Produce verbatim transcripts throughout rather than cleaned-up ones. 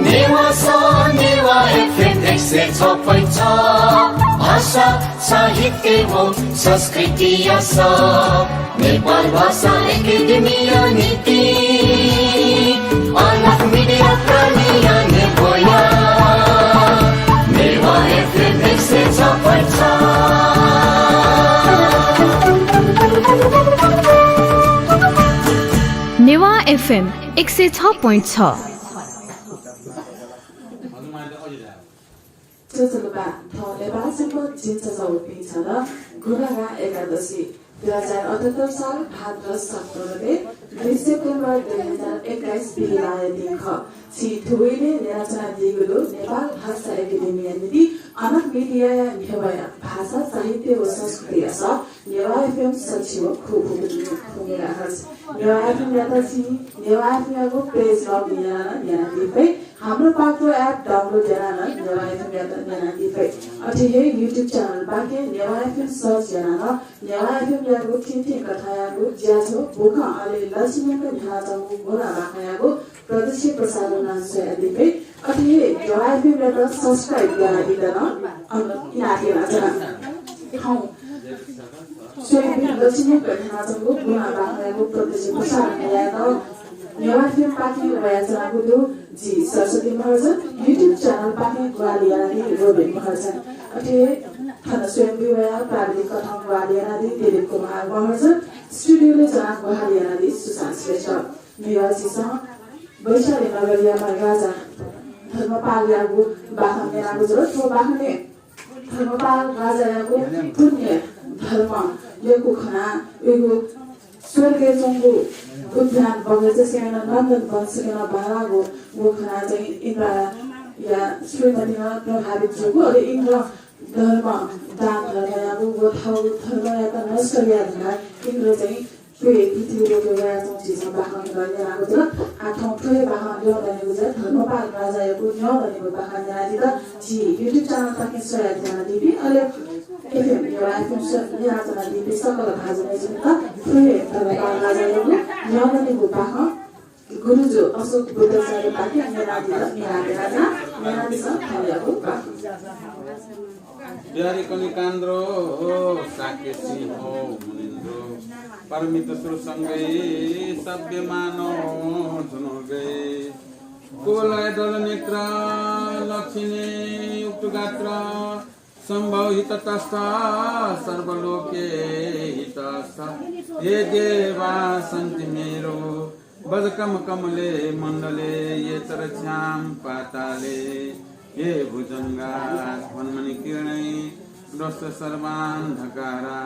नेवाः स, नेवाः एफएम एक सय छ point छ। भाषा, साहित्य व संस्कृति आस। नेपाल भाषा एकेडेमीया निंतिं अलग मिडिया प्रालिया नेवाः एफएम एक सय छ point छ। नेवाः एफएम एक सय छ point छ। चुचुलुबा, थौं नेपाल संवत् झिंछसः व पिंछगू गुंलागा एकादशी, दुई हजार अठहत्तर साल भाद्र सत्र गते, दुई सेप्टेम्बर दुई हजार एक्काइस बिहिबाःया दिं खः। छिं थुबलय् न्यनाच्वनादीगु दु नेपाल भाषा एकेडेमीया निंतिं अनक मिडियाया न्ह्यब्वया भाषा, साहित्य व संस्कृति आस नेवाः एफएम सछि व खुखुगु मेगाहर्ज। नेवाः एफएमयात छिं नेवाः एफएमयागु पेज लग यानाः नं न्यनादी फइ। हाम्रो पात्रो app download यानाः नं नेवाः एफएमयात न्यनादी फइ। अथे हे YouTube channel पाखें नेवाः एफएम search यानाः नं नेवाः एफएमयागु थीथी कथंयागु ज्याझ्वः, बुखँ अले लच्छि न्यंक न्ह्यानाच्वंगु गुना बाखंयागु प्रत्यक्ष प्रसारण नं स्वयादी फइ। अथे हे नेवाः एफएमयात subscribe यानादीत नं अन-, इनाप यानाच्वना। थौं स्वयम्भू लच्छि न्यंक न्ह्यानाच्वंगु गुना बाखंयागु प्रत्यक्ष प्रसारण यायेत नेवाः एफएम पाखें वयाच्वनागु दु जि सरस्वती महर्जन, YouTube channel पाखें ग्वाहालि यानादी रोबिन महर्जन। अथे हे थन स्वयम्भू वयाः प्राविधिक कथं ग्वाहालि यानादी दिलीप कुमार महर्जन, studio-लय् च्वनाः ग्वाहालि यानादी सुशान्त श्रेष्ठ। म्हिगः झीसं वैशाली नगरयाम्ह राजा धर्मपालयागु बाखं न्यनागु जुल। थ्व बाखनय् धर्मपाल राजायागु पुण्य धर्म यक्व खनाः उइगु स्वर्गय् च्वंगु उद्यान बगैँचा सकलें नं, नन्दन वन सकलें नं बांलाःगु व खनाः चाहिँ इन्द्रया श्रीमती नं प्रभावित जूगु, अले इन्द्र धर्म, दान धर्म याःगु व थःगु धर्मयात नष्ट याये धुंकाः इन्द्र चाहिँ थ्व हे पृथ्वीइ वयाच्वंगु झीसं बाखं न्यनागु जुल। आः थौं थ्व हे बाखं न्यनादीगु जुल। धर्मपाल राजायागु न्यनादीगु बाखं न्यनादीत झी YouTube channel पाखें स्वयाः न्यनादीपिं, अले एफएम, नेवाः एफएम स-, न्यनाच्वनादीपिं सकल भाजु मय्जुपिन्त थ्व हे धर्मपाल राजायागु न्यनादीगु बाखं गुरुजु अशोक बुद्धाचार्यपाखें न्यनादीत न्यनादीत न्यनादिसँ थौंयागु बाखं। बिहारी कनिकान्द्र शाक्य सिंह मुनिन्द्र, पारमित सुरसंगै सभ्यमानो धनुर्गै। कुवलय दलनेत्र लक्षिणी युक्तगात्र, शम्भो हिततस्थ सर्वलोके हितस्थ। ये देवा सन्ति मेरु वजकम कमले मण्डले ये च रक्षां पाताले। ये भुजङ्गा स्फुरन्मणिकिरणैः स्रष्टु सर्वान्धकारा।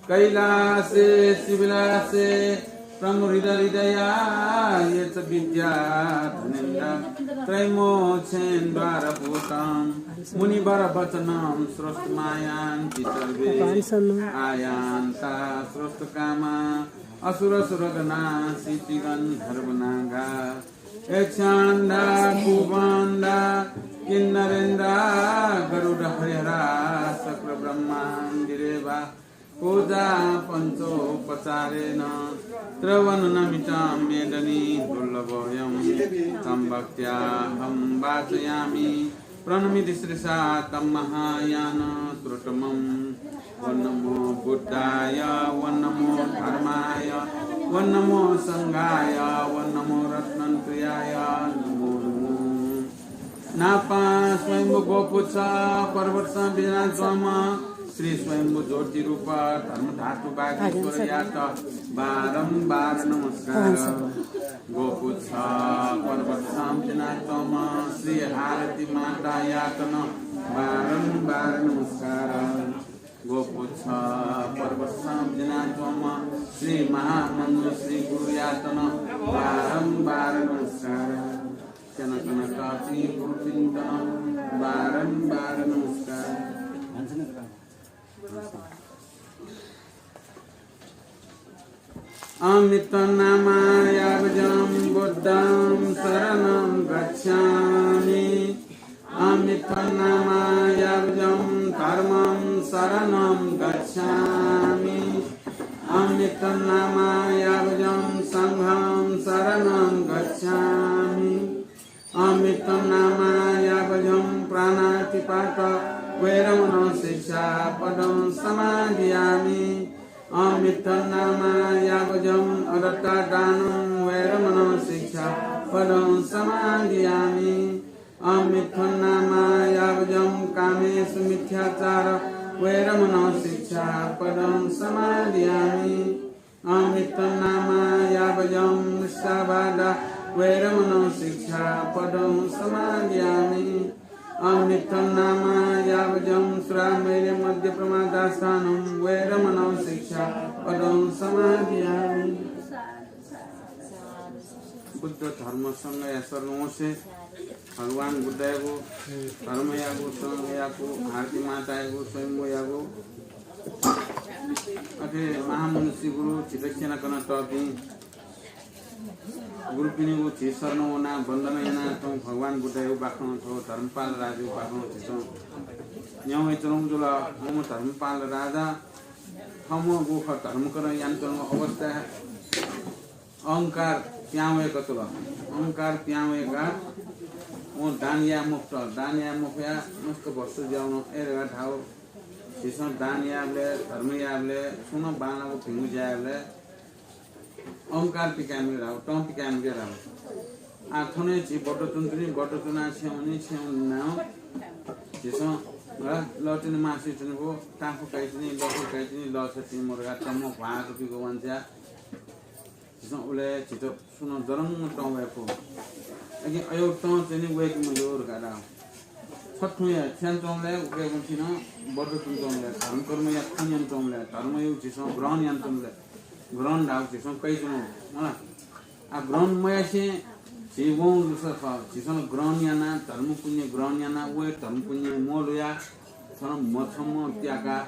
कैलासे शिविलासे प्रमुदित हृदया ये च विद्याधनेन्द्रा त्रयमोक्षेन्द्वारभूतं मुनिवरवचनं श्रोतुमायान्ति सर्वे आयान्ता श्रोतुकामा असुरसुरगणा सिद्धिगन्धर्वनागा यक्षान्धा कुम्भान्धा किन्नरेन्द्रा गरुडहरिहरा शक्रब्रह्मादिदेवा पूजा पञ्चोपचारेण त्रिवणनमितं मेदनी दुर्लभोऽयं तं भक्त्याहं वाचयामि। प्रणमामि शिरसा तं महायानं तिलोत्तमं। ॐ नमो बुद्धाय, ॐ नमो धर्माय, ॐ नमो संघाय, ॐ नमो रत्नत्रयाय नमो नमो। नापं स्वयम्भू गोपुच्छ पर्वतसं बिज्यानाच्वंम्ह श्री स्वयम्भू ज्योतिरूप धर्मधातु वागीश्वरयात बारम्बार नमस्कार। गोपुच्छ पर्वतसं बिज्यानाच्वंम्ह श्री हारती मातायात नं बारम्बार नमस्कार। गोपुच्छ पर्वतसं बिज्यानाच्वंम्ह श्री महामञ्जुश्री गुरुयात नं बारम्बार नमस्कार। स्यनाच्वनातःपिं गुरुपिन्त नं बारम्बार नमस्कार। अमितं नामा यावजं बुद्धं शरणं गच्छामि। अमितं नामा यावजं धर्मं शरणं गच्छामि। अमितं नामा यावजं संघं शरणं गच्छामि। नामायाबजं प्राणातिपात वेरमणो शिक्षापदं समादियामि। अमित्थनामायाबजं अदत्तादानं वेरमणो शिक्षापदं समादियामि। अमित्थनामायाबजं कामेसु मिथ्याचार वेरमणो शिक्षापदं समादियामि। अमित्थनामायाबजं मुसावादा वेरमणो शिक्षापदं समादियामि। अमित्थनामायाबजं सुरामेरय मद्यप्रमादाष्ठानं वेरमणो शिक्षापदं समादियामि। बुद्ध धर्म संघया शरण वंसे भगवान बुद्धयागु, धर्मयागु, संघयागु, भारती मातायागु, स्वयम्भूयागु, अथे महामनुष्य गुरु झीत क्यनाकनातःपिं गुरुपिनिगु झी शरण वनाः वन्दना यानाः थौं भगवान बुद्धयागु बाखं, थ्व धर्मपाल राजायागु बाखं झीसं न्यं वयाच्वनागु जुल। थौं धर्मपाल राजा थौंगु खः धर्मकरण यानाच्वनागु अवस्थाय् अहंकार पिहां वय्कल। अहंकार पिहां वय्काः वं दान याये मफुत। दान याये मफयाः मस्त भ्रष्ट जुयावन। अय् धकाः धाःगु, झीसं दान यायेबलय्, धर्म यायेबलय्, छुं नं बांलाःगु भिंगु ज्या यायेबलय् अहंकार पिकाये मज्यू धाःगु, तं पिकाये मज्यू धाःगु। आः थन हे झी बद्ध च्वनाच्वनी, बद्ध च्वनाः छेँ वनी, छेँ वनाः झीसं लःतिनि मासि च्वनीगु, ताँखु काइच्वनी, लखु काइच्वनी, लः छ्वये तिनि मदुगु, तमं भ्वाः कपिगु वांछ्वया झीसं उलय् झीत सुं नं दरंग तं वये फु। अकिं अय् तं च्वनी वय्के मज्यू धकाः धाःगु। छथुं हे छेँ च्वंबलय् उके वंथिन, बद्ध च्वनाच्वंबलय्, धर्मकर्मया खँ न्यनाच्वंबलय्, धर्मयागु झीसं ग्रहण यानाच्वंबलय्, ग्रहण धाःगु झीसं कयाच्वनागु, मला। आः ग्रहण मयासें झी वंगु दुसा खः। झीसं ग्रहण यानाः, धर्म पुण्य ग्रहण यानाः, व हे धर्म पुण्य म्वःल्हुयाः थन म्ह छम्ह पियाकाः,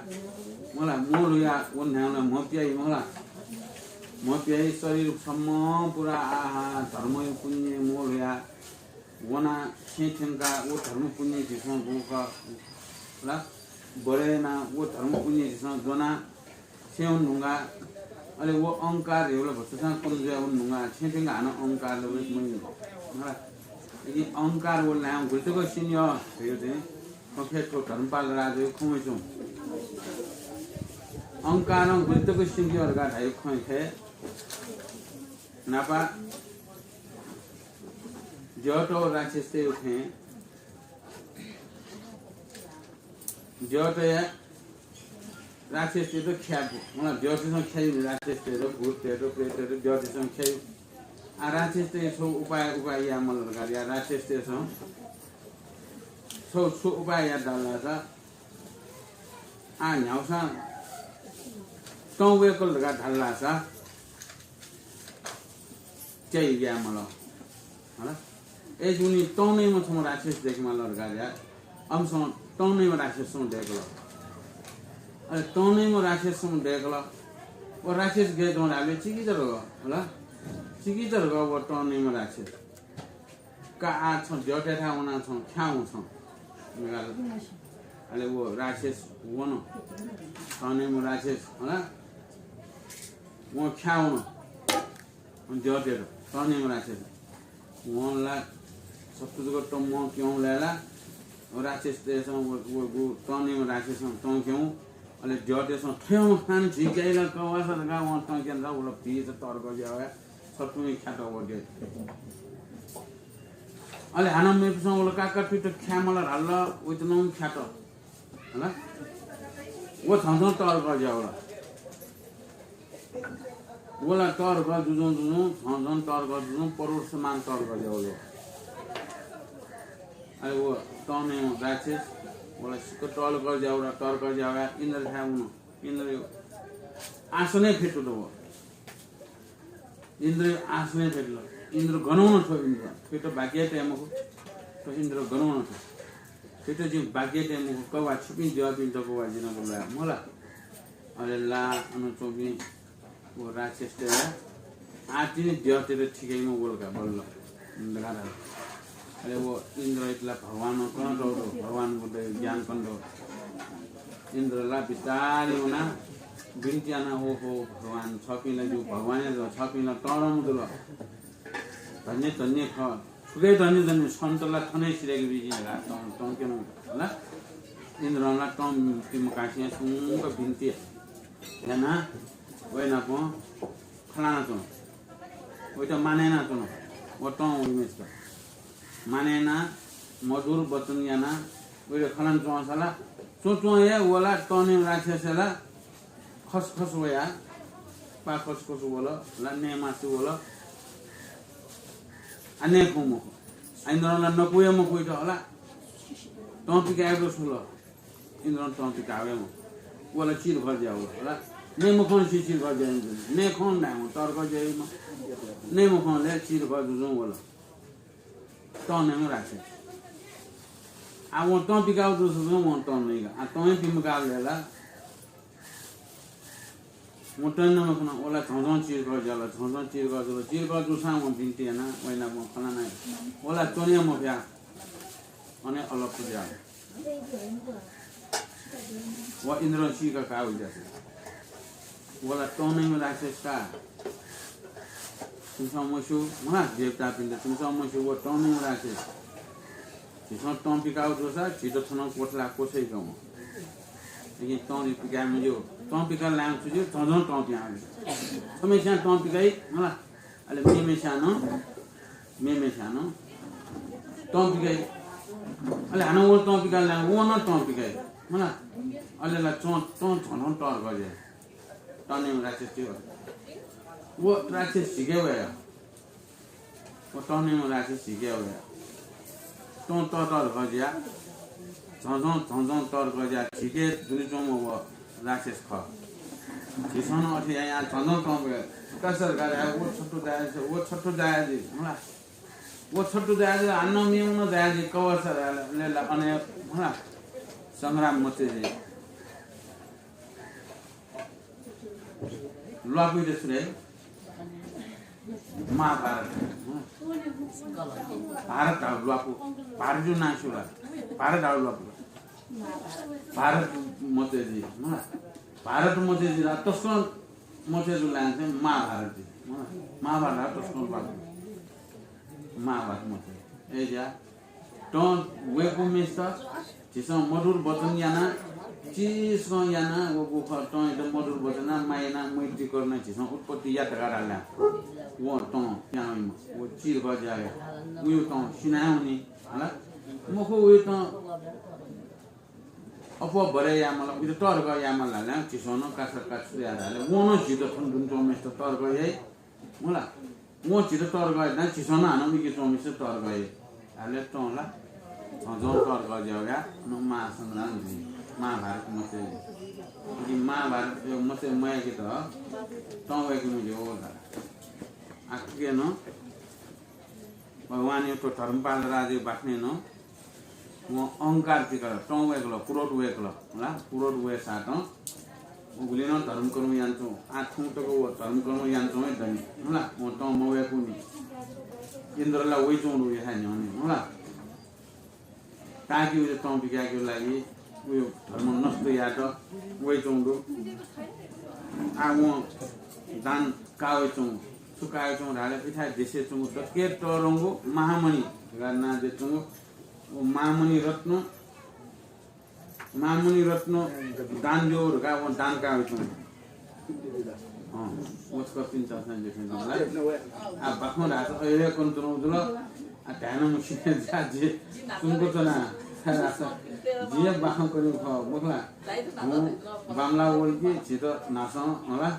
मला, म्वःल्हुयाः व न्हाय् ला म्ह पियाइ, मला। म्ह पियाइ, शरीर छम्ह पुरा, आहा, धर्मया पुण्य म्वःल्हुयाः वनाः छेँ थ्यंकाः व धर्म पुण्य झीसं दुगु खः ला, बढे यानाः व धर्म पुण्य झीसं ज्वनाः छेँ वने धुंकाः, अले व अहंकार धयागु ला भचा नं कम जुयावने धुंकाः, छेँ थ्यंकाः हानं अहंकार ला वय्के मज्यू। मला, अकिं अहंकार व ल्हाय् गुलि तक स्यने यः धयागु चाहिँ खँ खय् थ्व धर्मपाल राजायागु खँ वयाच्वं। अहंकारं गुलि तक स्यने यः धकाः धाःगु खँ खय् न्हापा द्यःत व राक्षसतय् थें द्यःतया राक्षसतय्त ख्याये फु। मला, द्यःतय्सं ख्याइ, राक्षसतय्त, भूततय्त, प्रेततय्त द्यःतय्सं ख्याइ। आः राक्षसतय् छगू उपाय, उपाय याये माल धकाः धाःसा राक्षसतय्सं छगू छु उपाय यात धाःसा, आः न्ह्यागुसां तं वय्कल धकाः धाल धाःसा च्याइ याये माल। हला? अय्जूगुलिं तं नइम्ह छम्ह राक्षस दय्के माल धकाः धाःसा अमिसं तं नइम्ह राक्षस छम्ह दय्कल। अले तं नइम्ह राक्षस छम्ह दय्कल। व राक्षस गय् दु धाःबलय् चिकिचा धकाः, हला? चिकिचा धकाः व तं नइम्ह राक्षस। का आः छं द्यःतय्थाय् वनाः छं ख्याः हुँ छं। अले व राक्षस वन। तं नइम्ह राक्षस, हला? वं ख्याः हुँ। द्यःतय्त, तं नइम्ह राक्षस। वं ला सत्तु जक तमं क्यंबलय् ला व राक्षसतय्सं व, व, व तं नइम्ह राक्षसं तं क्यं। अले द्यःतय्सं थय्म्ह खान झी क्याइ ला कवासा धकाः वं तं क्यन ला, व ला भीत तःधंगु जुयावया सत्तुं ख्यात व द्यः। अले हानं मेपिसं व ला काकातुइत ख्याये माल धाल, वइत नं ख्यात। हला? व झन झन तःधंगु जुयावल। व ला तःधंगु जुजुं जुजुं, झन झन तःधंगु जुजुं, परोसमान तःधंगु जुयावल। अले व तं नइम्ह राक्षस, व ला सिक्क तःधंगु जुयावल, तःधंगु जुयावया इन्द्रथाय् वन। इन्द्रया आसनय् फ्यतुल व। इन्द्रया आसनय् फ्यतुल। इन्द्र गनं वन थ्व इन्द्र। थुइत बाकि याये तये मखु। थ्व इन्द्र गनं वन थ्व। थुइत जिं बाकि याये तये मखु। का वा, छिपिं द्यःपिं दक्व वा, जिं नं ल्वाये मला। अले ला अन च्वंपिं व राक्षसतय् आः तिनि द्यःतय्त थिकाइम्ह वल का, बल्ल धकाः धाल। अले व इन्द्रयात ला भगवानं कनातःगु दु, भगवान बुद्धया ज्ञान कनातःगु दु। इन्द्र ला बिस्तारं वनाः बिन्ति यानाः, ओहो भगवान, छपिं ला जिगु भगवान हे जुल, छपिं ला तःधंम्ह जुल। धन्य धन्य खः, थुके धनी धनी सन्त ला थने सिरेक बिजिं ला तं, तं क्यन ला। इन्द्रं ला तं पिमकासिं सुंक बिन्ति याना वय्‌नापं खलाना च्वन। वइत मानय् याना च्वन। व तं वइमेस्त मानय् याना मधुर वचन याना वइत खलाना च्वंसा ला च्वं च्वं हे व ला तंनिम्ह राक्षस ला खसखस वया, पा खसखस वल, ला नये मास्ति वल। आ नये खं मखु। आ इन्द्रं ला नकु हे मखुइत हला। तं पिकाये दु छु ल? इन्द्रं तं पिकाये मखु। व ला चिरघर ज्या वल हला। नये मखंसे चिरघर ज्या वल। नये खं धाये मखु, तर्क ज्या वल। नये मखंले चिरघर जुजुं वल। तं नयेम्ह राक्षस। आ वं तं पिकाउ दुसा वं तं नइगा। आ तं हे पिमकाबलय् ला वं तं नये मखन, व ला झं झं चिरघर ज्या वल, झं झं चिरघर जुल, चिरघर जूसां वं बिन्ति याना, वय्‌नापं खलाना, व ला च्वने मफया, अन हे अलप ज्या वल। व इन्द्रं सीका काः वइ ज्या। व ला तं नयेम्ह राक्षस का। छिमिसं मस्यू, मला देवतापिन्त, छिमिसं मस्यू, व तं नयेम्ह राक्षस। झीसं तं पिकाउ जूसा, झीत थन कोठला कोछ्वइकं। लेकिन तं पिकाये मज्यू। तं पिकाः लायेगु छु ज्यू, झं झं तं पिहां वइ। छम्हस्यां तं पिकाइ, मला। अले मेम्हस्यां नं, मेम्हस्यां नं तं पिकाइ। अले हानं वं तं पिकाः लायेगु, वं नं तं पिकाइ, मला। अले ला तं, तं झन तर्क ज्या। तं नयेम्ह राक्षस थ्यू। व राक्षस झीके वया। व तं नयेम्ह राक्षस झीके वया। तं ततर्क ज्या। झं झं, झं झं तर्क ज्या। झीके दुने च्वंम्ह व राक्षस खः। झीसं नं अथे यायां झं झं तं पिकाये। का सरकार, व छट्टु दायाजी, व छट्टु दायाजी, मला। व छट्टु दायाजी, हानं मेम्ह नं दायाजी, कवच सरकारले ला अन हे, मला। संग्राम मचे जुइ। ल्वापुइत छु धाइ? महाभारत। भारत धाउ ल्वापु। भारत जु नां स्यू ला? भारत धाउ ल्वापु। भारत मचे जुइ, मला। भारत मचे जुइ ला, तसकं मचे जु ला चाहिँ महाभारत जुइ, मला। महाभारत धाउ तसकं ल्वापु। महाभारत मचे। ए ज्या। तं वय्‌कूम्हेसित झीसं मधुर वचन याना, चिसं याना, व गुखः तंयात मधुर वचन याना, माया याना, मैत्री करुणा झीसं उत्पत्ति यात धकाः धाल। व तं पिहां वइम्ह, व चिरघर ज्या वया। उयो तं सिनावनी, हला? मखु, उयो तं अपव्रय यायेमाल, उइत तर्क यायेमाल धाल, झीसं नं कासा कासा याये धाल। वं नं झीत थन दुने च्वंम्हेसित तर्क याइ, मला। वं झीत तर्क याइ, झीसं नं हानं उइके च्वंम्हेसित तर्क याइ। अले तं ला झं झं तर्क ज्या वया, अन महासंग्राम जुइ, महाभारत मचे जुइ। उकिं महाभारत मचे मयाकेत तं वय्‌कूम्ह ज्या वल धाल। आः थुके नं भगवानया थ्व धर्मपाल राजाया बाखनय् नं वं अहंकार पिकल, तं वय्‌कल, क्रोध वय्‌कल, हला, क्रोध वय्‌सातं व गुलिं नं धर्मकर्म यानाच्वं, आः थौं तक व धर्मकर्म यानाच्वं हे दनि, हला, वं तं मवय्‌कूनि। इन्द्र ला वइच्वंगु दु, हे न्ह्यःने, हला। ताकि उयो तं पिकायेकेगु लागि उयो धर्म नष्ट यायेत वइच्वंगु दु। आः वं दान काः वइच्वंगु, छु काः वइच्वंगु धाःसा इथाय् देशय् च्वंगु दक्व तःधंगु महामणि धकाः नां जुयाच्वंगु व महामणि रत्न, महामणि रत्न दान द्यः धकाः वं दान काः वइच्वंगु। अँ, व छकः तिन चार सय देखे नं ला। आ, बाखं धाःसा अय् हे कनाच्वनागु जुल। आ, धाये नं मस्यू, जा, जि सुम्क च्वना। धाःसा जि हे बाखं कनेगु खः, मखु ला? हुँ, बांमलाः वल कि झीत न्हासं, हला।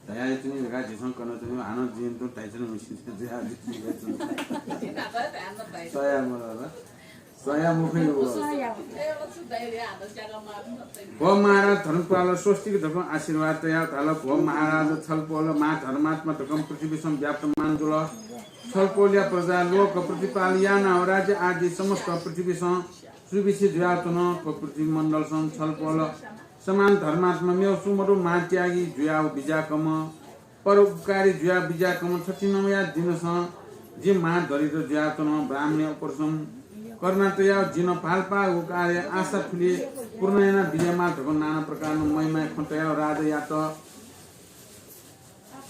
धयाच्वनी धकाः झीसं कनाच्वनी, हानं जिं तुं धाइच्वना मस्यू, जा, जि सुम्क च्वना। सया मदल। सया मखु नि व। भो महाराज धर्मपाल स्वस्तिक धकं आशीर्वाद तयाः धाल, भो महाराज छलपोल महाधर्मात्मा धकं पृथ्वीसं व्याप्तमान जुल। छलपोलया प्रजा लोक प्रतिपाल यानाव राज्य आदि समस्त पृथ्वीसं सुविसे जुयाच्वन। थ्व पृथ्वी मण्डलसं छलपोल समान धर्मात्मा मेव सुमधु महात्यागी जुयाव बिज्याकम्ह परोपकारी जुयाव बिज्याकम्ह थथिंम्हया दिनसं जि महादरिद्र जुयाच्वन। ब्राह्मणया उपरसं करुणा तयाव जिं भालपागु कार्य आशा थुलि पूर्ण याना बिज्यामाल धकं नाना प्रकारं महिमाया खँ तयाव राजायात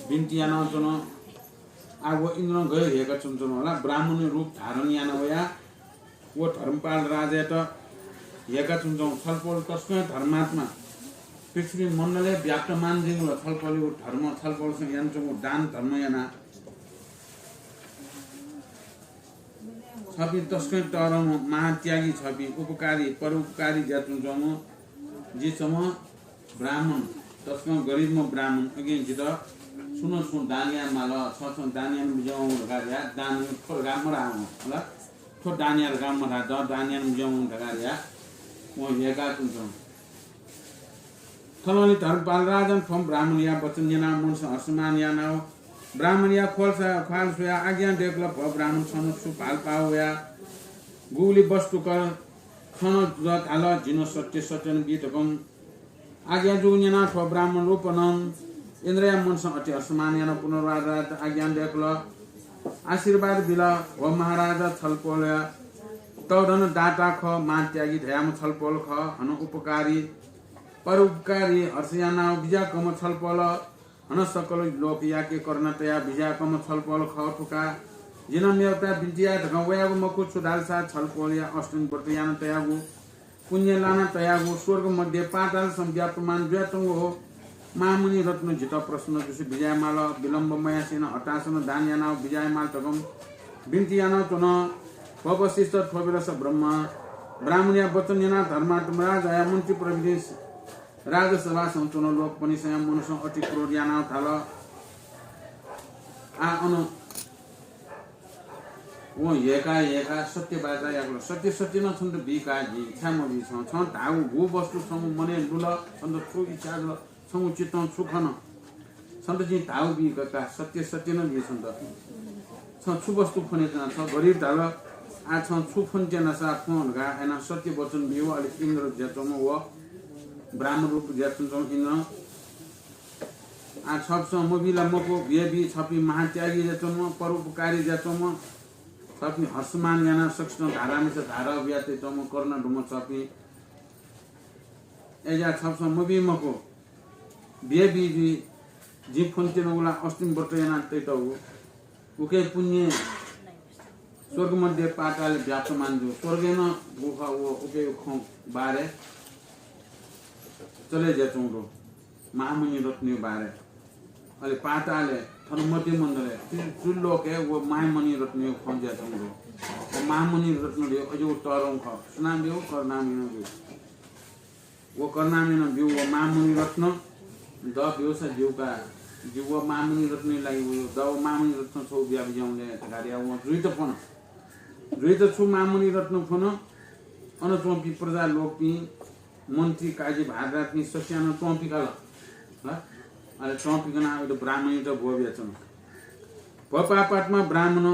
बिन्ति यानाच्वन। आ व इन्द्रं गय् ह्यय्‌का च्वनाच्वंगु ला ब्राह्मण रूप धारण याना वया व धर्मपाल राजायात ह्यय्‌का च्वनाच्वंगु छलपोल तसकं धर्मात्मा पृथ्वी मण्डलय् व्याप्तमान जिंगु ला छलपोलयागु धर्म छलपोलसं यानाच्वंगु दान धर्म याना छपिं तसकं तःधंम्ह महात्यागी छपिं उपकारी परोपकारी ज्या च्वनाच्वंम्ह जि छम्ह ब्राह्मण तसकं गरिबम्ह ब्राह्मण अकिं जितः छुं न छुं दान याये माल छ छं दान याना बिज्याहुँ धकाः धया दान थ्व धकाः मधाः वं। थ्व दान या धकाः मधाः द दान याना बिज्याहुँ धकाः धया वं ह्यय्‌का च्वनाच्वंगु। थनंलि धर्मपाल राजां थ्व ब्राह्मणया वचन न्यनाः मनसं हर्षमान यानाव ब्राह्मणया ख्वाल स्वयाः आज्ञा दय्‌कल, भो ब्राह्मण, छं छु भालपाः वया गुगुलि वस्तु खः। छं ज धाल, जिं सत्य सत्यनं बी धकं आज्ञा जूगु न्यनाः थ्व ब्राह्मण रूपनं इन्द्रया मनसं अति हर्षमान यानाः पुनर्वाद राजायात आज्ञा दय्‌कल, आशीर्वाद बिल, भो महाराज, छलपोलया तःधंम्ह दाता खः, महात्यागी धयाम्ह छलपोल खः, हनं उपकारी परोपकारी हर्ष यानाव बिज्याकःम्ह छलपोल, हनं सकल लोकयाके करुणा तयाव बिज्याकःम्ह छलपोल खः। थुका जिं मेवता बिन्ति याये धकं वयागु मखु, छु धालसा छलपोलया अष्टमी व्रत याना तयागु, पुण्य लाना तयागु, स्वर्ग मध्य पातालसं व्याप्तमान जुयाच्वंगु हो। महामुनि रत्न जितः प्रसन्न जुसे बिज्याये माल, विलम्ब मयासेनं हतासनं दान यानाव बिज्याये माल धकं बिन्ति यानाव च्वन। भो वसिष्ठ, थ्व बेलस ब्रह्म ब्राह्मणया वचन न्यनाः धर्मात्मा राजाया मन्त्री प्रभृति राजसभासं च्वन लोकपनिसया मनसं अति क्रोध यानाव धाल, आ अन वं ह्यय्‌का ह्यय्‌का सत्य वाचा याकल, सत्य सत्यनं छन्त बी का, जिं छाय् मबी छं? छं धाःगु गु वस्तु छंगु मनय् लुल, छन्त छु इच्छा जुल, छंगु चित्तं छु खन, छन्त जिं धाःगु बी का, सत्य सत्यनं बी छन्त। छं छु वस्तु फ्वने च्वना? छ गरिब धाल, आ छं छु फ्वने च्वनासा फ्वँ धकाः यानाः सत्य वचन ब्यूव। अले इन्द्र जुयाच्वंम्ह व ब्राह्मण रूप जुयाच्वंम्ह इन्द्रं आ छपिसं मबी ला मखु, बिया बी, छपिं महात्यागी जुयाच्वंम्ह, परोपकारी जुयाच्वंम्ह, छपिं हर्षमान यानाः सकसितं धारा मिसा धारा बिया तइच्वंम्ह, करुणा दुम्ह छपिं। अय्‌जुयाः छपिसं मबी मखु, बिया बी जुइ, जिं फ्वने त्यनागु ला अष्टमी व्रत यानाः तइतःगु। उके पुण्य स्वर्ग मध्य पातालय् व्याप्तमान जू। स्वर्गय् नं गु खः व उके खँ बारे चले जुयाच्वंगु दु। महामुनि रत्नया बारे। अले पातालय्, थन मध्य मण्डलय्, त्रि-, त्रिलोकय् व महामुनि रत्नया खँ जुयाच्वंगु दु। व महामुनि रत्न धइगु अज्याःगु तःधंगु खः। सुनां ब्यू, करुणामयनं ब्यू। व करुणामयनं ब्यू व महामुनि रत्न द ब्यूसा ज्यू का, जि व महामुनि रत्नया लागि वयो, द व महामुनि रत्न छगू बिया बिज्याहुँ ले धकाः धयाः वं जुइत फ्वन। जुइत छु महामुनि रत्न फ्वन, अन च्वंपिं प्रजा लोकपिं, मन्त्री, काजी, भारदारपिं सकसियां नं च्वंपिकाल। ह? अले च्वंपिकनाः वइत ब्राह्मणयात ब्वः बियाच्वन। भो पापात्मा ब्राह्मण,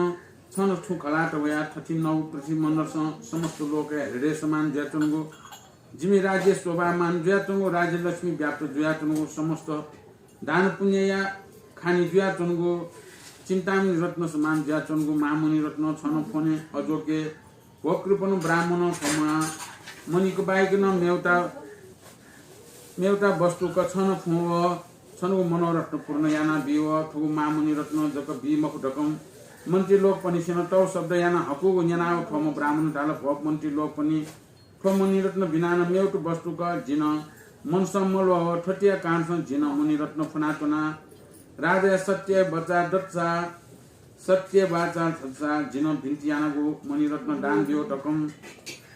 छं छु खलात वयाः थथिंगु पृथ्वी मण्डलसं समस्त लोकया हृदय समान जुयाच्वंगु, जिमि राज्य शोभामान जुयाच्वंगु, राज्यलक्ष्मी व्याप्त जुयाच्वंगु, समस्त दान पुण्यया खानि जुयाच्वंगु, चिन्तामणि रत्न समान जुयाच्वंगु महामुनि रत्न छं फ्वने अज्वके। भो कृपण ब्राह्मण, थ्व महामुनिक बाहेक नं मेवता, मेवता वस्तुक छं फ्वंव, छंगु मनोरथ पूर्ण याना बीव, थुगु महामुनि रत्न जक बी मखु धकं मन्त्री लोकपनिसेनं तौ शब्द यानाः हकूगु न्यनाव थ्वम्ह ब्राह्मणं धाल, भो मन्त्री लोकपनि, थ्व मणिरत्न बिना नं मेवतु वस्तुक जिं मनसं मल्वः। थ्वतिया कारणसं जिं मणिरत्न फ्वनाच्वना। राजाया सत्य वचा दच्चा, सत्य वाचा दच्चा जिं बिन्ति यानागु मणिरत्न दान ब्यु धकं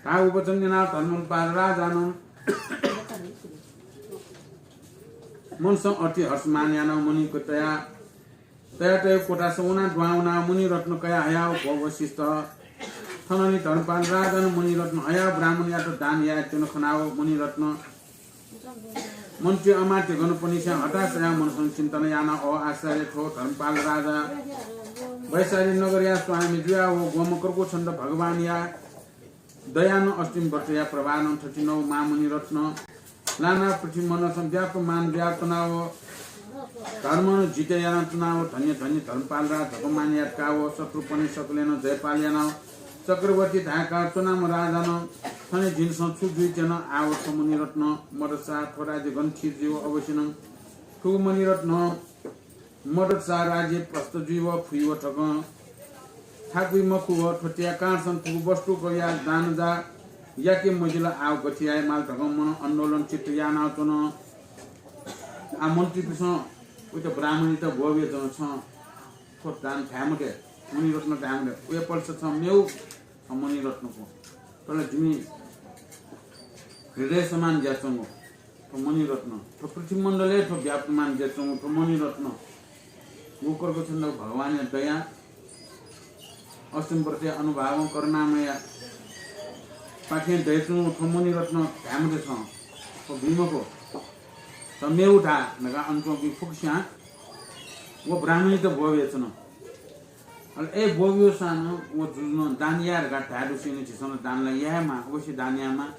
धाःगु वचन न्यनाः धर्मपाल राजानं मनसं अति हर्षमान यानाः मणिक तया तयातयागु क्वथासं वनाः दुहां वनाः मणिरत्न कयाः हयाव, भो वसिष्ठ, थनंलि धर्मपाल राजानं मणिरत्न हयाव ब्राह्मणयात दान याये त्यन खनाव मणिरत्न मन्त्री अमात्यगणपनिसें हताश यानाः मनसं चिन्तन यानाः, ओ आश्चर्य, थ्व धर्मपाल राजा वैशाली नगरया स्वामी जुयाव ग्वम्ह क्रकुच्छन्द भगवानया दयानं अष्टमी व्रतया प्रभावनं थथिंगु महामणिरत्न लानाः पृथ्वी मण्डलसं व्याप्तमान जुयाच्वनाव धर्मनं जित यानाच्वनाव धन्य धन्य धर्मपाल राजा धकं मान याकाव शत्रुपनि सकलेनं जयपाल यानाव चक्रवर्ती धायेकाच्वनाम्ह राजानं थन जिमिसं छु जुइत्यन? आव थ्व मणिरत्न मदसा थ्व राज्य गन थित जुइव अवश्यनं थुगु मणिरत्न मदतसा राज्य भ्रष्ट जुइ व फुइ व थकं थाकुइ मखु व थ्वतिया कांसं थुगु वस्तु कया दान जा याके मजिल। आव गथे याये माल धकं मन आन्दोलन चित्त यानाव च्वन। आ मन्त्रीपिसं उइत ब्राह्मणइत ब्वःबिया च्वन, छं थ्व दान थाये मते, मणिरत्न थाये मते, उया पलसा छं मेउ छ मणिरत्नको। तर जिमि हृदय समान ज्याच्वंगु थ्व मणिरत्न, थ्व पृथ्वीमण्डलय् थ्व व्याप्तमान ज्याच्वंगु थ्व मणिरत्न। गुकर्क छन्द भगवानया दया, अष्टमी व्रतया अनुभावं करुणामया पाखें दयाच्वंगु थ्व मणिरत्न थाये मते छं, थ्व बी मखु, छ मेउ धा धकाः अन च्वंपिं फुक्कस्यां व ब्राह्मणइत ब्वःबिया च्वन। अले ए ब्वःबियोसां नं व जुजुं दान याये धकाः धाये दुसेंलि झीसं नं दान ला याये माः, अवश्य दान याये माः।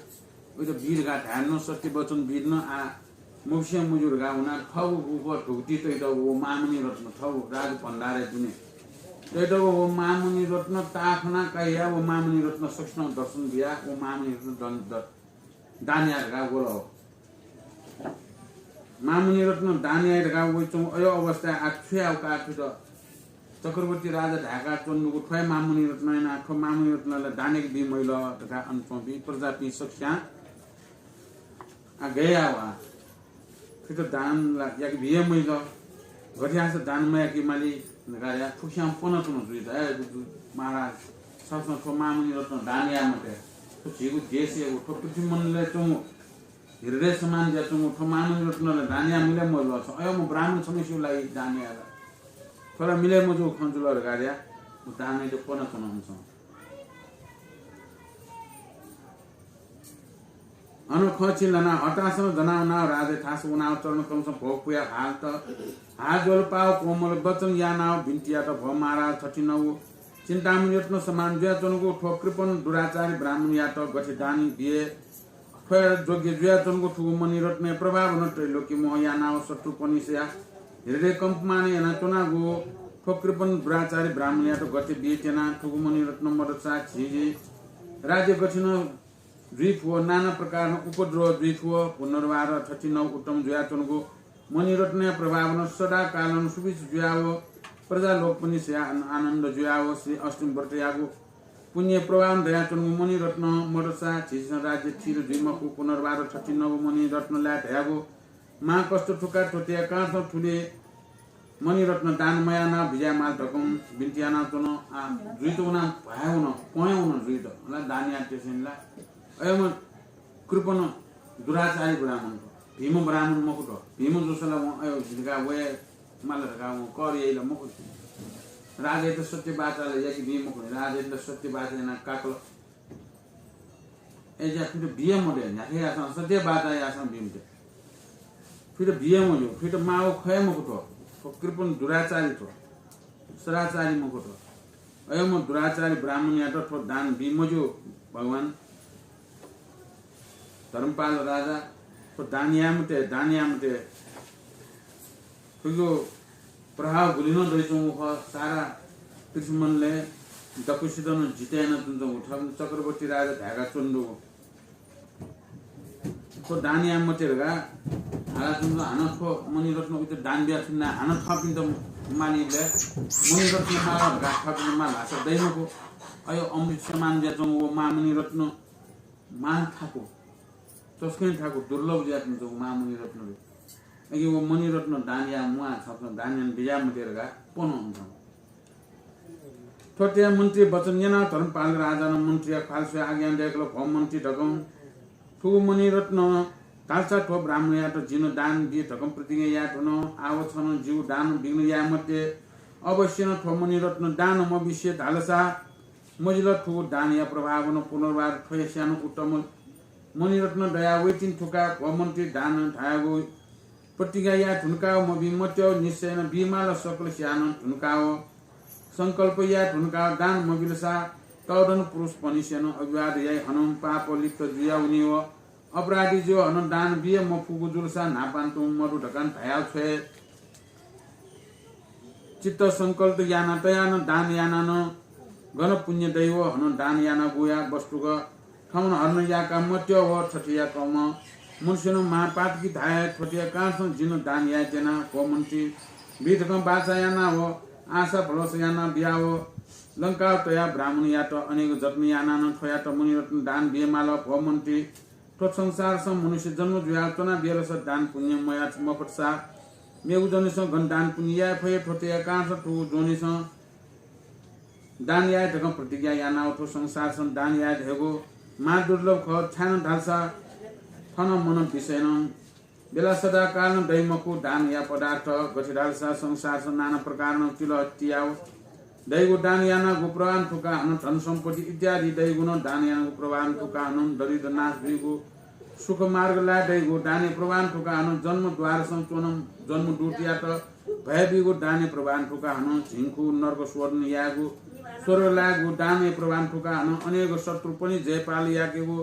उइत बी धकाः धाये नं सत्य वचन बी नं आ मबिसें मज्यू धकाः हुनाः थःगु गुगु धुकुति तयातःगु व महामणिरत्न थःगु राजभण्डारय् दुने तयातःगु व महामणिरत्न ताःखना कयाः व महामणिरत्न सकसितं दर्शन बियाः व महामणिरत्न दन-, द-, दान याये धकाः वल। महामणिरत्न दान याये धकाः वइच्वंगु अय् अवस्थाय् आ छु याये का थुइत चक्रवर्ती राजा धाय्‌का च्वंगु थ्व हे महामणिरत्न यानाः थ्व महामणिरत्नयात दान याके बी मजिल धकाः अन च्वंपिं प्रजापिं सकसियां आ गय् याः वा। थुइत दान ला याके बी हे मजिल। गथे याःसा दान मयाके माली धकाः या फुक्कस्यां पन च्वन जुइत। ए महाराज, छकसं थ्व महामणिरत्न दान याये मते। थ्व झीगु देशयागु, थ्व पृथ्वीमण्डलय् च्वंगु हृदय समान ज्याच्वंगु थ्व महामणिरत्नयात दान याये मिले मजुल। छ अय्‌म्ह ब्राह्मण छम्हसिगु लागि दान याये ला। थ्व ला मिले मजूगु खँ जुल धकाः या व दान यायेत पन च्वन हुंसं। अन खँ चिं ल्हानाः हतासं दनाः वनाः राजाया थासय् वनाः चरणकमलसं भोग पुयाः हालत। हाः ज्वलपाः कोमल वचन यानाः बिन्ति यात, भो महाराज, थथिंगु चिन्तामणि रत्न समान जुयाच्वंगु थ्व कृपण दुराचारी ब्राह्मणयात गथे दान बिये? थ्वया योग्य जुयाच्वंगु थुगु मणिरत्नया प्रभावं त्रैलोक्य मोह यानाः शत्रुपनिसया हृदय कम्पमान यानाच्वनागु थ्व कृपण दुराचारी ब्राह्मणयात गथे बिये त्यना? थुगु मणिरत्न मदतसा झी राज्य गथिं जुइ फु, नाना प्रकारं उपद्रव जुइ फु। पुनर्वार थथिंगु उत्तम जुयाच्वंगु मणिरत्नया प्रभावं सदाकालं सुभिक्ष जुयाव प्रजालोकपनिसया आनन्द जुयाव श्री अष्टमी व्रतयागु पुण्य प्रभावं दयाच्वंगु मणिरत्न मदतसा झीसं राज्य थिर जुइ मखु। पुनर्वार थथिंगु मणिरत्न लाये धयागु महाकष्ट थुका थ्वतिया कांसं थुलि मणिरत्न दान मयानाः बिज्याये माल धकं बिन्ति यानाच्वन। आ, जुइत वनाः भ्वाँय् वन, प्वँय् वन जुइत। ला दान यायेत्यसेंलि ला अय्‌म्ह कृपण दुराचारी ब्राह्मण थ्व। भिंम्ह ब्राह्मण मखु थ्व। भिंम्ह जूसा ला वं अय् धकाः वये माल धकाः वं कर याइ ला मखु। राजायात सत्य वाचा ला याके बी मखु। राजायात ला सत्य वाचा यानाः काकल। अय्‌जुयाः थुइत बिये मते, न्ह्याथे याःसां सत्य वाचा याःसां बी मते। थुइत बिये मज्यू, थुइत माःगु खँ हे मखु थ्व। थ्व कृपण दुराचारी थ्व, सदाचारी मखु थ्व। अय्‌म्ह दुराचारी ब्राह्मणयात थ्व दान बी मज्यू। भगवान धर्मपाल राजा, थ्व दान याये मते, दान याये मते। थुगु प्रभाव गुलि नं दयाच्वंगु खः। सारा पृथ्वीमण्डलय् दक्वसित नं जिते यानाच्वंगु थ्व चक्रवर्ती राजा धाय्‌का च्वंगु। थ्व दान याये मते धकाः हालाच्वंगु। हानं थ्व मणिरत्न उइत दान बियाच्वना, हानं थःपिन्त मालीबलय् मणिरत्न माल धकाः थःपिन्त माल धाःसा दइ मखु। अय् अमृत समान जुयाच्वंगु व महामणिरत्न महान थाकु, तसकं थाकु दुर्लभ जुयाच्वंगु महामणिरत्न दु। अकिं व मणिरत्न दान याये म्वाः, छकसं दान याना बिज्याये मते धकाः पन हुंसं। थ्वतिया मन्त्री वचन न्यनाः धर्मपाल राजानं मन्त्रीया ख्वाल स्वयाः आज्ञा दय्‌कल, भो मन्त्री धकं थुगु मणिरत्न धालसा थ्व ब्राह्मणयात जिं दान बी धकं प्रतिज्ञा याये धुन। आव छं जिगु दान विघ्न याये मते। अवश्य नं थ्व मणिरत्न दान मबिसे धालसा मजिल। थुगु दानया प्रभावं पुनर्वार थ्वया स्यानं उत्तम मणिरत्न दयावइतिनि थुका। भो मन्त्री, दान धयागु प्रतिज्ञा याये धुंकाव मबी मत्यव, निश्चयनं बीमाल। सकल स्यानं धुंकाव संकल्प याये धुंकाव दान मबिलसा तःधं पुरुषपनिसेनं अभिवाद याइ, हनं पाप लिप्त जुयावनी व अपराधी जुयाव हनं दान बिये मफुगु जुलसा न्हापां तुं मदु धकाः धयाव छ्वये। चित्त संकल्प याना तयानं दान यानानं गन पुण्य दइ व हनं दान यानागुया वस्तुग थमनं हरण याका मत्यव। थथे याकम्ह मनुष्यनं महापातकी धाये। थथे कांसं जिं दान याये त्यना। भो मन्त्री, बी धकं बाचा यानाव आशा भलसा याना बियाव लंकाव तया ब्राह्मणयात अनेक जतन यानानं थ्वयात मुनिरत्न दान बियेमाल। भो मन्त्री, थ्व संसारसं मनुष्य जन्म जुयाव च्वना बियलस दान पुण्य मया मफतसा मेगु ज्वनिसं गन दान पुण्य याये फये। थ्वतया कारणसं थुगु ज्वनिसं दान याये धकं प्रतिज्ञा यानाव थ्व संसारसं दान याये धयागु महादुर्लभ खः। छाय्‌नं धालसा थन मन विषयनं बेला सदाकालं दइ मखु दानया पदार्थ। गथे धालसा संसारसं नाना प्रकारनं तिल तियाव दइगु दान यानागु प्रभावं थुका हनं धन सम्पत्ति इत्यादि दइगु नं दान यानागु प्रभावं थुका हनं दरिद्र नाश जुइगु सुख मार्ग लाये दइगु दानया प्रभावं थुका हनं जन्म द्वारसं च्वनं जन्म दूतयात भय बीगु दानया प्रभावं थुका हनं झिंखु नर्क स्वर्ग यायेगु स्वर्ग लायेगु दानया प्रभावं थुका हनं अनेक शत्रु पनि जयपाल याकेगु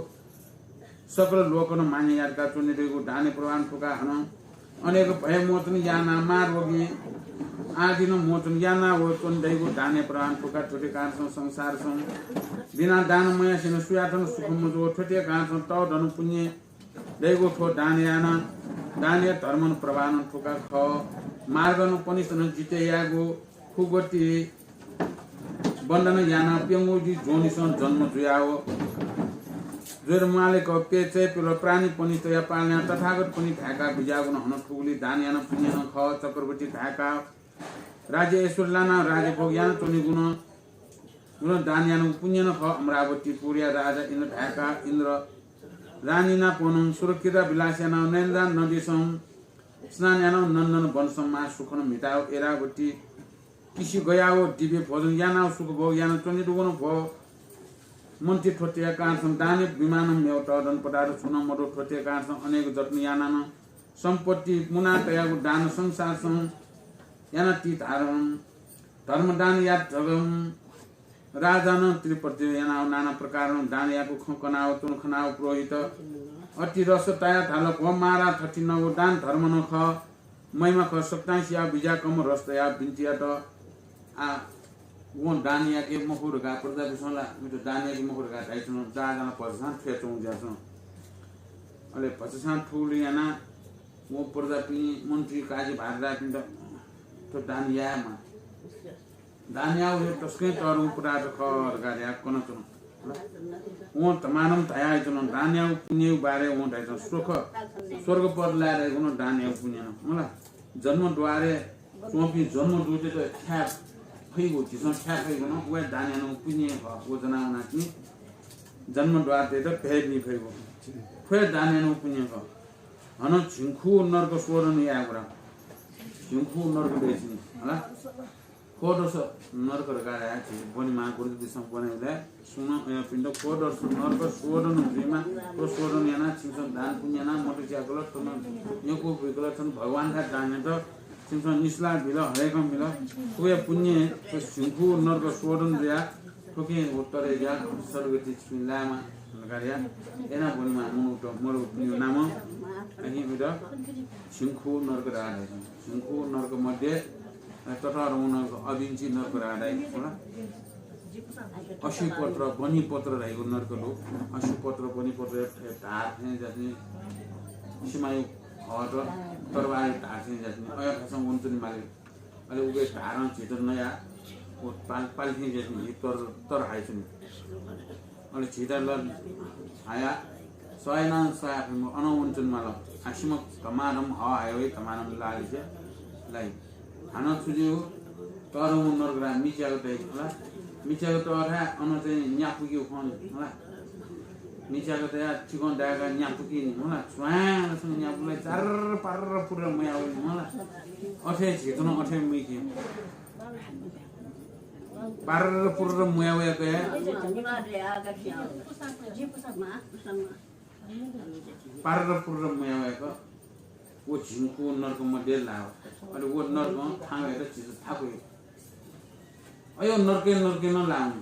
सकल लोकनं मान्य यातका च्वने दइगु दानया प्रभावं थुका हनं अनेक भय मोचन याना महारोगी आदिनं मोचन याना व च्वने दइगु दानया प्रभावं थुका। थ्वतया कारणसं संसारसं बिना दान मयासेनं सुयातं सुख मजू। थ्वतया कारणसं तःधन पुण्य दइगु थ्व दान याना दानया धर्मनं प्रभावनं थुका खः। मार्गनं पनिसनं जिते यायेगु कुगति बन्धन याना प्यंगुजी ज्वनिसं जन्म जुयाव ज्वर मालिक पेचय्‌पिल प्राणी पनि तया पालना तथागत पनि धायेका बिज्यागुनं हनं थुगुली दान याना पुण्यनं खः। चक्रवर्ती धायेका राज्य ऐश्वर्य लाना राज्यभोग याना च्वनेगुनं गुण दान यानागु पुण्यनं खः। अमरावती पुरया राजा इन्द्र धायेका इन्द्र रानी नापनं सुरक्रीडा विलास यानाव नैन्द्रा नदीसं स्नान यानाव नन्दन वनसं मां सुखनं म्हिताव ऐरावती किसि गयाव दिव्य भोजन यानाव सुख भोग याना च्वनेदुगुनं भो मन्त्री। थ्वतया कारणसं दानया विमानं मेव तःधन पदार्थ छुनं मदु। थ्वतया कारणसं अनेक जतन यानानं सम्पत्ति मुना तयागु दान संसारसं याना ती धारण धर्मदान यात धर्म राजानं त्रिपति यानाव नाना प्रकारं दान याकु खँ कनाव तुन खनाव पुरोहित अति रस तया धाल, भो महाराज, थथिंगु दान धर्मनं खः, महिमा खः, सकतां सिया बिज्याकम्ह रस तया बिन्ति यात। आ, वं दान याके मखु धकाः प्रजापिसं ला, मित दान याके मखु धकाः धाइच्वन, राजानं भचासां थ्वयाच्वंगु जुयाच्वन। अले भचासां थुगुलि यानाः वं प्रजापिं, मन्त्री, काजी, भारदारपिन्त थ्व दान यायेमाः। दान याःगु हे तसकं तःधंगु पदार्थ खः धकाः धयाः कनाच्वन। वं धमाधम धयाच्वन, दान याःगु पुण्यया बारे वं धाइच्वन, सुख स्वर्ग पद लाये धइगु नं दान याःगु पुण्यनं। मला, जन्म द्वारय् च्वंपिं जन्म दूतय्त ख्याये फइगु, झीसं ख्याये फइगु नं व हे दान यानागु पुण्य खः। व जनावनाः तिनि जन्म द्वारतय्त भय बी फइगु। थ्व हे दान यानागु पुण्य खः। हनं झिंखु नर्क शोधन यायेगु रा। झिंखु नर्क दइच्वनी, हला? ख्वदर्स नर्क धकाः धाये, झी ब्वनेमाः, गुरुजुपिसं ब्वनेबलय् सुं नं अय्‌पिन्त ख्वदर्स नर्क शोधन जुइमाः। थ्व शोधन यानाः छिमिसं दान पुण्य यानाः मत च्याकल, थन यक्व बुइकल, थन भगवानथाय् दान यात, छिमिसं निस्लाः बिल, हरेकं बिल। थुकिया पुण्यं थ्व झिंखु नर्क शोधन जुयाः थुकिं उत्तरय् ज्या सद्गति छिपिं लायेमाः धकाः याना ब्वनेमाः मनूत मरु पुण्य नाम। अकिं उत झिंखु नर्क धकाः धाइ। झिंखु नर्क मध्ये ततःधंगु नर्क अविंची नर्क धकाः धाइ। अश्वपत्र, बनिपत्र धाइगु नर्क दु। अश्वपत्र, बनिपत्र धार थें ज्याःच्वनी, सिमाया हःत तरवारया धार थें ज्याःच्वनी। अय् थासं वनाच्वने माली। अले उके धारं झीत नयाः व पाल, पाल थें ज्याःच्वनी, तर, तर हाइच्वनी। अले झीत ला हायाः सय्‌नं सयाः अनं वनाच्वने माल। आसिमक धमाधम हः हाय्‌वइ, धमाधम लालिसे लाइ। हानं छु जुइ? तःधंगु नर्क धाः मिच्याक तइ, हला। मिच्याक तःथाय् अन चाहिँ न्यापुकी खं, हला। मिच्याक तयाः थिकं दाय्‌काः न्यापुकी नि, हला। च्वाँय्‌लासं न्यापुकी, चार्र पार्र पुर्र मुया वइ नि, हला। अथे झीत नं अथे मुइकी। पार्र पुर्र मुया वया कया। पार्र पुर्र मुया वया क। व झिंखु नर्क मध्ये लाव। अले व नर्कं थाहां वयात झीत थाकुइ। अय् नर्कय्, नर्कय् नं लावं।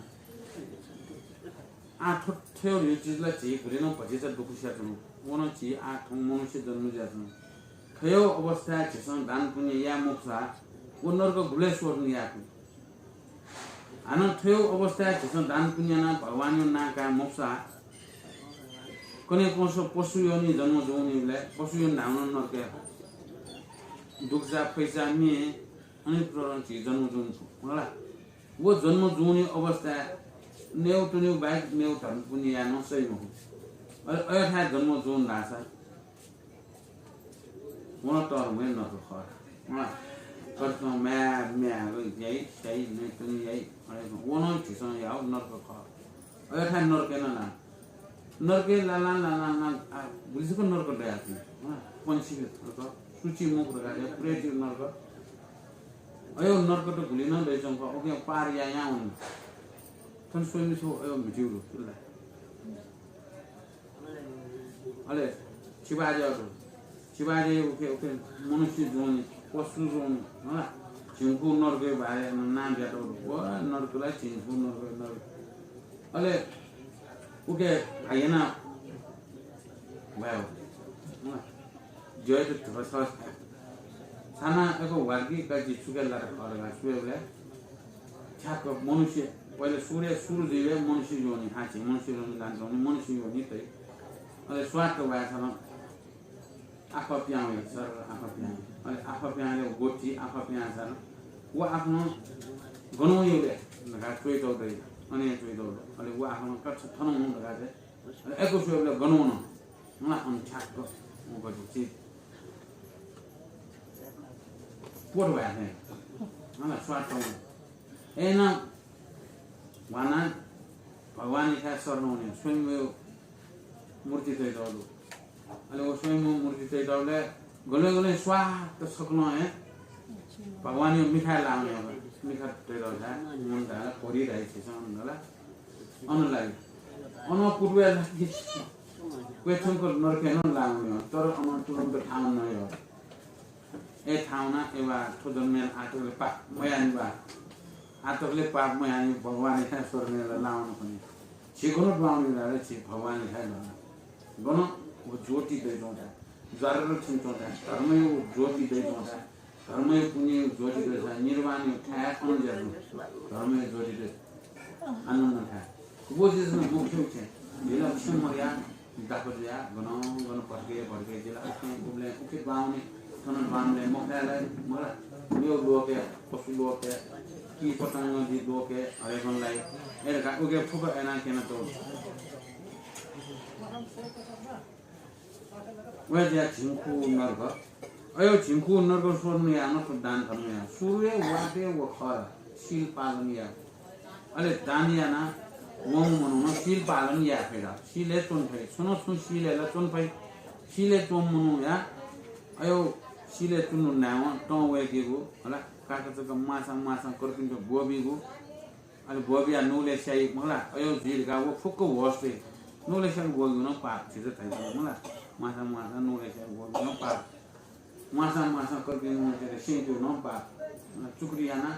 आः थ्व थ्वया ह्यः चिज ला झी गुलिनं भतिचा दुःख स्याच्वनु। व नं झी आः थौं मनुष्य जन्म जुयाच्वनु। थ्वया अवस्थाय् झीसं दान पुण्य याये मफुसा व नर्क गुलय् शोधन याये फु? हानं थ्वया अवस्थाय् झीसं दान पुण्य यानाः भगवानया नां काये मफुसा कन्हय् कंस पशु योनि जन्म जूनिबलय् पशु योनि धाःगु नं नर्कय्। दुगुचा, फैचा, म्ये, अनेक प्रकारं झी जन्म जुन छु, होला। व जन्म जुनि अवस्थाय् नेउ तुनेउ बाहेक मेउ धर्म पुण्य याये नं सही मखु। अले अय् थाय् जन्म जुन धाःसा व नं तःधंगु हे नर्क खः। होला। कतिसं म्याः, म्याः याइ, स्याइ, नेउ तुनेउ याइ, अले व नं झीसं याउ नर्क खः। अय् थाय् नर्कय् नं लान। नर्कय् लालां लालां लालां, आ, गुलिसिक नर्क दयाच्वनी। हँ, पंक्षीक नर्क, शुचि मखु धकाः, प्रेतयो नर्क। अयो नर्क त गुलि नं दइच्वंगु खः, उकिं पार यायां वनी। थन स्वयम्भू छगू अयो म्हितीगु दु, सुला। अले चिबाज्या दु। चिबाज्या उखे, उखे मनुष्य ज्वनी, पशु ज्वनी, हला। झिंखु नर्कया बारे नां ब्यातः दु। व नर्क ला झिंखु नर्क, नर्क। अले उके हायना वायो। हला। ज्वय् त थ्व छ। छाना एक वार्की का जि छुके लात खः धकाः स्वयेबलय् ठ्याक्क मनुष्य, पहिले सूर्य सुरु जुइबलय् मनुष्य योनि, हां झी मनुष्य योनि लान च्वनी, मनुष्य योनि तइ। अले स्वात्त वाये छन आखः पिहां वइ, सर आखः पिहां। अले आखः पिहां ले गोठी आखः पिहां छन। व आखं गनं यो ले धकाः च्वइतौ दइ, अने च्वइतौ दइ। अले व आखं कच्छ थन हुँ धकाः चाहिँ अले अय्‌कूगु स्वयेबलय् गन वन। मला अन ठ्याक्क वंगु चिज पोत भ्वाये थें। मला स्वात्त वन। अय्‌नं ह्वानाः भगवानयाथाय् शरण वने स्वयम्भूया मूर्ति तयातःगु दु। अले व स्वयम्भू मूर्ति तयातःगुलय् गले गले स्वात्त सकलं हे भगवानया मिखाय् लाः वने। मिखा तयातःगु थाय्, मन धाःगु ला, घोरी धाइ झीसं धाःगु ला, अन लागि। अन कुतुबया लागि क्वय् थ्यंक नरकय् नं लाः वने, तर अन तुरुन्त थाहां वने। ए थाहां वना, ए वा, थ्व जन्मय् आः तकले पाप मयानि वा। आः तकले पाप मयानि, भगवानयाथाय् शरण यायेत लाः वने खनी। झी गन दुहां वने धाःसा झी भगवानयाथाय् दुहां। गन व ज्योति दइच्वंथाय्, ज्वारर थ्यंच्वंथाय्, धर्मया व ज्योति दइच्वंथाय्, धर्मया पुण्यया ज्योति दइच्वंथाय्, निर्वाणया थाय् अन जुयाच्वं। धर्मया ज्योति दइ। आनन्द थाय्। व जिं मुख्य उखे। ढिला क्षमा या, दाखा जुया, गनं गनं भड्के भड्के जिला उखे उबले उखे बावने, थन बावने मखुला, मला। मेव लोके, पशु लोके, कीट पतंग जि लोके, हरेक ला। ए धकाः उके फुक्क याना क्यनातःगु। वय् जुया झिंखु नरक। अयो झिंखु नरक शरण यानाः थ्व दान धर्म या। सुरुय् वातय् व खः ला, शील पालन या। अले दान यानाः वंम्ह मनुखं शील पालन याये फइ ला। शीलय् च्वने फइ। छुं न छुं शीलय् ला च्वने फइ। शीलय् च्वंम्ह मनूया अयो शीलय् च्वने नाय्‌वं तं वय्‌केगु, हला, काकाचक म्वाःसां म्वाःसां कर्पिन्त ब्वःबीगु। अले ब्वःबिया नुगलय् स्याइ, मला, अयो जुइ धकाः व फुक्क होश दइ। नुगलय् स्याक ब्वःबिउ नं पाप, झीत धाइ, मला। म्वाःसां म्वाःसां नुगलय् स्याक ब्वःबिउ नं पाप। म्वाःसां म्वाःसां कर्पिं मनूतय्‌त स्यंकेगु नं पाप। मला, चुकुरी यानाः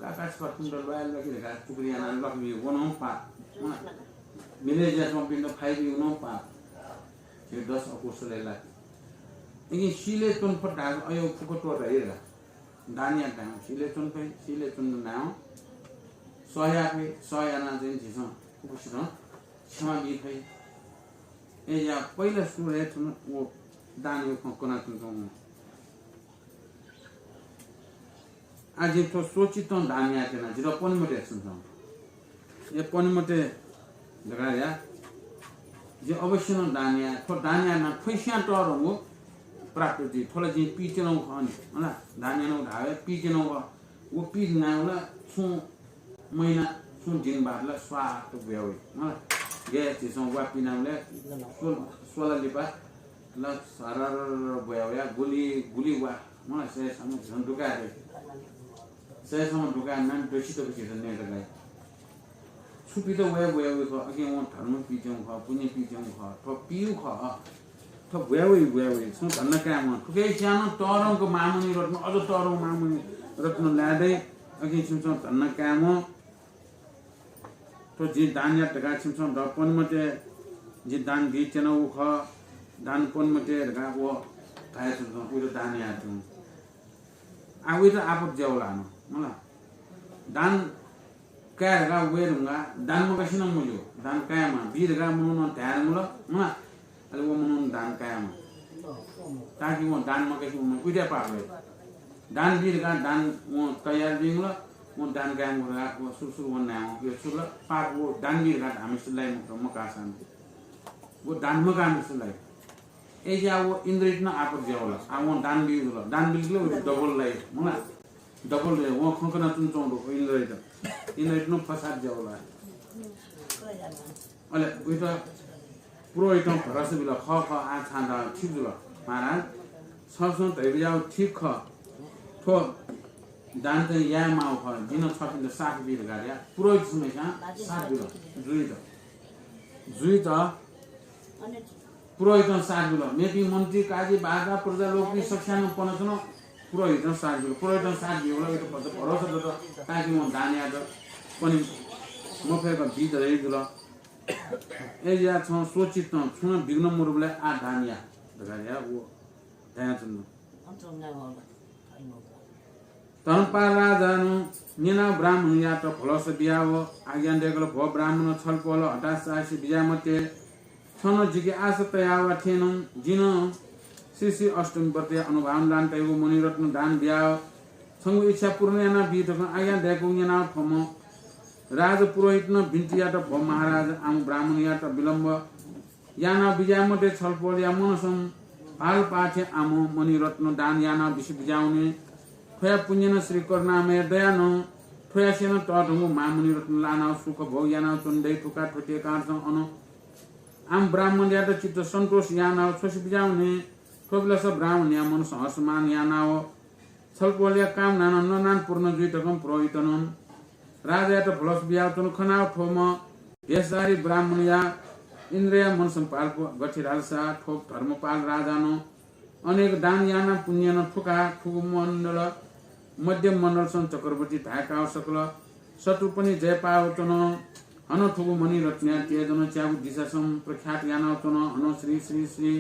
काकास कर्पिन्त ल्वाये ल्वाकि धकाः चुकुरी यानाः ल्वाकबी व नं पाप। मला, मिले ज्याच्वंपिन्त फाइबीउ नं पाप। झी दश अकुशलय् लाइ। इपिं शीलय् च्वने फत धाःसा अयो फुक्क त्वःता हे ला। दान यात धायेवं शीलय् च्वने फइ, शीलय् च्वने नाय्‌वं सह याये फइ, सह यानाः चाहिँ झीसं फुक्कसितं क्षमा बी फइ। अय्‌या पहिला सुरुय् थन व दानया खँ कनाच्वनाच्वंगु। आः जिं थ्व स्वचित्तं दान याये त्यना, जितः पने मते छिमिसं। ए पने मते धकाः या। जिं अवश्य नं दान याये। थ्व दान यानाः फैसियां तःधंगु प्राप्त जुइ। थ्व ला जिं पीत्यनागु खः नि। हला, दान यानागु धाःबलय् पीत्यनागु खः। व पीत्यनागु ला छुं महिना, छुं दिनबाद ला स्वाहात ब्वया वइ। हला, गय् झीसं वा पीनाबलय् स्व-, स्वला लिपा ला सरर ब्वया वया गुलि, गुलि वा। मला, सय्‌साम्ह झीसं दुकाये दइ। सय्‌साम्ह दुकाये नां दसि तक झीसं नयेत गाइ। छु पीत वये ब्वया वइ खः, अकिं वं धर्म पीत्यंगु खः, पुण्य पीत्यंगु खः, थ्व पीगु खः। थ्व ब्वया वइ, ब्वया वइ। छुं धन्दा कायेम्ह, थुकियासें नं तःधंक मांमणि रत्न, अझ तःधंक मांमणि रत्न लाये दइ। अकिं छिमिसं धन्दा कायेम्ह थ्व जिं दान यात धकाः छिमिसं द पने मते, जिं दान बी त्यनागु खः, दान पने मते धकाः व धाये धुंकल, उइत दान याये धुंकल। आः उइत आपत जुयावल हानं, मला। दान काये धकाः वये धुंकाः दान मकासें नं मज्यू, दान कायेमाः, बी धकाः मनूनं धाये धुंकल, मला। अले व मनुखं दान कायेमाः। ताकि वं दान मकासें वंम्ह उइत पाप लाइ। दान बी धकाः दान वं तयार जुइगु ला, वं दान कायेगु धकाः व सुरु सुरु वं नायेवं व छु ला, पाप व दान बी धकाः धाःम्हेसित लाइ मखुत, मकाःसां। व दान मकाःम्हेसित लाइ। अय्‌जुयाः व इन्द्रयात नं आपत जुयावल। आ वं दान बी जुल, दान बिल कि ला व double लाइ, मला। Double लाइ, वं खँ कनाच्वनाच्वंगु दु व इन्द्रयात। इन्द्रयात नं फसाद जुयावल। अले उइत पुरोहितं भरोसा बिल, खः खः, आः छाय् धाःगु ठीक जुल। महाराज, छं धयाबिज्याःगु ठीक खः। थ्व दान चाहिँ यायेमाःगु खः। जिं नं छपिन्त साथ बी धकाः धया। पुरोहितसं नं साथ बिल। जुइत। जुइत पुरोहितं साथ बिल। मेपिं मन्त्री, काजी, बाजा, प्रजा, लोकपिं सकसिनं पन च्वन। पुरोहितं साथ बिल। पुरोहितं साथ बिल, उइत भरोसा दत, ताकि वं दान यायेत पनि मफय्‌क बी धयादिल। अय्‌जुयाः छं स्वचित्तं छुं नं विघ्न मदुबलय् आः दान या धकाः धया व धयाच्वन। धर्मपाल राजानं न्यनाः ब्राह्मणयात भलसा बियाव आज्ञा दय्‌कल, भो ब्राह्मण, छलपोल हताश चासे बिज्याये मते। छं नं जिके आशा तयाव थें नं जिं नं श्री श्री अष्टमी व्रतया अनुभावं दान तयागु मणिरत्न दान बियाव छंगु इच्छा पूर्ण यानाबी धकं आज्ञा दय्‌कूगु न्यनाव थ्वम्ह राजपुरोहितं बिन्ति यात, भो महाराज, आम ब्राह्मणयात विलम्ब यानाव बिज्याये मते। छलपोलया मनसं भालपाखे आम मणिरत्न दान यानाव बिसे बिज्याहुने। थ्वया पुण्यं श्री करुणामय दयानं थ्वयासें नं तःधंगु महामणिरत्न लानाव सुख भोग यानाव च्वने दइ। थुका थ्वतेकांसं अन आम ब्राह्मणयात चित्त सन्तोष यानाव छ्वसे बिज्याहुने। थ्व बेलस ब्राह्मणया मनसं हर्षमान यानाव छलपोलया कामनानं ननानं पूर्ण जुइ धकं पुरोहितनं राजायात भलसा बियाव च्वन। खनाव थ्वम्ह भेषधारी ब्राह्मणया इन्द्रया मनसं पाल्पु। गथे धालसा थ्व धर्मपाल राजानं अनेक दान यानाव पुण्यं थुका थुगु मण्डल मध्य मण्डलसं चक्रवर्ती धायेकाव सकल शत्रुपनि जय पाव च्वन। हनं थुगु मणिरत्नया तेजनं च्यागू दिशासं प्रख्यात यानाव च्वन। हनं श्री श्री श्री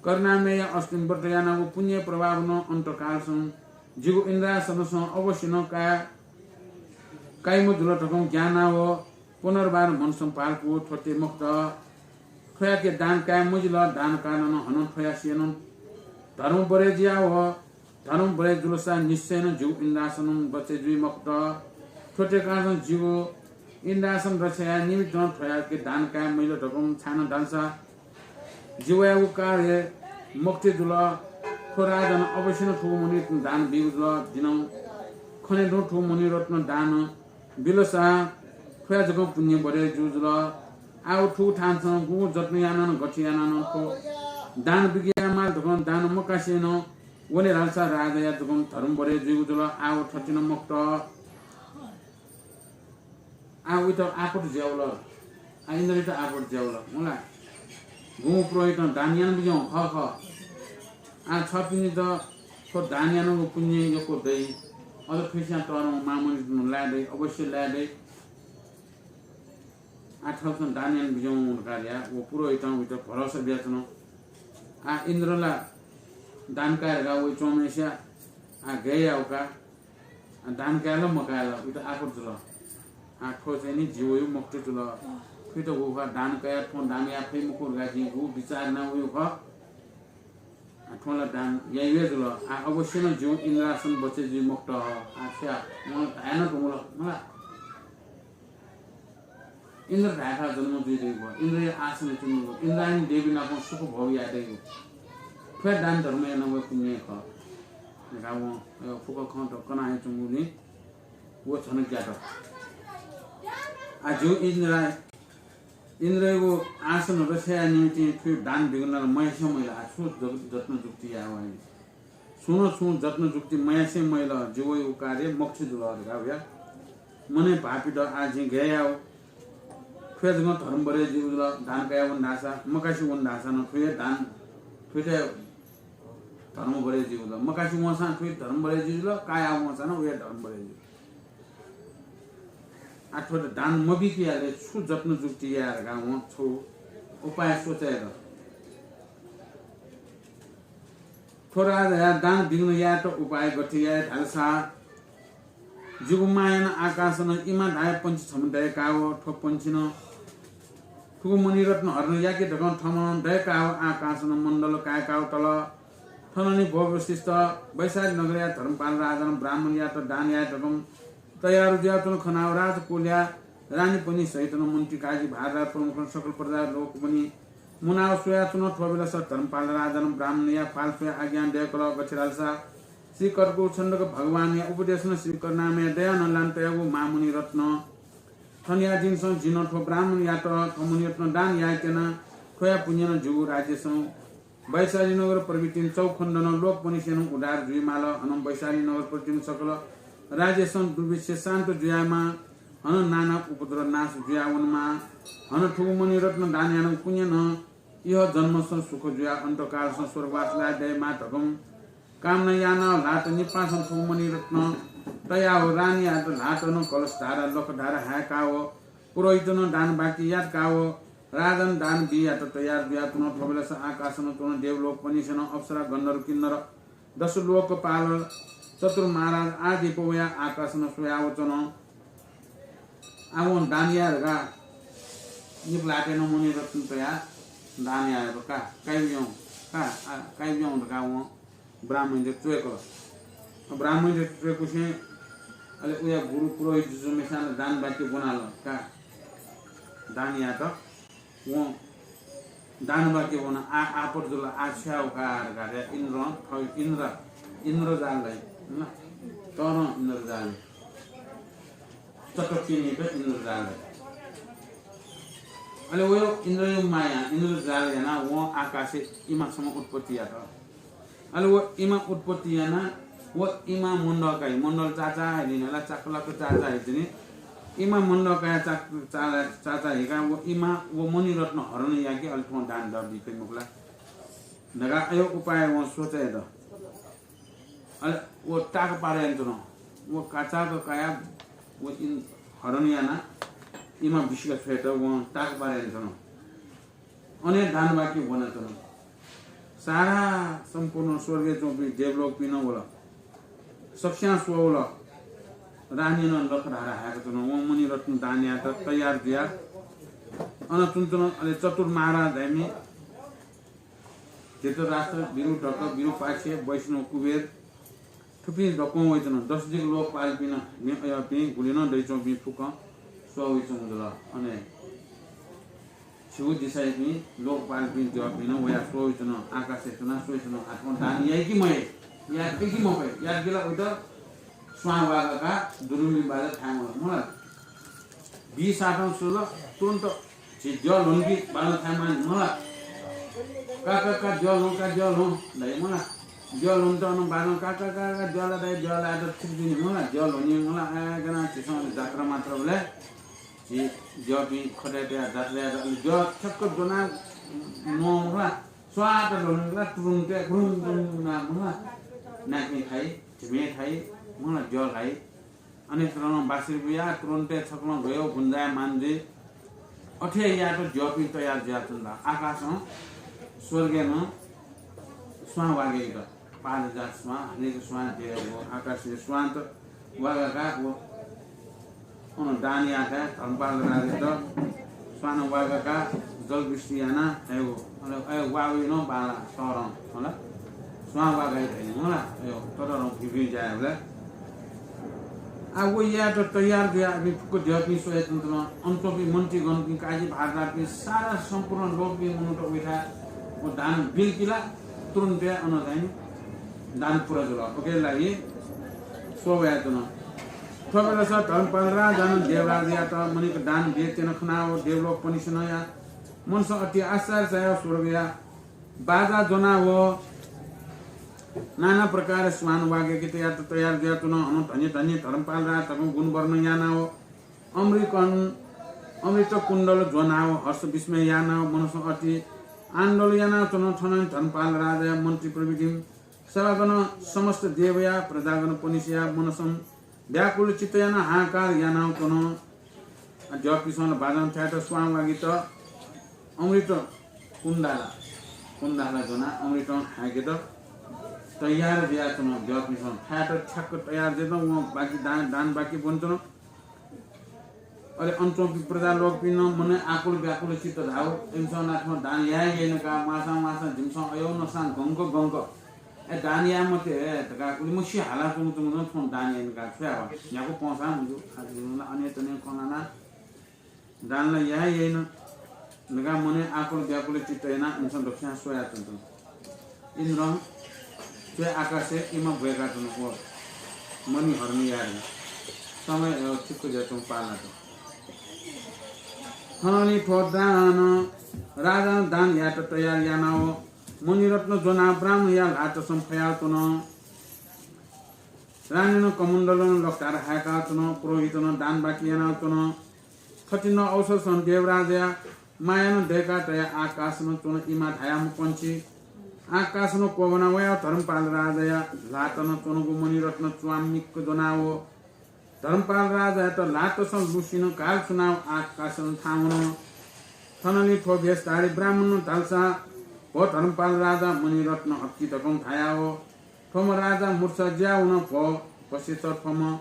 करुणामयया अष्टमी व्रत यानागु पुण्य प्रभावनं अन्तकालसं जिगु इन्द्रासनसं अवश्य नं काये, काइम्ह जुल धकं ग्यानाव पुनर्बार मनसं पाल्पु। थ्वते मखुत, थ्वयाके दान काये मजिल। दान कालं हनं थ्वयासें नं धर्म बरय् जुयाव धर्म बरय् जुलसा निश्चयनं जिगु इन्द्रासनं बचय् जुइ मखुत। थ्वतेकांसं जिगु इन्द्रासन रक्षा याये निमित्तं थ्वयाके दान काये मजिल धकं छाय्‌नं धालसा जि वयागु कार्य मखुत जुल। थ्व राजानं अवश्य नं थुगु मणिरत्न दान बीगु जुल। जिनं खनेदुं थुगु मणिरत्न दान बिलसा थ्वया जकं पुण्य बरय् जूगु जुल। आव थुगु थासं गुगु जत्न यानानं गथे यानानं थ्व दान बिके यायेमाल धकं दान मकासेनं वने धालसा राजाया जकं धर्म बरय् जुइगु जुल। आव थथे नं मखुत। आः उइत आपत जुयावल। आः इन्द्रयात आपत जुयावल। मला, गुम्ह पुरोहितं दान यानाबिज्याहुँ खः खः। आः छपिनित थ्व दान यानागु पुण्य यक्व दइ। अझ थुइस्यां तःधंगु महामणिरत्न लाये दइ, अवश्य लाये दइ। आः थःपिन्सं दान यानाबिज्याहुँ धकाः धया। व पुरोहितं उइत भरोसा बियाच्वन। आः इन्द्र ला दान काये धकाः वइच्वंम्हेसिया आः गय् याउ का? आः दान काये ला मकाये ला? उइत आपत जुल। आः थ्व चाहिँ नि जि वइगु मखुत जुल। थुइत व खः दान कयाः थ्वं दान याये फइ मखु धकाः जिं गु बिचाः यानाः वइगु खः। आः थ्वं ला दान याइगु हे जुल। आः अवश्य नं जिगु इन्द्रासन बचय् जुइ मखुत। आः स्या, वं धाये नं धुंकल, मला। इन्द्र धायेथाय् जन्म जुइ दइगु, इन्द्रया आसनय् च्वनीगु, इन्द्राणी देवी नाप सुख भोग याये दइगु। थ्व हे दान धर्म यानागु पुण्य खः धकाः वं फुक्क खँ कना हे च्वंगुलिं व झन ग्यात। आः जिगु इन्द्रा, इन्द्रयागु आसन रक्षा याये निंतिं थुगु दान बिघ्न मयासें मजिल। आः छु जग-, जत्न जुक्ति याये वइ? सुं नं छुं जत्न जुक्ति मयासें मजिल, जि वइगु कार्य मखुत जुल धकाः वया मनय् भाःपित। आः जिं गय् याउ? थुया जकं धर्म बरय् जुइगु जुल। दान कयाः वन धाःसा, मकासे वन धाःसा नं थुया दान, थुइत धर्म बरय् जुइगु जुल। मकासे वंसां थुइत धर्म बरय् जुइगु जुल, कायाः वंसां नं वया धर्म बरय् जुइगु जुल। आः थ्वयात दान मबीके यायेत छु जत्न जुक्ति याये धकाः वं छगू उपाय सोचे यात। थ्व राजाया दान बिघ्न यायेत उपाय गथे याये धालसा, जिगु मां यानाः आकाशनं इमा धाये पंक्षी छम्ह दय्काव, थ्व पंक्षीनं थुगु मणिरत्न हरण याके धकं थम्हं दय्काव आकाशनं मण्डल काय्काव तल। थनंलि भो वसिष्ठ, वैशाली नगरया धर्मपाल राजानं ब्राह्मणयात दान याये धकं तयार जुयाच्वन खनाव राजकुलया रानीपनि सहितनं मन्त्री काजी भारदार प्रमुखनं सकल प्रजा लोकपनि मुनाव स्वयाच्वन। थ्व बेलस धर्मपाल राजानं ब्राह्मणया पाल स्वया आज्ञा दयकल, गथे धालसा श्री कटकु छन्दक भगवानया उपदेशन श्री करुणामय दयानं लान तयागु मां मणिरत्न थनया दिनसं जिं थ्व ब्राह्मणयात थ्व मणिरत्न दान यायेत्यना। थ्वया पुण्यनं जिगु राज्यसं वैशाली नगर प्रभृतिं चौखण्डनं लोकपनिसेनं उद्धार जुइमाल। हनं वैशाली नगर प्रभृतिं सकल राज्यसं दुर्भिक्ष शान्त जुयामा। हनं नाना उपद्रव नाश जुयावनमा। हनं थुगु मणिरत्न दान यानागु पुण्यनं इह जन्मसं सुख जुया अन्तकालसं स्वर्गवास लाये दयेमा धकं कामना यानाव ल्हात निपासं थुगु मणिरत्न तयाव रानीयात ल्हातनं कलश धारा लख धारा हायकाव पुरोहितनं दान बाकी यातकाव राजानं दान बीयात तयार जुयाच्वन। थ्व बेलस आकाशनं च्वन देवलोकपनिसेनं अप्सरा गन्धर्व किन्नर दश लोकपाल चतुर महाराज आदि पवया आकाशनं स्वयावच्वन। आवं दान याये धकाः निपु ल्हातय् नं मणिरत्न तयाः दान याये धकाः काइब्यं का, आ, काइब्यं धकाः वं ब्राह्मणयात च्वय्कल। ब्राह्मणयात च्वय्कुसें अले उया गुरु पुरोहित जुजुम्हेसिनं दान बाकी ब्वनाल का। दान यात। वं दान बाकी ब्वना, आ, आपत जुल, आ छु याये का धकाः धया इन्द्रं, थः इन्द्र, इन्द्रजाल धाइ, हँ? तःधं इन्द्रजाल। चतुर्थिनीत इन्द्रजाल धाइ। अले वयो इन्द्रयो मायां इन्द्रजाल यानाः वं आकाशय् इमा छम्ह उत्पत्ति यात। अले व इमा उत्पत्ति यानाः व इमा मण्डल काइ, मण्डल चाचा हे लिन ला चाकलाक चाचा हे तिनि। इमा मण्डल काया चाक-, चाला-, चाचा हिकाः व इमा व मणिरत्न हरण याके अले थ्वं दान दः बी फइ मखु ला धकाः अयो उपाय वं सोचे यात। अले व ताक पारे यानाच्वन। व काचाक काया व इन हरण यानाः इमा बिसिका छ्वयेत वं ताक पारे यानाच्वन। अन हे दान बाकी ब्वनाच्वन। सारा सम्पूर्ण स्वर्गय् च्वंपिं देवलोकपिं नं वल। सकस्यां स्ववल। रानीनं लख धारा हाय्काच्वन। वं मणिरत्न दान यायेत तयार जुयाः अन च्वनाच्वन। अले चतुर महाराज धाइम्ह धृतराष्ट्र, विरूढक, विरूपाक्ष, वैष्णव कुबेर, थुपिं दक्वं वइच्वन। दस दिगु लोकपालपिं नं, अय्‌पिं गुलि नं दइच्वंपिं फुक्कं स्वः वइच्वंगु जुल। अन हे झिगू दिसायापिं लोकपालपिं द्यःपिं नं वयाः स्वः वइच्वन, आकाशय् च्वनाः स्वइच्वन। आः थ्वं दान याइ कि मयाइ? याये फइ कि मफइ? यात कि ला वइत स्वां वागाकाः दुरुमि बाजा थाय् मला। मला। बी साथं सुल तुरुन्त झी द्यः ल्ह्वंकि बालं थाय् मानि मला। का, का, का, द्यः ल्ह्वँ, का, द्यः ल्ह्वँ धाइ मला। द्यः ल्ह्वंत अन बालं का, का, का, का, द्यः ला धाइ, द्यः ला धाइ, ठीक जुइ नि मला, द्यः ल्ह्वनी मला। आय् गना झीसं जात्रा मात्रा बलय् झी द्यःपिं खतय् तयाः जात्रा यात। अले द्यः ठ्याक्क ज्वनाः न्वं मला। स्वात ल्ह्वनी मला, तुरुन्त क्रुं, क्रुं ना मला। नाइपिं थाइ, झिमे थाइ, मला द्यः थाइ। अनेक तरं बाँसुरी बुया, तुरुन्त छकलं गयो गुन्जायमान जुइ। अथे यायेत द्यःपिं तयार जुयाच्वन। आकाशं, स्वर्गय् नं स्वां वागय्‌केत। पारिजात स्वां, हनेक स्वां, देव, आकाशय् स्वांत वागाकाः व अन दान याकाः धर्मपाल राजायात स्वां वागाकाः जलवृष्टि यानाः अयो, अन अयो वावय् नं बांला तःधं, हला। स्वां वागाइ धइनि, हला। अयो, तःधं भिंभिं जायेबलय् आः व यायेत तयार जुयाः इपिं फुक्क द्यःपिं स्वयाच्वंतन। अन च्वंपिं मन्त्रीगणपिं, काजी भारदारपिं, सारा सम्पूर्ण लोकपिं मनूत वइथाय् व दान बिल कि ला तुरुन्त अन चाहिँ दान पुरा जुल। उकिया लागि स्वः वयाच्वन। थ्व बेलस धर्मपाल राजानं देवराजयात मणिक दान बियात्यन खनाव देवलोकपनिसेनं या मनसं अति आश्चर्य चायाव स्वर्गया बाजा ज्वनाव नाना प्रकार स्वान वागय्‌केत यात तयार जुयाच्वन। हनं धन्य धन्य धर्मपाल राजा धकं गुणवर्णन यानाव अमृकन, अमृत कुण्डल ज्वनाव हर्ष विस्मय यानाव मनसं अति आनन्दल यानाच्वन। थनं धर्मपाल राजाया मन्त्री प्रभृतिं सभागण समस्त देवया प्रजागणपनिसेया मनसं व्याकुल चित्त यानाः हाहाकार यानाच्वन। द्यःपिंसं ला बाजं थायेत स्वां वागय्‌केत अमृत कुण्डाला, कुण्डाला ज्वनाः अमृतं हायेकेत तयार जुयाच्वन। द्यःपिंसं थायेत ठ्याक्क तयार जुयाच्वन। वं बाकी दान, दान बाकी ब्वनाच्वन। अले अन च्वंपिं प्रजालोकपिं नं मनय् आकुल व्याकुल चित्त धाव। इमिसं ला थ्व दान याये याइन का, म्वाःसां म्वाःसां जिमिसं अय् नसां गंक गंक ए, दान याये मते धकाः उलि मसि हालाच्वंगु च्वंगु नं थौं दान याइन का, छु यावा? न्ह्यागु पंसां मजू, अनेतने खँ ल्हानाः दान ला याये याइन धकाः मनय् आकुल व्याकुल चित्त यानाः इमिसं दक्वस्यां स्वयाच्वंगु। इन्द्रं च्वय् आकाशय् इमा ब्वय्काच्वन, व मणि हरण याये धुन। समय, अ, ठिक्क जुयाच्वंगु पाः लात। थनंलि थ्व दान, राजां दान यायेत तयार यानाव मणिरत्न ज्वनाव ब्राह्मणया ल्हातसं फयाव च्वन। रानीनं कमण्डलं लखतार हाय्काव च्वन, पुरोहितं दान बाकी यानाव च्वन। थथिंगु अवसरसं देवराजया मायानं दय्काः तयाः आकाशनं च्वन इमा धायाम्ह पंछि आकाशनं क्वब्वाना वयाव धर्मपाल राजाया ल्हातं च्वंगु मणिरत्न च्वामिक्क ज्वनाव धर्मपाल राजायात ल्हातसं लुसिनं घाल सुनाव आकाशनं थाहां वन। थनंलि थ्व वेशधारी ब्राह्मणनं धालसा, भो धर्मपाल राजा, मणिरत्न हक्कि धकं धायाव थ्वम्ह राजा मूर्छा जुयाव वन। भो वसिष्ठ, थ्वम्ह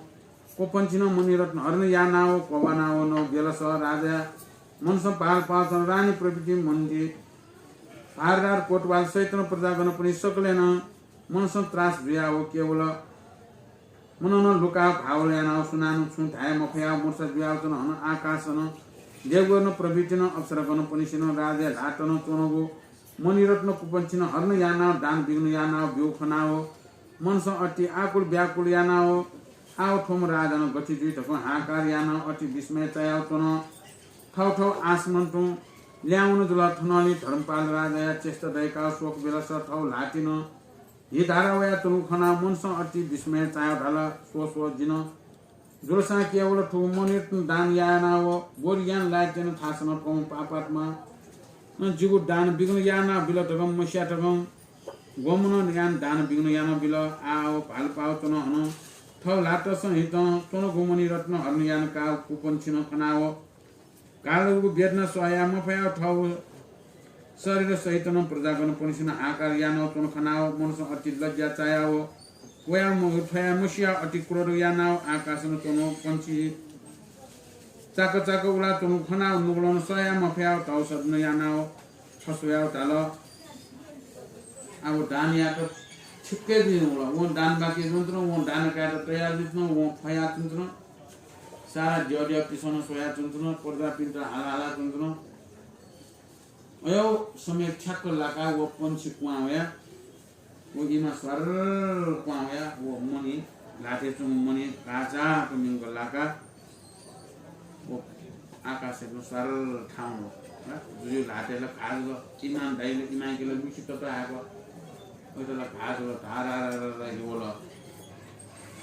कुपंछिनं मणिरत्न हरण यानाव क्वब्वानाव नव बेलस राजाया मनसं भाल पावचं रानी प्रभृति मन्त्री भारदार कोतवाल सहितं प्रजागणपनि सकलेनं मनसं त्रास जुयाव केवल मननं लुकाव भावल यानाव सुनानं छुं धाये मफयाव मूर्छा जुयाव च्वन। हनं आकाशनं देवगण प्रभृतिनं अप्सरागणपनिसेनं राजाया ल्हातं च्वंगु मणिरत्न कुपंछिनं हरण यानाव दान विघ्न यानाव ब्यूगु खनाव मनसं अति आकुल व्याकुल यानाव आव थ्वम्ह राजानं गथे जुइ धकं हाहाकार यानाव अति विस्मय चायाव च्वन। थव थव आसमं तुं ल्याहां वन जुल। थनंलि धर्मपाल राजाया चेष्टा दय्काव स्वःगु बेलस थव ल्हातिनं हि धारा वयाच्वंगु खनाव मनसं अति विस्मय चायाव धाल, स्व स्व, जिं जुलसां केवल थुगु मणिरत्न दान यानाव बोर याना लायेत्यन, थासनं थ्वम्ह पापात्मानं जिगु दान विघ्न यानाव बिल धकं मस्याः धकं ग्वम्हनं यानाव दान विघ्न यानाव बिल। आव भालपाव च्वन। हनं थव ल्हातसं हितं च्वंगु मणिरत्न हरण यानाकाव कुपंछिनं खनाव गालगु वेदना सह याये मफयाव थव शरीर सहितनं प्रजागणपनिसेनं हाहाकार यानाव च्वन खनाव मनसं अति लज्या चायाव वयाव मखु थ्वयाव मसियाव अति क्रोध यानाव आकाशनं च्वंगु पंछि चाक चाक उलाच्वंगु खनाव नुगलं सह याये मफयाव धौ सदन यानाव थस्वयाव धाल, आव दान यायेत ठिक्क जुइ धुंकल। वं दान बाकी जुयाच्वन, वं दान कायेत तयार जुयाच्वन, वं फयाच्वन। सारा द्यःद्यःपिसं स्वयाच्वन, प्रजापिन्त हाला हालाच्वन। अय् समय ठ्याक्क लाकाः व पंछि क्वहां वयाः व इमा स्वार्र क्वहां वयाः व मणि, ल्हातय् च्वंगु मणि घाःचाक मिंक लाकाः व आकाशय् स्वार्र थाहां वन। जुजुया ल्हातय् ला घाः जुल, इमां दाइ ला, इमायाके ला लुसि तत हाय्क। वयात ला घाः जुल, धारारारा हि वल।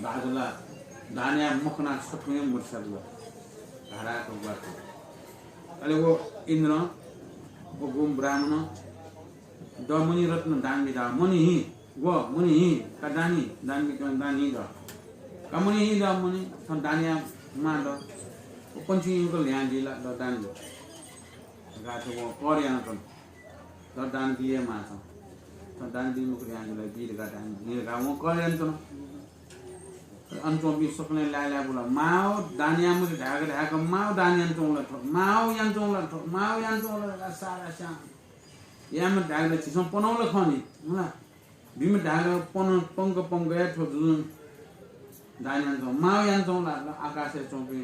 राजा ला दान याये मखनाः छथुं हे मूर्छा जुल। धाराक ग्वात। अले व इन्द्रं व गुम्ह ब्राह्मणं द मणिरत्न दान बी द, मणि हि, ग्व मणि हि, का दान हि, दान बी, दान हि द। का मणि हि द, मणि, थन दान याये माः द। व पंछिं यंक ल्ह्यां जुइ ला, द दान बी। धकाः थ्व वं कर यानाच्वन। द दान बी हे माः छं। थन दान बी मखु ल्ह्यां जुइ ला, बी धकाः दान बी धकाः वं कर यानाच्वन। अन च्वंपिं सकलें लाय् लाय् बुल। माव दान याये मते धाय्क धाय्क माव दान यानाच्वंगु ला थ्व, माव यानाच्वंगु ला थ्व, माव यानाच्वंगु ला सारा स्यां। याये मते धाय्क ला झीसं पनौ ला खः नि, मला। बी मते धाय्क ला पन पंक पंक हे थ्व जुजुं दान यानाच्वंगु, माव यानाच्वंगु ला, ला आकाशय् च्वंपिं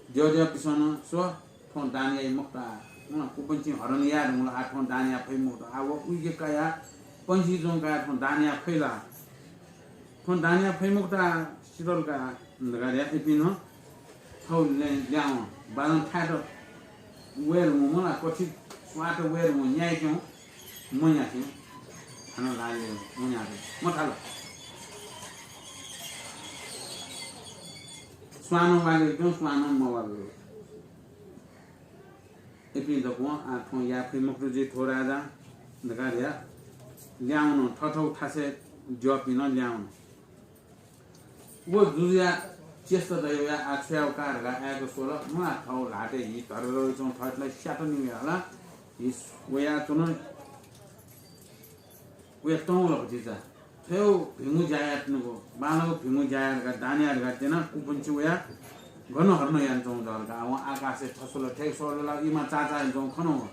द्यःद्यःपिसं नं स्व, थ्वं दान याइ मखुत आः। मला, कुपंछिं हरण याये धुंकल आः, थ्वं दान याये फइ मखुत आः। व उइके कयाः पंछि च्वंकाः थ्वं दान याये फइ ला? थ्वं दान याये फइ मखुत आः, सिधल का धकाः धयाः इपिं नं थव ल्याहां वन। बाजं थाय्त वये धुंकल, मला, कथि स्वात वये धुंकल, न्यायेत्यं मन्यासें हानं ल्हाः यय् मन्यात, मथाल। स्वानं वागय् च्वं, स्वानं मवागय्। इपिं दक्वं आः थ्वं याये फइ मखुत जुइ थ्व राजां धकाः धयाः ल्याहां वन। थथौ थासय् द्यःपिं नं ल्याहां वन। व जुजुया चेष्टा दय् वयाः आः छु याये का धकाः आय्क स्वल। मला, थव ल्हातय् हि धरधर वयाच्वं, थःत ला स्यात नि वया हला। हि वयाच्वन। वया तं वल भतिचा। थ्व भिंगु ज्या याये धुंकल, बांलाक भिंगु ज्या याये धकाः, दान याये धकाः त्यनाः कुपंछि वयाः गन हरण यानाच्वंगु दु धकाः वं आकाशय् थस्वल, थेके स्वल ला, इमा चाःचाः यानाच्वंगु खन वं।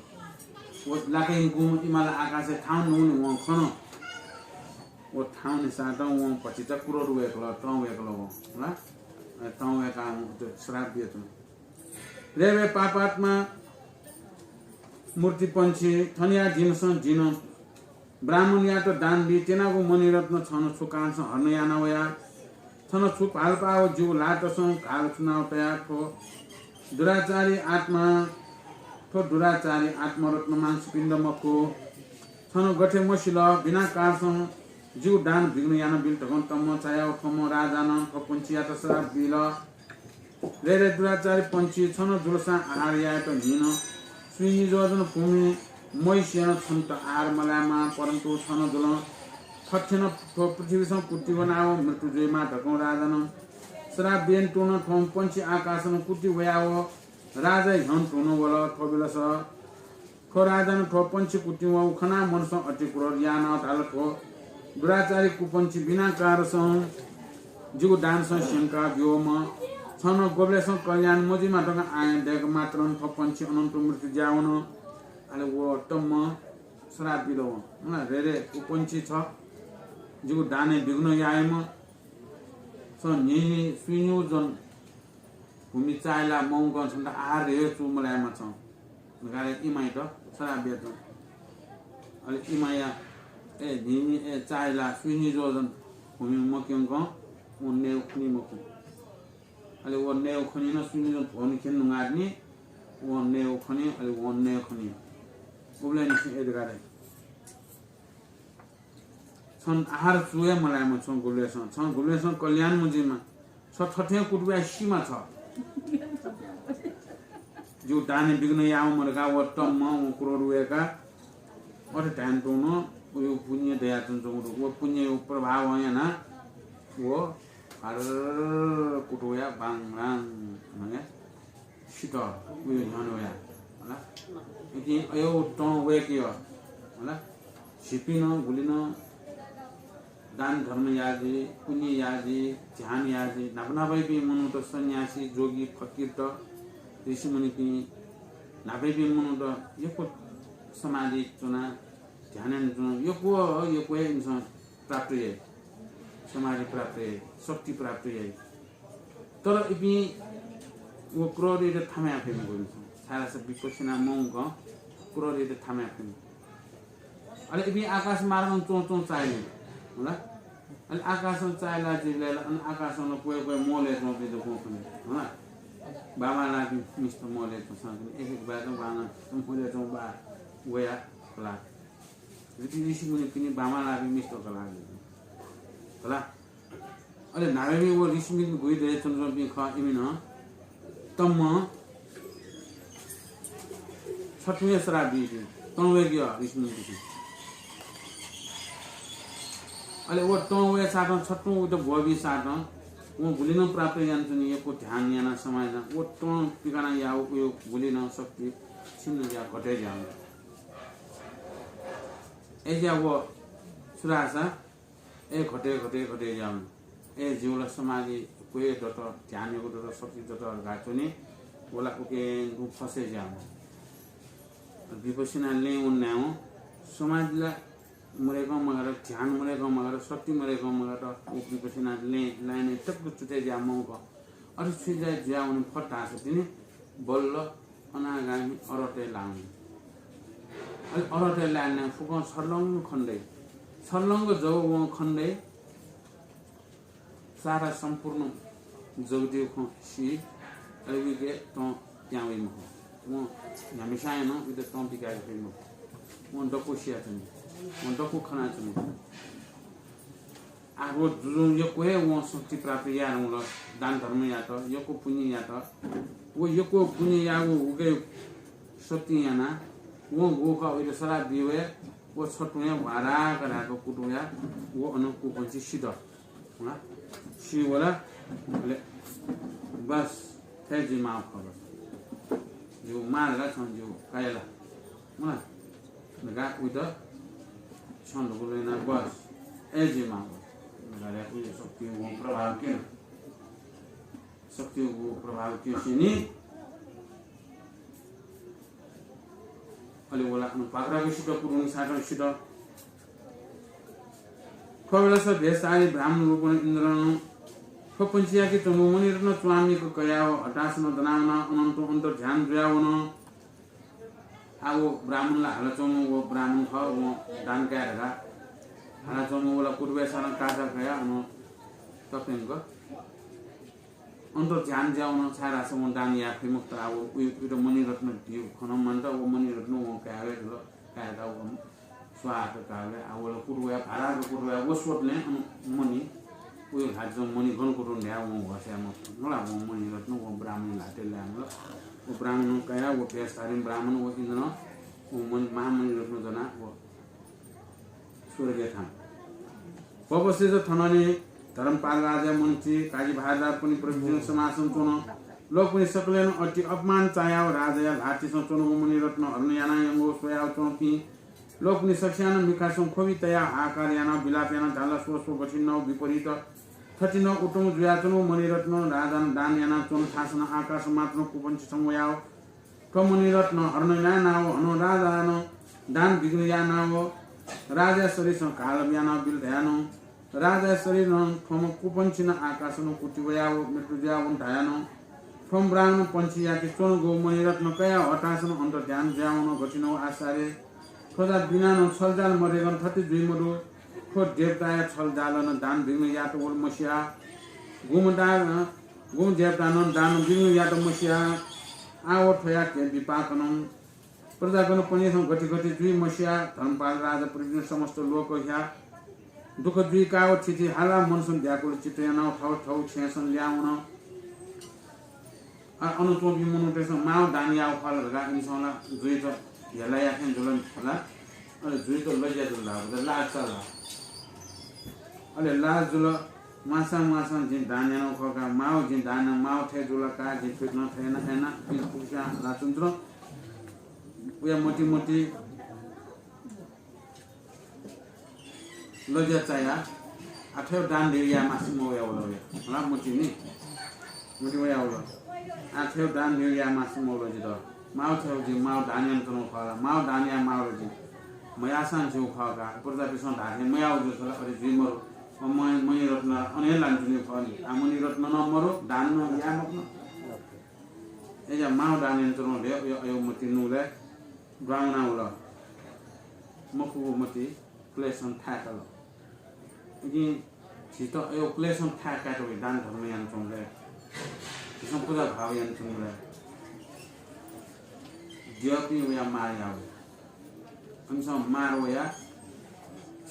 व लाकाय् गुम्ह इमा ला आकाशय् थाहां वंगु वं खन। व थाउनि साथं वं भतिचा क्रोध वय्कल, तं वय्कल वं, होला? अ, तं वय्काः वं उत श्राप बियाच्वन। रे रे पापात्मा मूर्तिपंक्षी, थनिया दिनसं जिं ब्राह्मणयात दान बी त्यनागु मणिरत्न छन छु कारणसं हरण याना वया? छन छु भालपाः व जिगु ल्हातसं घाल चुनाव तया थ्व दुराचारी आत्मा, थ्व दुराचारी आत्मा रत्न मांसपिण्ड मखु। छन गथे मसिल, बिना कारणसं जिगु दान विघ्न याना बिल धकं तम्म चायाव थ्वम्ह राजानं थ्व पंक्षीयात श्राप बिल। रे रे दुराचारी पंक्षी, छन जुलसां आहार यायेत न्हिन स्वीनियोजन भूमि महिष्यनं छन्त आहार मलायेमाः, परन्तु छन जुलं थथेनं थ्व पृथ्वीसं कुति वनाव मृत्यु जुइमाः धकं राजानं श्राप बियन तुं थ्व पंक्षी आकाशनं कुति वयाव राजाया न्ह्यःने तुं वल। थ्व बेलस थ्व राजानं थ्व पंक्षी कुतिं वःगु खनाः मनसं अति क्रोध यानाः धाल, थ्व दुराचारी कुपंक्षी बिना कारणसं जिगु दानसं स्यंका ब्यूम्ह, छन गुबलेसं कल्याण मजुइमा धकाः आज्ञा दय्क मात्रं थ्व पंक्षी अनन्त मृत्यु जुयावन। अले व तम्म श्राप बिल वं, रे रे कुपंक्षी छ, जिगु दानय् विघ्न यायेम्ह, छ न्हिं न्हिं स्वीनियोजन भूमि चाःहिला मवंकं छन्त आहार हे चू मलायेमा छं धकाः इमायात श्राप बियाच्वन। अले इमाया, ए न्हिं न्हिं ए चाःहिला स्वीनियोजन भूमि मक्यंकं वं नयेगु खनी मखु। अले वं नयेगु खनी नं स्वीनियोजन भ्वनु खने नुंगाः तिनि, वं नयेगु खनी, अले वं नयेगु खनी। उबलय् निसें ए धकाः छं आहार चू हे मलायेमा छं गुबलेसं, छं गुबलेसं कल्याण मजुइमा, छ थथें कुतुं वयाः सीमा छ। जिगु दानय् विघ्न याःम्ह धकाः व तम्म, व क्रोध वय्काः अथे धायेन तुं नं व पुण्य दयाच्वंच्वंगु दु। व पुण्यया प्रभावं यानाः व हर्र कुतुं वयाः बांलां धयाः सित, उयो न्ह्यःने वयाः, होला। इपिं अय् तं वय्के, होला। झीपिं नं गुलि नं दान धर्म याये जुइ, पुण्य याये जुइ, ध्यान याये जुइ, न्हापा न्हापायापिं मनूत सन्यासी, जोगी, फकिरत, ऋषिमुनिपिं न्हापायापिं मनूत यक्व समाधि च्वनाः, ध्यान यानाच्वनाः यक्व यक्व हे इमिसं प्राप्त याइ, समाधि प्राप्त याइ, शक्ति प्राप्त याइ। तर इपिं व क्रोधयात थामा याये फइ मखु इमिसं, छाय्धाःसा विपश्यना मवंकं क्रोधयात थामा याये फइ मखु। अले इपिं आकाश मार्गं च्वं च्वं चाःहिल, होला। अले आकाशं चाःहिला जुइबलय् ला अन आकाशं नं क्वय् क्वय् मोलय् च्वंपिं दक्वं खनी, होला। बांबांलाःपिं मिस्त मोलय् च्वंसां खनी, एक एक बाय् च्वं बांलाः मिस्त मोलय् च्वं बाः वयाः कलाः। ऋषि, ऋषिमुनिपिनि बांबांलाःपिं मिस्त कलाः, होला। अले न्हापायापिं व ऋषिमुनिपिं गुलि दयाच्वनाच्वंपिं खः, इमि नं तम्म छथुं हे श्राप बीपिं, तं वय्के ऋषिमुनिपिं। अले व तं वये साथं छथुं उइत ब्वःबी साथं वं गुलि नं प्राप्त यानाच्वनी, यक्व ध्यान यानाः समाधि यानाः व तं पिकानाः याःगु उयो गुलि नं शक्ति छिन्न जुयाः घटे जुयाः। अय्‌जुयाः व छु धाःसा ए घटे घटे घटे जुयावन। ए जिगु ला समाधि क्वय् दत, ध्यान यक्व दत, शक्ति दत धकाः च्वनी। व ला उकें गुँ फसय् जुयावन। विपश्यना लँय् वनावं समाधि ला मदय्कं मगात, ध्यान मदय्कं मगात, शक्ति मदय्कं मगात, व विपश्यना लँय्, लाइनय् तक्क चुतय् जुयाः मवंक अथे छु जुयाः, जुयावनी फत धाःसा तिनि बल्ल अनागामी अरहतय् लाः वनी। अले अरहतय् लायेमाः फुक्कं छर्लंग खने दइ। छर्लंग जव वं खने दइ, सारा सम्पूर्ण जगतया खँ सी, अले उइके तं पिहां वइ मखु। वं न्ह्याम्हस्यां नं उइत तं पिकाये फइ मखु। वं दक्व सियाच्वनी, वं दक्व खनाच्वनी। आः व जुजुं यक्व हे वं शक्ति प्राप्त याये धुंकल, दान धर्म यात, यक्व पुण्य यात। व यक्व पुण्य याःगु उके शक्तिं यानाः वं गुखः उइत सराप बी वये, व छथुं हे ह्वाराक धाय्क कुतुं वयाः व अन कुपंक्षी सित। सी वल, अले बस, थथे जुइमाःगु खः बस। जिगु मां धकाः छं जिगु काया ला। मला धकाः उइत छं धुकुले यानाः बस, अय् जुइमाःगु। धकाः उइत शक्तिया प्रभाव क्यन। शक्तिया प्रभाव क्यंसेंलि अले व ला अन पाकराक सित, कुतुं साथं सित। थ्व बेलस भेषधारी ब्राह्मण रूपन इन्द्रन थ्व पंक्षीयाके च्वंगु मणिरत्न च्वामिक कयाव हतासनं दनावनाः अनन्त अन्तर्ध्यान जुयावन। आ व ब्राह्मणला हालाच्वंम्ह व ब्राह्मण खः, वं दान काये धकाः हालाच्वंम्ह वला कुतुबया साथं कासा कयाः अन तप्यंक अन्तर्ध्यान जुयावन, छाय्धाःसा वं दान याये फइ मखुत। आ व उइ-, उइत मणिरत्न धइगु खन मन्त, व मणिरत्न वं काये धुल, कायेत वं स्वाहा काले, आ वला कुतुबया, भाराक कुतुबया व स्वतलें अन मणि, उइ हातजं मणि गन कुतुं न्ह्याः वं होश याये मफुत। मला वं मणिरत्न वं ब्राह्मण ल्हातय् लायेमल। व ब्राह्मण कयाः व भेषधारी ब्राह्मण व इन्द्रं व मणि, महामणिरत्न दनाः व स्वर्गय् थाहां। पबसेस थनंलि धर्मपाल राजा मन्त्री काजी भारदार पनि प्रभृतिं समासं च्वन। लोकपनि सकलेनं अति अपमान चायाव राजाया ल्हातिसं च्वंगु मणिरत्न हरण यानाः यंगु स्वयाव च्वंपिं लोकपनि सकसियानं मिखासं ख्वबि तयाः हाहाकार यानाः विलाप यानाः धाल, स्व स्व गथिंनं विपरीत, थथिंनं उत्तम जुयाच्वंगु मणिरत्न राजानं दान यानाच्वन थासनं आकाश मात्रं कुपंक्षीसं वयाव थ्व मणिरत्न हरण यानाव हनं राजानं दान विघ्न यानाव राजाया शरीरसं घाल यानाव बिल धयानं राजाया शरीरनं थ्वम्ह कुपंक्षीनं आकाशनं कुति वयाव मृत्यु जुयावन धयानं थ्वम्ह ब्राह्मण पंक्षीयाके च्वंगु मणिरत्न कयाव हतासनं अन्तर्ध्यान जुयावन। गथिंनं आश्चर्य, थ्व जा बिनानं छलजाल मदयेकं थथे जुइ मदु। थ्व देवताया छलजालं दान विघ्न यात वल मसिया। गुम्ह दा-, गुम्ह देवतानं दान विघ्न यात मसिया। आ व थ्वयाके विपाकनं प्रजागणपनिसं गथे गथे जुइ मसिया। धर्मपाल राजा प्रभृतिं समस्त लोकया दुःख जुइकाव थिथि हाला मनसं व्याकुल चित्त यानाव थव थव छेँसं ल्यावन। आ, अन च्वंपिं मनूतय्सं माव दान याव खः ला धकाः इमिसं ला जुइत हेला यासें जुल ला, अले जुइत लज्या जुल ला, लाज चाल ला। अले लाज जुल, म्वाःसां म्वाःसां जिं दान यानाव खः का, माव जिं दान याना, माव थथे जुल का, जिं थुइकं थथे याना, याना, इमित फुक्कसियां ला च्वंच्वन। उया मति मति लज्या चायाः, आ, थथे दान धइगु याये मास्ति मवयावल वया। मला मतिइ नि। मतिइ वयावल। आ, थथे दान धइगु याये मास्ति मवल जितः। माव थथे जिं माव दान यानाच्वनागु खः ला। माव दान याये माल जिं। मयाःसां ज्यू खः का। प्रजापिन्सं धाःथें मयाः जूसा ला अथे जुइ मरु। अ, मणि-, मणिरत्न अन हे लानाच्वनीगु खः नि। आ, मणिरत्न नं मरु, दान नं याये मखु। अय्‌जुयाः माव दान यानाच्वनागु हे अय्-, अय् मतिइ नुगलय् द्वां वनावल। मखुगु मतिइ क्लेशं थाय्‌काल। इपिं झीत अय् क्लेशं थाय्‌कायेत वइ दान धर्म यानाच्वंबलय्, झीसं पुजा भाव यानाच्वंबलय् द्यःपिं वयाः मार याः वइ। इमिसं मार वयाः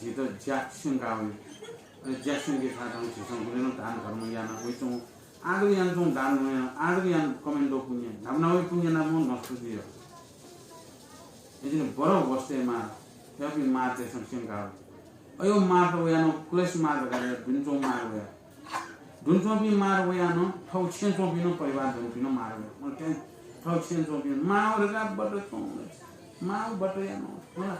झीत ज्या स्यंकाः वइ। अले ज्या स्यंके थाय् झीसं गुलिं नं दान धर्म याना वइच्वं आः जक यानाच्वंगु दान धर्म याना, आः जक याना कमाय् दु पुण्य, न्हापा न्हापा पुण्य नाप नं नष्ट जुइ। अय्‌जूगुलिं बरं होश जुयाः मार, थ्वयापिं मारतय्सं स्यंकाः वइ। अय् मारत वयाः नं क्लेश मार धकाः धाइ, दुने च्वंगु मार वयाः। दुने च्वंपिं मार वयाः नं थव छेँय् च्वंपिं नं परिवार दुनेपिं नं मार वयाः। मतलब थव छेँय् च्वंपिं माव धकाः बत च्वं, माव बत याः नं, होला।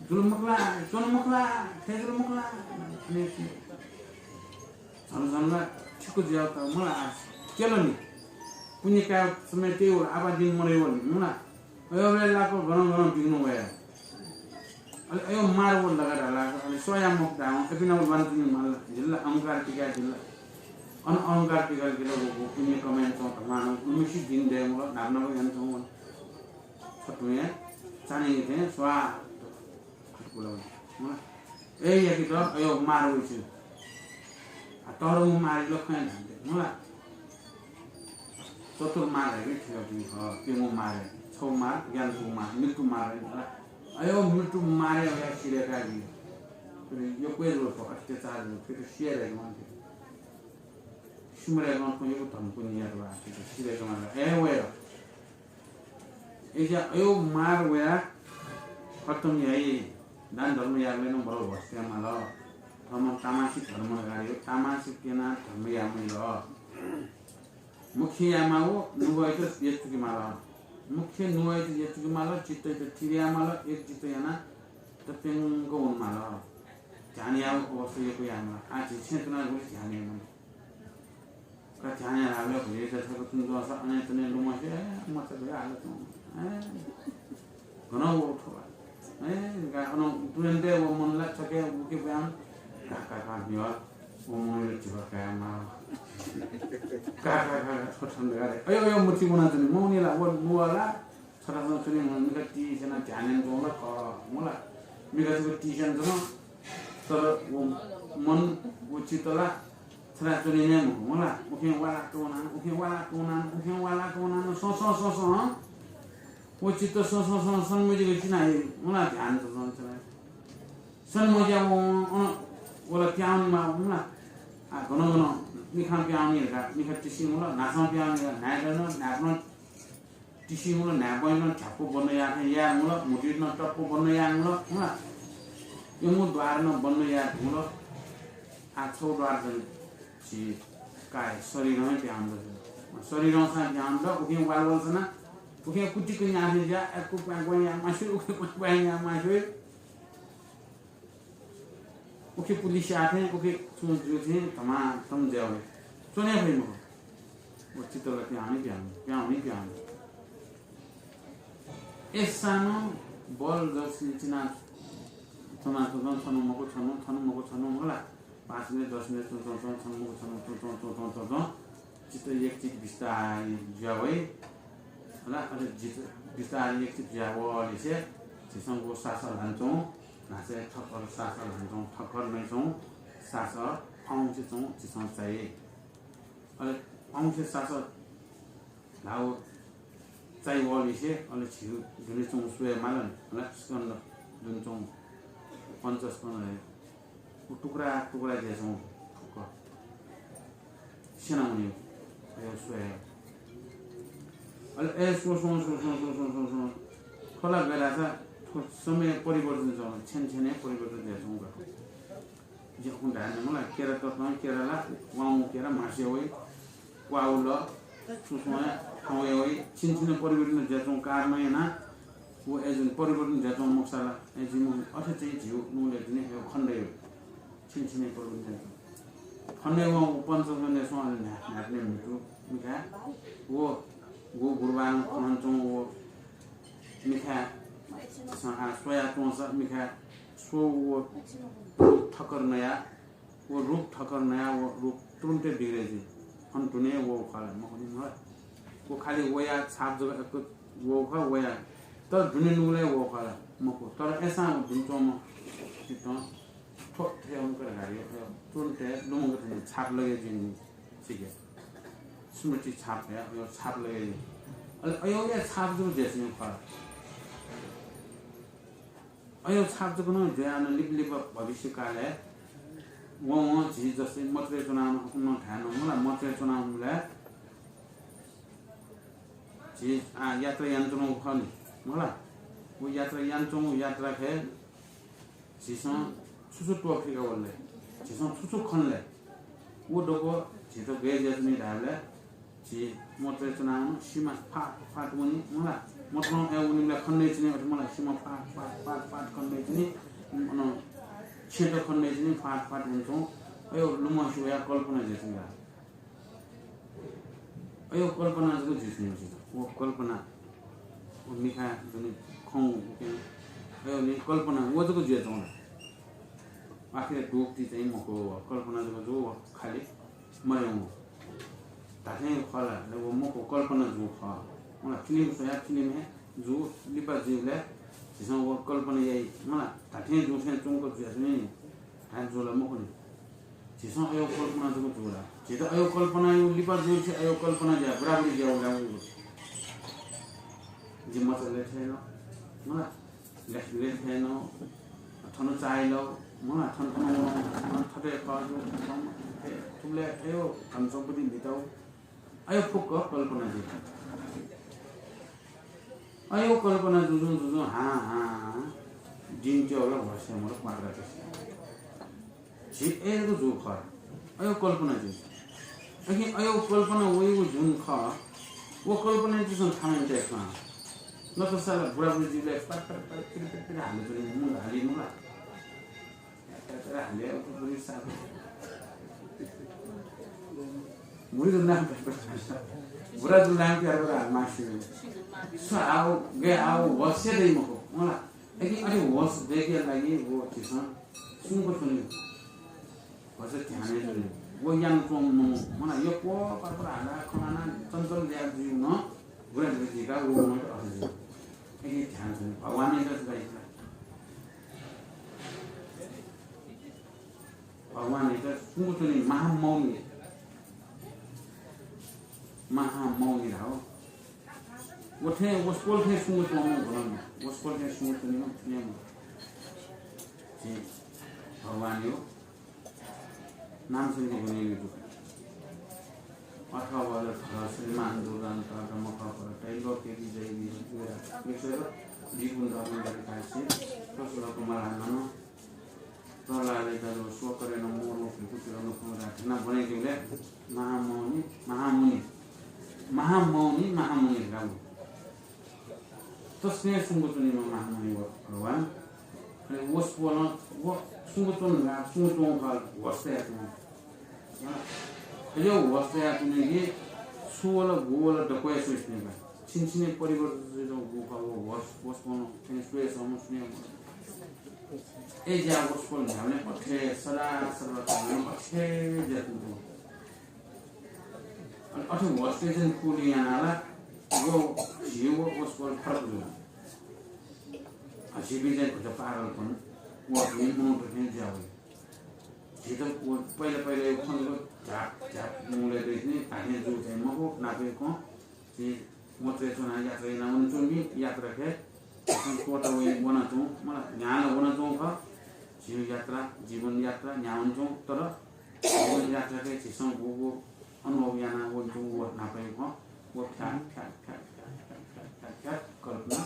जुल मखु ला, च्वन मखु ला, थथे जुल मखु ला। अले झन झन ला ठिक्क जुयाः त मला आः क्यल नि। पुण्य काये समय तये वल, आपाः दिन मदये वल नि, मला। अय् बेला लाक्क गनं गनं विघ्न वया। अले अय् मार वल धकाः धाल, अले स्वया मखु धाःवं, अपिं नाप ल्वानाच्वने माल, जिल्ला अहंकार पिकाः जिल्ला। अन अहंकार पिकाः गेल व, व पुण्य कमाय् यानाच्वं धमानं, उन्नाइस दिन दये मखु, न्हापा न्हापा यानाच्वं वल। छतुंया चान्हय् थें स्वाहा। खतकुल वल। अय् याकेत अय् मार वइच्वं। आ, तःधंगु मार ला खँ धाये मते, मला। चतुर मार हे कि थ्व, अ, प्यंगू मार हे। छगू मार, ग्यानापुगु मार, मृत्यु मार हे, मला। अय् मृत्यु मार हे वया सिधय्‌काः जुइ। थ्व यक्व हे जुल, थ्व अत्याचार जुल, थ्वयात सिधय्‌के माःथें। सिधय्‌केगु थ्व यक्व धर्म पुण्य यात वा, थ्वयात सिधय्‌के माःथें। अय् वया। अय्‌जुयाः अय् मार वयाः खतम याइ। दान धर्म याःबलय् नं बरं होश जुयाः माल। थःम्हं तामासिक धर्म याइ, तामासिक यानाः धर्म याये मजिल। मुख्य यायेमाःगु नुगःयात यचुके माल। मुख्य नुगःयात यचुके माल, चित्तयात थिर याये माल, एकचित्त यानाः तप्यंक वने माल। ध्यान यायेगु अवस्था यक्व याये माल। आः झी छेँय् च्वनाः गुलि ध्यान याये माल। का ध्यान यायेगु भुइँया छकः तुं च्वंसा अनेतने लुमंसे, ए, मचा भुइँ हालाच्वं। ए, गनं वःगु थ्व वा। ए, का, अन तुरन्तै व मनला छके उके ब्याम, का, का, का, बिवा, व मनले जिवा काया मा। का, का, का, का, थो ठन का रे। अयो, अयो, मुठी बना जनी, मौनीला, व, मुवाला, छोटा सन सुने मन, मिखा ती सेना ध्यान यान जोला, क, मुला, मिखा ती सेना जोला, तर व मन, व चित्तला, छोटा सुने ने मखु, मुला, उखे वाला कौना, उखे वाला कौना, उखे वाला कौना, सं, सं, सं, सं, हँ? व चित्त सं, सं, सं, सं, मुझे चिना हे, मुला, ध्यान त सं, सं, सं, मुझे वो, अ, वला प्याउनी मा, मुला, आ, गन, गन, मिखा प्याउनी का, मिखा तिसी, मुला, नासा प्याउनी का, नाय गन, नापन, तिसी मुल न्हाय्‌पं नं झ्याप्पु बन्द याःथें याये मुल, म्हुतुइ नं टप्पु बन्द याये मुल, हुँ ला? यंगु द्वार नं बन्द याये धुंल। आः छगू द्वार चाहिँ झी काय शरीरं हे प्याहां दु। शरीरं सां प्याहां दु, उखें वालवल सना, उखें कुतिक न्याथें ज्या, अय्‌कू क्वाँय् क्वाँय् याये मास्ति, उखें क्वाँय् क्वाँय् याये मास्ति। उखे पुलिस आथें, उखे छुं जुथें धमाधम ज्या वइ। च्वने फइ मखु। व चित्तला प्याहां नि प्याहां, प्याहां नि प्याहां। अय्‌सां नं बल जसि चिना, च्वना च्वना, छन्हु मखु छन्हु, छन्हु मखु छन्हु, होला। पाँच मिनेट, दस मिनेट, च्वं, च्वं, च्वं, छन्हु मखु छन्हु, च्वं, च्वं, च्वं, च्वं, च्वं, च्वं। चित्त एकचित्त बिस्तारै जुया वइ। होला, अले जित बिस्तारै एकचित्त जुया वःलिसे झीसं व सासः ल्हानाच्वं, न्हाचः हे ठक्कर सासः ल्हानाच्वं, ठक्कर नइच्वं, सासः औंसे च्वं झीसं चाइ। अले औंसे सासः ल्हाः चाइ वःलिसे अले झी दुने च्वं स्वये माल नि। होला, स्कन्ध दुने च्वं पञ्चस्कन्ध हे व टुक्रा टुक्रा जुयाच्वं फुक्क। स्यनावनी। अय् स्वये। अले अय् स्व, स्व, स्व। थ्व ला गय् धाःसा थ्व समय परिवर्तन जुयाच्वं, छेन छेन हे परिवर्तन जुयाच्वं का। ज्याकुं धाये नं ला, केरा ततं, केरा ला, वाउ केरा म्हास्या वइ, वाउ ल, सुसुं हे थौं हे वइ, छिन छिन परिवर्तन जुयाच्वं कारण याना, व अय् जुन परिवर्तन जुयाच्वं मखुसा ला, अय् जिमि अथे चाहिँ झीगु नुगलय् दुने हे खण्डय् वइ। छिन छिन हे परिवर्तन जुयाच्वं। खण्डय् वं व पञ्चस्कन्धय् स्वं अले न्हाय्, न्हाय्‌पनय् म्हितु मिखाय्, व, व गुरुबां खनाच्वं व मिखाय्, झीसं आः स्वयाच्वंसा मिखाय् स्व व रूप ठक्कर नया, व रूप ठक्कर नया, व रूप तुरुन्तै बिग्रे जुइ। अन दुने वःगु खः ला? मखु नि, मखु। व खालि वया छाप जक एक वःगु खः, वया। तर दुने नुगलय् वःगु खः ला? मखु। तर अय्‌सां व दुने च्वंम्ह चित्तं थ्व थथे हुंकर घारी तुरुन्तै लुमंक थें छाप लगे जुइ नि, सिके। स्मृति छाप हे, अयो छाप लगे जुइ। अले अयोया छाप जक जुयाच्वंगु खः। अयो छाप जक नं जुयाः नं लिपा लिपा भविष्यकालय् वं वं झी जस्तै मथुराय् च्वनाः नं, अन नं धाये नं मला, मथुराय् च्वनाः नं ला झी आः यात्रा यानाच्वनागु खः नि, मला। व यात्रा यानाच्वंगु यात्राय् झीसं छु छु त्वःफिका वल ले? झीसं छु छु खन ले? व दक्व झीत गय् जुयाच्वनी धायेबलय् झी मथुराय् च्वनाः नं सिमा फाट फाट वनी, मला। मथुरां अय् वनीबलय् खनेदइच्वनी, अथे मला, सिमा फाट फाट फाट फाट खनेदइच्वनी, अन छेँत खनेदइच्वनी, फाट फाट वनाच्वं। अयो लुमंसे वयाः कल्पना जुयाच्वनी का। अयो कल्पना जक जुयाच्वनी का। व कल्पना, व मिखाय् दुने खँ उकें, अयो नि कल्पना व जक जुयाच्वं ला? आखिर दुगुति चाहिँ मखु, व कल्पना जक जू, व खालि मदयेगु। धात्थें खः ला? अले व मखु, कल्पना जू खः। मला, फिल्म स्वयाः फिल्म हे जू, लिपा जुइबलय् झीसं व कल्पना याइ, मला, धात्थें जू थें च्वंक जुयाच्वनी नि, धात्थें जू ला? मखु नि। झीसं अयो कल्पना जक जू ला? झीत अयो कल्पनाया लिपा जुइसे अयो कल्पना ज्या, बुराबुरी ज्या वल ला? जि मचा लेथय् नं, मला, लेख, लेथय् नं, थन चाःहिल, मला, थन, थन वन, थन थथे खः जू, थन, थुबलय् अयो धन सम्पत्ति म्हिताउ, अयो फुक्क कल्पना जुइ। अयो कल्पना जुजुं जुजुं हां हां दिं त्यः वल, भ्वस्या मदु, क्वाक्रा तस्या। झी अय्‌यागु जू खः। अयो कल्पना जुइ। अकिं अयो कल्पना वइगु जुन खः, व कल्पनायात झीसं थानातये खः। नतसा ला बुराबुरी जुइबलय् पात पात पात पिर पिर पिर हाले जुइ, मुल हाली मुला। बुरा जुल नाम प्यार करा। बुरा जुल नाम प्यार करा मासी। सो आओ, गए आओ, वस्या दइ मखु। मला, लेकिन अथे होश दयेकेया लागि व झीसं सुंक च्वने, भचा ध्यानय् च्वने। व याना च्वंम्ह मनू, मना यक्व परपर हाला खनाना चञ्चल ल्याः जुइगु नं गुरा गुरा झीका व मनूत अथे जुइ। लेकिन ध्यान च्वने, भगवानयात चाहिँ भगवानयात सुंक च्वने महामौनी, महामौनी धाः। व थें वसपोल थें सुंक च्वंम्ह गन, वसपोल थें सुंक च्वनीम्ह थुनेम्ह झी भगवानयो नाम संख्या गुणेली दुःख। अथ वदथ श्रीमान् दुर्दान्त धम्मकपर त्रैलोक्य विजयी वीर विपुल धर्म दरिकासे श्लोक मलामन प्रह्लादयात शोक करेन मोर लोक भूतुर लोक मरा थेना बने दिले महामौनी, महामुनि, महामौनी, महामुनि राम। तस्ने सुंक च्वनीम्ह महामुनि व भगवान। अले वसपोलं व सुंक च्वन ला, सुंक च्वन का, होश तया च्वन। अले होश तया च्वने कि छु वल, गु वल, दक्वया स्वइस्ने का। छिनछिने परिवर्तन जुइगु का व होश, वसपोलं थें स्वये सम्म सुने। ए ज्या वसपोल न्ह्याबलें अथे सदा सर्वथा अथे ज्या तुं। अले अथे होश तयेजन कुलि यानाला व झी व वसपोल फरक जुल। अ, झीपिं चाहिँ भचा पागलपन, व झी मनूत थें ज्या वइ। झीत व पहिला पहिला यो खंजक झ्याप झ्याप मुले दइसनि, धाथें जू चाहिँ मखु, नापय् कं झी मचय् च्वना यात्रा याना वनाच्वंपिं यात्रा खय् त्वःता वइ वनाच्वं, मला न्ह्याला वनाच्वं खः। झीगु यात्रा, जीवन यात्रा न्ह्यावनाच्वं, तर जीवन यात्रा खय् झीसं गुगु अनुभव याना वनाच्वं व न्हापाय् खँ, व फ्याक, फ्याक, फ्याक कल्पना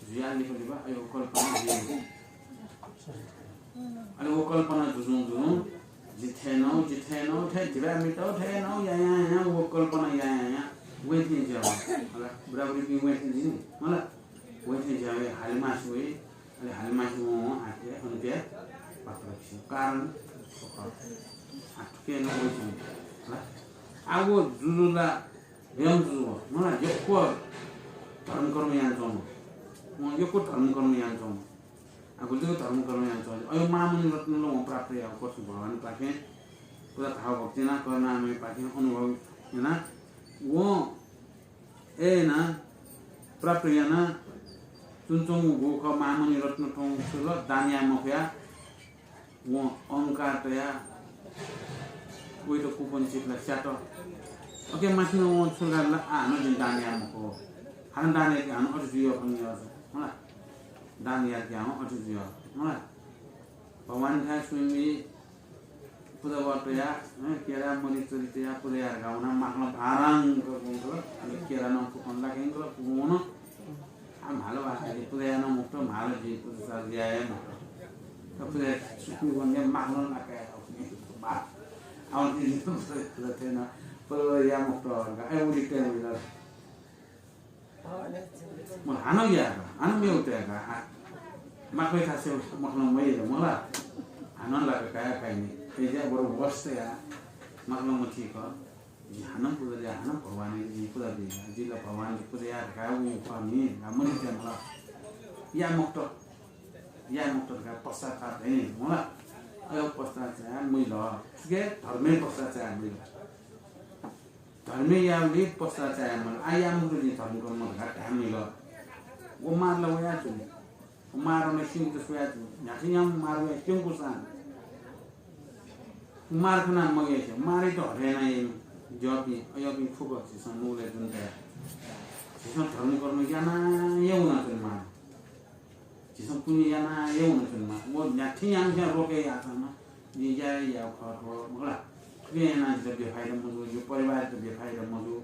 जुया लिपा लिपा, अयो कल्पना जुया। अले व कल्पना जुजुं जुजुं, जि थें नं, जि थें नं, थें धिबा मित, थें नं, या, या, या, व कल्पना या, या, या, वइथें ज्या। मला, बुराबुरीपिं वइथें जिं, मला, वइथें ज्या, हालिमासि वइ, अले हालिमासि वं आखे, अन प्या, पात्र खिसि। कारण, आ, थुके नं वइथें, मला। आ, व जुजुला, यम जुजु, मला, यक्व धर्मकर्म यानाच्वंम्ह। वं यक्व धर्मकर्म यानाच्वंम्ह। आ, गुलि जक धर्मकर्म यानाच्वंम्ह। अयो महामुनि रत्न ला वं प्राप्त याः, कृष्ण भगवानपाखें, पुजा भाव भक्ति याना, करुणामयपाखें अनुभव याना, वं ए याना, प्राप्त याना, च्वनाच्वंगु खः महामुनि रत्न थौं छु ला दान याये मफया, वं अहंकार तया, वइत कुपन चित ला स्यात। अके माथिं वं छु ला, आ, हानं जिं दान याये मखु। हानं दान याके हानं अथे जुइ खनी यार, मला। दान याके हानं अथे जुइ, मला। भगवान थाय् स्वयम्भू पुजा व तया, हँ, केरा मरि चरि तया पुजा याये धकाः वना, माखलं भारांक वंकल, अले केरा नं फुकं लाकेंकल, फुकं वन। आ, म्हाल वा, अले पुजा याना मुक्त, म्हाल जि पुजा याये मखु। त पुजा सुकु वने माखलं लाकाये, आ, अन इलि पुजा थेन, पुजा या मुक्त, ए उलि तये उलि। मला, हानं यायेका, हानं मेगु तयेका, आ, माखय् थासय् माखलं मयेल, मला, हानं लाकाकाये काइनि। अय्‌जुया बरु वस्त या, माखलं मथीक, जि हानं पुजा या, हानं भगवानयात जि पुजा बीका, जि ला भगवानयात पुजा या धकाः वइगु खः नि, ला मनि तये मला। या मुक्त, या मुक्त धकाः पश्चाताप हे नि, मला। अयो पश्चाताप चाये मजिल, छुकिया धर्मय् पश्चाताप चाये मजिल। धर्म याःबलय् पश्चाताप चाये मल। आ, या मुक्त जिं धर्मकर्म धकाः धाये मजिल। व मार ला वयाच्वन। व मार ला स्यंक स्वयाच्वन। न्ह्याथें याःम्ह मार वया स्यंकूसां। मार खनाः मग्यासे, मारयात हथय् याना याइम्ह ज्याःपिं, अज्याःपिं फुक्क झीसं नुगलय् दुने तया। झीसं धर्मकर्म याना हे वनाच्वनेमाः। झीसं पुण्य याना हे वनाच्वनेमाः। व न्ह्याथें याःम्हस्यां रोके याःसां नं, जिं याये याये खः थ्व, मखु ला? थुकिं यानाः जितः बेफाइदा मजू, जिगु परिवारयात बेफाइदा मजू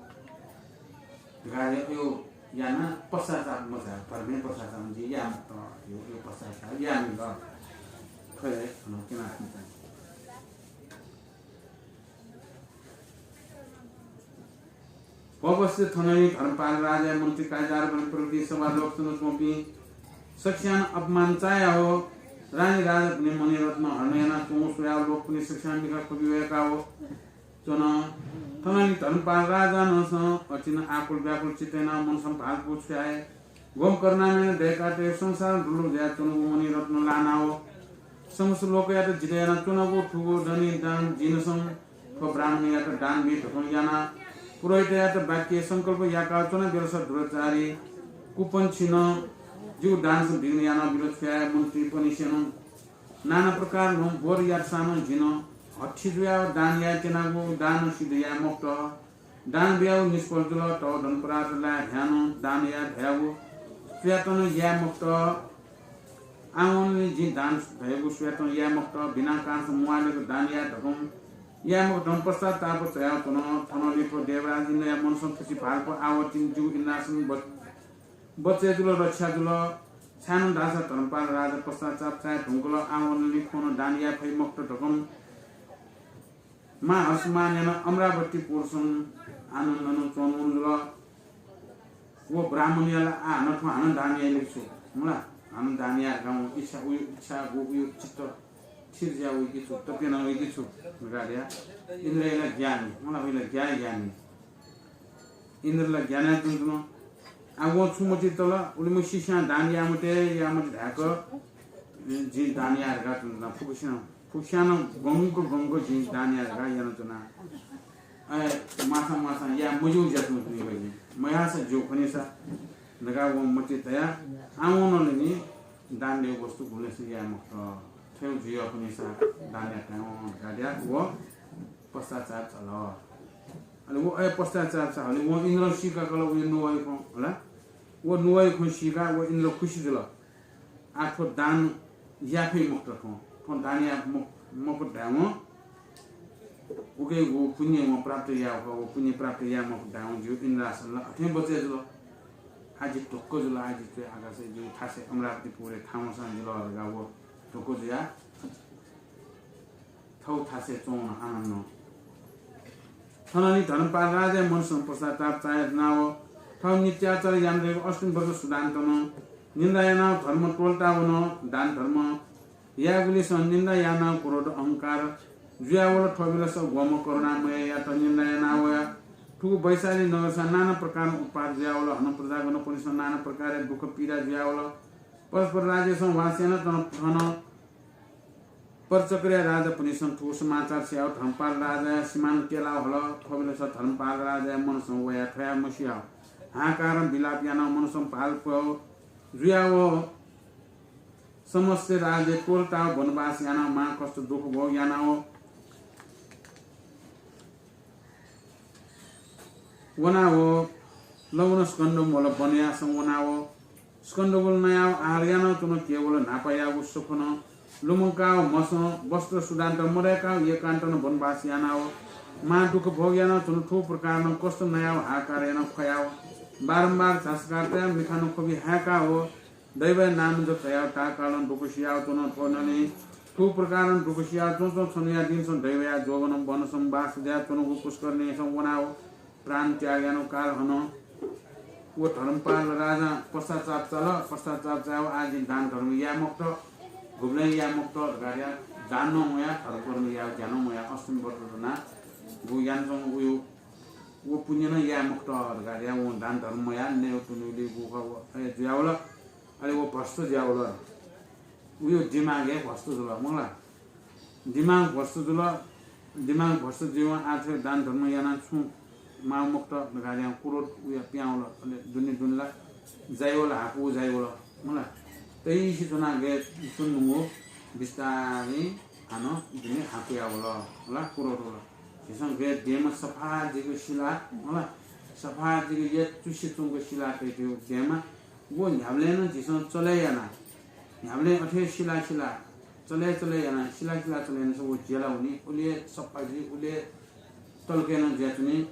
धकाः अयो यानाः पश्चाताप मचाये, धर्मय् पश्चाताप, जिं याये मखुत, यो, यो पश्चाताप याये मखुत। थ्व हे थन क्यनाच्वने। भवभवस्थित थनंलि धर्मपाल राजाया मन्त्री कायदार बने प्रभृति सभा लोकसभा च्वंपिं सकस्यां अपमान चायाः रानी राजापिनि मणिरत्न हरण यानाच्वंगु स्वयाः लोकपिनि सकस्यां मिखा ख्वबि वय्‌काः च्वन। थनंलि धर्मपाल राजानं सं अचिन आकुल व्याकुल चित्त यानाः मनसं भालपु छुयाः गोमकर्णामय् दय्कातये संसारं दुर्लभ जुयाच्वनागु मणि रत्न लानाव समस्त लोकयात जित यानाच्वनागु थुगु धनी दान जिनसं थ्व ब्राह्मणयात दान बी धकं याना पुरोहितयात वाक्य संकल्प याकाव च्वना बेलस दुराचारी कुपंक्षीनं जिगु दानसं विघ्न याना बिल। छु याये मन्त्रीपनिसेनं नाना प्रकारनं बोध यातसानं जिन हठी जुयाव दान याये त्यनागु दान सिद्ध याये मफुत। दान बियाव निष्फल जुल। तव धनपदार्थ लाये ह्यानं दान याये धयागु सुयातं याये मफुत। आवंलि जिं दान धयागु सुयातं याये मफुत। बिना कारणसं म्वालेक दान याये धकं याये मफुत। पश्चाताप चायाव च्वन। थनंलि थ्व देवराज इन्द्रया मनसं खुसी भालपो आवतिन जिगु इन्द्रासन बच बचय् जुल, रक्षा जुल। छाय्‌नं धाःसा धर्मपाल राजा पश्चाताप चाये धुंकल। आवंलि थ्वनं दान याये फइ मखुत धकं महाहर्षमान यानाव अमरावतीपुरसं आनन्दनं च्वंवं जुल। व ब्राह्मणया ला आः हानं थ्व हानं दान याये छु, मला, हानं दान याये धकाः वं इच्छा, उयो इच्छा, गु उयो चित्त थिर जुया वइके छु, तप्यना वइके छु धकाः धया। इन्द्रया ला ज्ञानी, मला, उयो ला ज्ञानी ज्ञानी। इन्द्र ला ज्ञानय् तुं तुं। आ, वं छु मतिइ तल, उलिमछि सिस्यां दान याये मते, याये मते धाय्‌क, जिं दान याये धकाः तुं तुं। फुक्कसिनं, फुक्कसिनं गंक गंक जिं दान याये धकाः यानाच्वना। अय्, मासां मासां याये मज्यू ज्या तुं तुं वइ। मयाःसा ज्यू खनीसा धकाः वं मतिइ तया। आवंलि नि दान देउ वस्तु गुबलेसं याये मखुत। थ्व जुइ खनीसा दान याये धकाः वं धकाः धया, व पश्चाताप चाल। अले व अय् पश्चाताप चाःबलय् वं इन्द्रं सीकाकल, वया नुगःया खँ, होला। व नुगःया खँ सीकाः व इन्द्र खुसी जुल। आः थ्व दान याये फइ मखुत थ्वं। थ्वं दान याये म-, मफुत धायेवं उकिया व पुण्य वं प्राप्त याये खः, व पुण्य प्राप्त याये मफुत धायेवं जिगु इन्द्रासन ला अथें बचय् जुल। आः जि ढुक्क जुल, आः जि थ्व आकाशय् जिगु थासय् अमरावतीपुरय् थाहां वंसां जुल धकाः व ढुक्क जुयाः थव थासय् च्वंवन आनन्दं। थनंलि धर्मपाल राजाया मनसं पश्चाताप चायाच्वनाव थव मिथ्याचार यानातःगु अष्टमी व्रत सुदान्तं निन्दा यानाव धर्म त्वःतावन। दान धर्म यायेगुलिसं निन्दा यानाव क्रोध अहंकार जुयावल। थ्व बेलस गोमकर्णामययात निन्दा यानाव थुगु वैशाली नगरसं नाना प्रकारं उत्पात जुयावल। हानं प्रजागणपनिसं नाना प्रकारया दुःख पीडा जुयावल। परस्पर राज्यसं वास यानातःगु थन परचक्रया राजापनिसं थुगु समाचार स्याव धर्मपाल राजाया सिमान क्यलाव हल। थ्व बेलस धर्मपाल राजाया मनसं वया थ्वया मसियाव हाहाकारं विलाप यानाव मनसं भालपो जुयाव समस्त राज्य त्वःताव वनवास यानाव महाकष्ट दुःख भोग यानाव वनाव लवन स्कन्दमूल वनयासं वनाव स्कन्दमूल नयाव आहार यानाव च्वन। केवल न्हापायागु सुखनं लुमंकाव म्हसं वस्त्र सुदान्त मदय्काव एकान्तनं वनवास यानाव महादुःख भोग यानाव च्वन। थुगु प्रकारनं कष्ट नयाव हाहाकार यानाव ख्वयाव बारम्बार झासुकाः तयाव मिखानं ख्वबि हाय्काव दैवया नाम जप धयाव ताःकालं दुःख सियाव च्वन। थ्वनंलि थुगु प्रकारं दुःख सियाव च्वंच्वं छन्हुया दिनसं दैवया जोगनं वनसं वास जुयाच्वंगु पुष्करणीसं वनाव प्राण त्याग यानाव काल हन। व धर्मपाल राजां पश्चाताप चाल। पश्चाताप चायाव आः जिं दान धर्म याये मखुत, गुबलें याये मखुत धकाः धया। दान नं मया, धर्म कर्म याये ज्या नं मया, अष्टमी व्रत दना, गु यानाच्वंगु उयो व पुण्य नं याये मखुत धकाः धया। वं दान धर्म मया, नये त्वनीगुलिं गु खः व अय् जुयावल। अले व भ्रष्ट जुयावल। उयो दिमाग हे भ्रष्ट जुल, मखुला। दिमाग भ्रष्ट जुल। दिमाग भ्रष्ट जुयावं आः थ्व दान धर्म यानाः छुं माः मखुत धकाः धया क्रोध उया पिहां वल। अले दुने दुने ला जाइवल, हाकु जाइवल, मखुला। तइसे च्वनाः गय् च्वनेधुंगु बिस्तारं हानं दुने हाकुयावल, मखुला, क्रोध वल। झीसं गय् देमा सफा जिगु सिला, मखुला, सफा जिगु यचुसे च्वंगु सिला तइतयेगु देमा व न्ह्याबलें नं झीसं चले याना, न्ह्याबलें अथे सिला सिला चले चले याना, सिला सिला चले याना व ज्याला वनी, उले सफा जुइ, उले तलके नं ज्या च्वनी।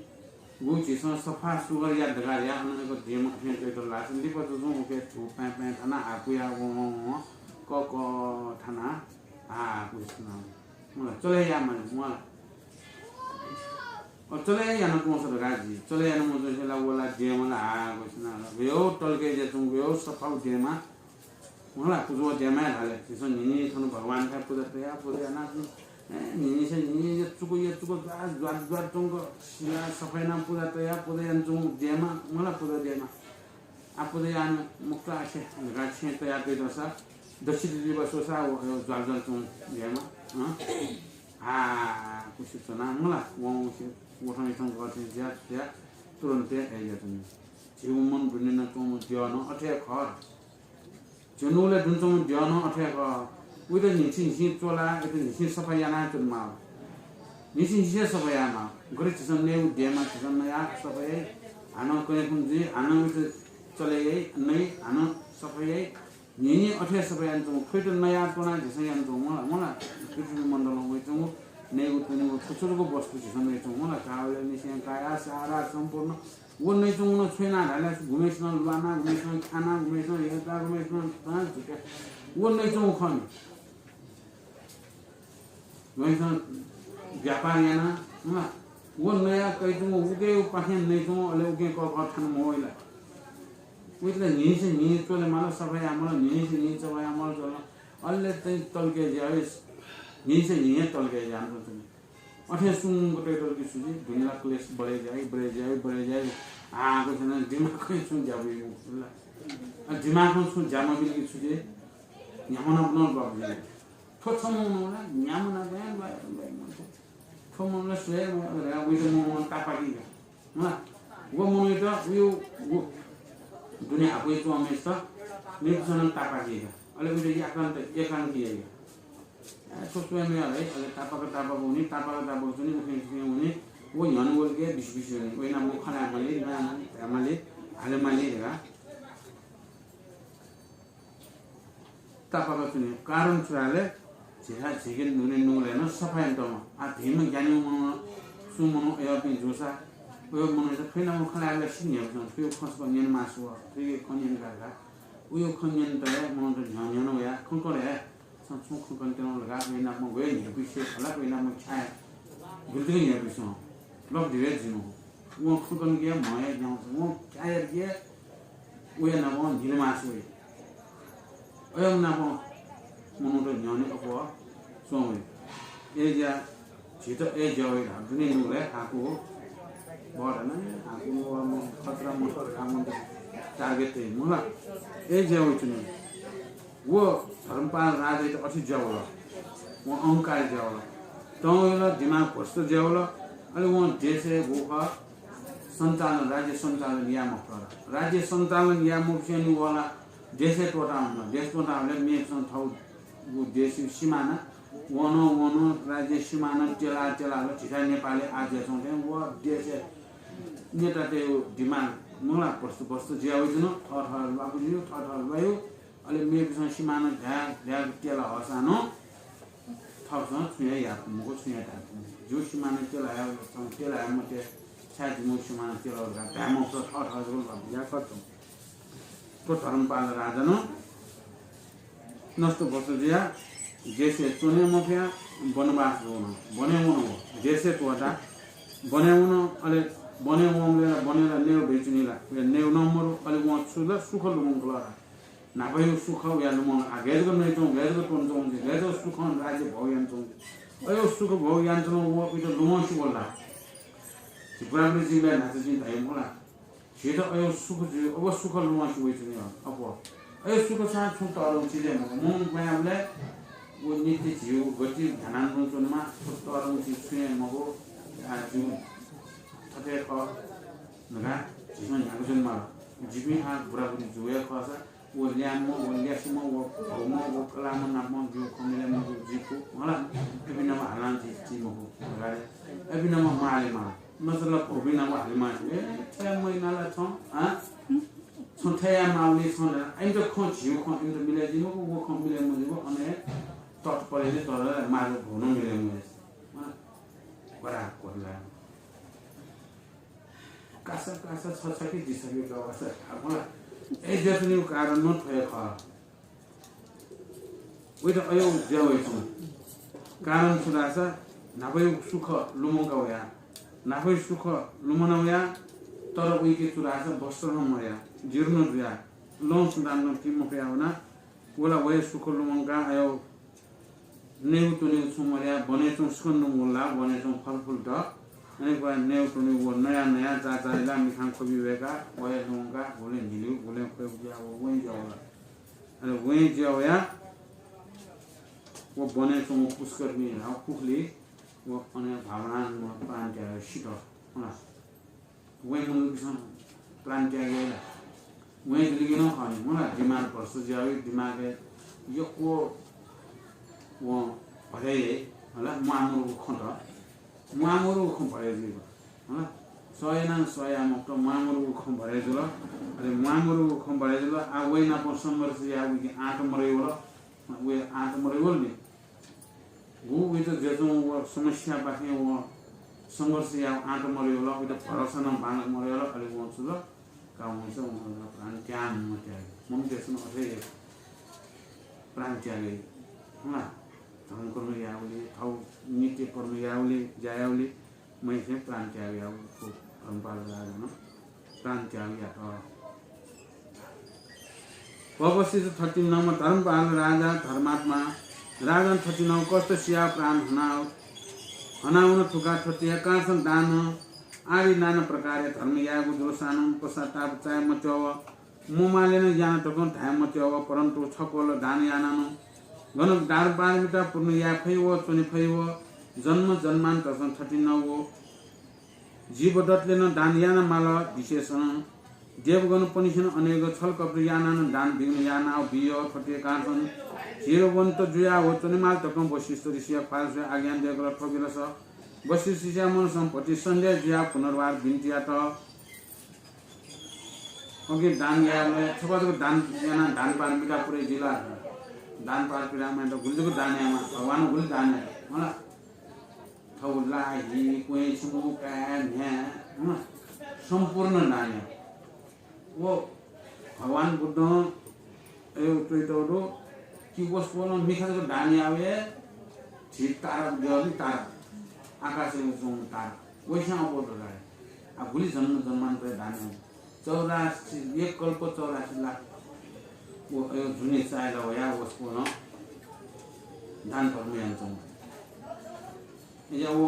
गु झीसं सफा सुग्घर यात धकाः धया अन एक देमा अथें तयेत लाःसा लिपा जुजुं उके धू पाँय् पाँय् थाना हाकुया वं वं वं क क थाना हाकु सुना। मला चले या माने, मला। अ, चले याना तुं सर गाजी। चले याना मुझे से ला वो ला देमा ला हाकु सुना। गयो तलके जे तुं गयो सफा देमा। मला कुजो देमा धाले। झीसं न्हिं न्हिं थन भगवान का पूजा तया, पूजा याना। ए, न्हिं न्हिं से न्हिं न्हिं ये चुको, ये चुको, द्वार, द्वार, द्वार तुं को सिला सफा याना पूजा तया, पूजा याना तुं देमा, मला पूजा देमा। आपुदयान मुक्त आखे धकाः छेँ तयार तयातःसा दक्षिण दिवस वसा व ज्वाल ज्वाल च्वं गेमा। हँ। आ, कुसि च्वना मला वं उसे वथं इथं गथे ज्या ज्या तुरन्ते अय्‌या तुनि। झिउ मन दुनिन च्वं द्यः नं अथे खः। झिउ नुगलय् दुन च्वं द्यः नं अथे खः। उइत न्हिसि न्हिसि च्वला, उइत न्हिसि सफा याना च्वनेमाः। न्हिसि न्हिसि सफा याना। गथे झीसं नयेगु द्यःमा झीसं नया सफा याइ। हानं कयेखुं जुइ, हानं उइत चले याइ, नइ, हानं सफा याइ। न्हिं न्हिं अथे सफा याना च्वं, थ्वइत नया त्वना झीसं याना च्वं मला, मला। पृथ्वी मण्डलं वइ च्वं, नयेगु तुनिगु छुछुरुगु वस्तु झीसं नइ च्वं मला। कावले निसें काया सारा सम्पूर्ण व नइ च्वं न। छुइना धाले गुमेसन ल्वाना, गुमेसन खाना, गुमेसन हेता, गुमेसन तां झुके। व नइ च्वं खन। वइसं व्यापार याना, हँ, व नया कइतुं उके पाखें नइतुं, अले उके कः कः थाना मवइला। उइतले न्हिंसे न्हिं च्वले माल, सफा यामल, न्हिंसे न्हिं सफा यामल च्वल। अले चाहिँ तलके ज्यावेस, न्हिंसे न्हिं तलके ज्यान च्वने। अथे सुंग तइतल कि सुजी, दुनिया क्लेश बढे जाई, बढे जाई, बढे जाई। आ, को छन दिमाग कहीं सुं ज्याबु। आ, दिमाग सुं ज्यामा बिल कि सुजी, न्यामना बना बाबु। थ्व छम्ह मनू ला न्याम्ह नाप यां बाय्, बाय् मनू। थ्व मनू ला स्वये, म, रे, उइत म, म तापाकी का। मला, व मनूइत उयो, उ, दुने हापुइ च्वंम्हेसित, मेपिसं तापाकी का। अले उइत एकान्त, एकांकी याइ का। ए, थ्व स्वये मया है, अले तापाक, तापाक हुने, तापाक, तापाक च्वने, उखे, उखे हुने, व न्ह्यःने वल के बिस बिस हुने, वइना म खना माली, ना माली, धा माली, हाले माली धका। तापाक च्वने। कारण छु धाःले झीथाय् झीके न्हूने नुगलय् नं सफा यानातःम्ह। आ, भिंम्ह ज्ञानीम्ह मनू, सुं मनू अय्‌पिं जूसा, अय् मनूयात थुइनाम्ह खँ ल्हायेबलय् सित न्ह्यःपिसं थुइगु खँ सकल न्यने मास्ति वः, थुइगु खँ न्यने का धकाः। उयो खँ न्यनेत हे मनूत न्ह्यः न्ह्यःने वयाः खँ कल हे। छं छुं खँ कने त्यनागु धकाः वय्‌नापं वय् न्ह्यःपिसे खला, वय्‌नापं छाय् गुलि तक न्ह्यःपिसं लक दिवे जिनु। वं खँ कन के म्ह हे न्याउँछ। वं क्या यार के उया नाप न्हिले मास्ति वइ। अय्‌म्ह नाप मनूत न्ह्यःने अप्वः च्वं वइ। अय्‌ज्या झीत अय्‌ज्या वइ धाः दुने नुगलय् हाकु बढना हाकु व म खतरा मखतरा मन target तइ मला। अय्‌ज्या वइ च्वने। व धर्मपाल राजाइत अथे ज्या वल। वं अहंकार ज्या वल। तं वल, दिमाग भ्रष्ट ज्या वल। अले वं देशय् व खः सञ्चालन, राज्य सञ्चालन याये मफुत। राज्य सञ्चालन याये मफुसेंलि व ला देशय् त्वःता वल। देश त्वःता वल, मेपिसं थःगु देशय् सिमाना वन वन राज्य सिमाना त्यला त्यला व झीथाय् नेपालय् आः ज्या च्वंथें व देशय् नेतातय् दिमाग मला भ्रष्ट भ्रष्ट ज्या वइच्वन। थः थः ल्वापु जुइ, थः थः ल्वायु। अले मेपिसं सिमाना ध्याः ध्याः त्यला हःसां नं थःसं छुं हे याये मखु, छुं हे धाये मखु। जिगु सिमाना त्यला हया, छं त्यला हया मते, छाय् जिमिगु सिमाना त्यला धकाः धाये मखु, थः थः जक ल्वापु जुया खः। थ्व धर्मपाल राजा नं नष्ट भ्रष्ट जुयाः देशय् च्वने मफया, वनवास जुल। वनय् वन व, देशय् त्वःता वनय् वन। अले वनय् वंबलय् ला वनय् ला नयेगु दइच्वनी ला, नयेगु नं मदु। अले वं छु ला सुख लुमंकल ला। न्हापायागु सुख वया लुमं आ गय् जक नइच्वं, गय् जक त्वनाच्वं, गय् जक सुखं राज्य भोग यानाच्वं। अय् सुख भोग यानाच्वं व उइत लुमंसे वल ला। झी बुराबुरी जिबलय् न्हाचः जिं धाये मखु ला। झीत अय् सुख जुइ, अव सुख लुमंसे वइच्वनी अप्वः। अय् सुख छाय् छुं तःधंगु चिज हे मखु। मं ब्वयाबलय् व नित्य झीगु गति ध्यानान्तरं च्वनेमाः, थ्व तःधंगु चिज छुं हे मखु। आ, जिगु थथे खः धकाः झीसं न्ह्याकाच्वनेमाल। जिपिं आ बुराबुरी जू हे खःसा व ल्याय्म्ह, व ल्यासेम्ह, व भौम्ह, व कलाःम्ह नापं जिगु खँ मिले मजू जुइ फु, मला। अय्‌पिं नाप हालां जुइ, जुइ मखु धकाः रे। अय्‌पिं नाप माले माल। नचल भौपिं नाप हाले माल। ए, थय् महिना ला छं, आ? छं थय् याये माःबलय् छं ला, इमित खँ झीगु खँ इमित मिले जुइ मखु, व खँ मिले मजुइगु, अन हे तत पलेले तर माल भौनं मिले मजुइ। आ? बडा कोला। कासा कासा छ छ कि दि छ कि गवासा, आ, मला। अय् ज्या च्वनेगु कारण नं थ्व हे खः। वइत अय् ज्या वइच्वन। कारण छु धाःसा न्हापायागु सुख लुमंका वया। न्हापायागु सुख लुमना वया, तर उइके छु धाःसा वस्त्र नं मया, जीर्ण जुया, लं सुदान नं ति मफया वना। व ला वया सुख लुमंकाः अय् नयेगु त्वनेगु छुं मदया, वनय् च्वं सुखं नं वल ला, वनय् च्वं फलफुलत अले व नयेत्वनी व नया नया चाचाइला मिखां ख्वबि वय्‌का, वया लुंका, गुले न्हिलिउ, गुले ख्वय् जुया व वँय् जुया वल। अले वँय् जुया वया व वनय् च्वंगु पुष्करिणी धाःगु पुखुलिइ व अन भगवान प्राण त्याग सित। होला। वँय् मनूतय्‌सं प्राण त्याग याइ ला? वँय् जुलिके नं खः नि। मला दिमाग भ्रष्ट जुयावइ, दिमागय् यक्व वं भलय् याइ, होला, म्वाःमदुगु खँ त, म्वाःमदुगु खँ भलय् जुइ, होला। सह यानां सह याये मफुत, म्वाःमदुगु खँ भलय् जुल। अले म्वाःमदुगु खँ भलय् जुल, आ वइ नाप संघर्ष यायेगु कि आँट मदय्‌वल, वइ आँट मदय्‌वल नि। गु उइत जुयाच्वंगु व समस्यापाखें व संघर्ष यायेगु आँट मदय्‌वल, उइत भरोसा नं बांलाक मदय्‌वल, अले वं छु जुल, का वंस वं प्राण त्याग मत्याग। मनूतय्‌सं अथे हे प्राण त्याग याइ। होला, धर्मकर्म याःबलय्, थःगु नित्य कर्म याःबलय्, ज्या याःबलय्, मय्‌सं प्राण त्याग याःगु धर्मपाल राजानं प्राण त्याग यात। वसिष्ठ थथिंम्ह धर्मपाल राजा धर्मात्मा राजां थथिंम्ह कष्ट सियाः प्राण हना, हनावन थुका थथे कासं दान आदि नाना प्रकारया धर्म याःगु जुलसानं पश्चाताप चाये मत्यव मोमालेनं याना धकं धाये मत्यव, परन्तु छकवल दान यानानं गन दान पारमिता पूर्ण याये फइ व च्वने फइ व जन्म जन्मान्तरसं थथिंम्ह व जीवदत्तले नं दान याना माल। विशेषं देवगणपनिसेनं अनेक छलकपट यानानं दान विघ्न याना बिय। थथे कासं धीरवन्त जुया व च्वनेमाल धकं वसिष्ठ ऋषिया ख्वाल स्वयाः आज्ञा दयेकल। थ्व बेलस वसिष्ठ ऋषिया मनसं भति सन्देह जुया पुनर्वार बिन्ति यात। ओके, दान यायेबलय् छकः जक दान यानाः दान पारमिता पुरे जुइ ला? दान पारमिता मयात गुलि जक दान यायेमाः, भगवानं गुलि दान यात? मला, थःगु ला, हि, क्वँय्, छुमु, काय्, म्ह्याय्, हँ, सम्पूर्ण दान यात। व भगवान बुद्धं अय् च्वयातःगु दु कि वसपोलं मिखा जक दान याःबलय् झी तारा, तारा, आकाशय् च्वंगु तारा, वइसं अप्वः दु धाइ। आ गुलि जन्म जन्मान्तर दान याःगु। चौरासी, एक कल्प चौरासी लाख व अय् जुने चाय्‌ला वयाः वसपोलं दान धर्म यानाच्वंगु। अय्‌या व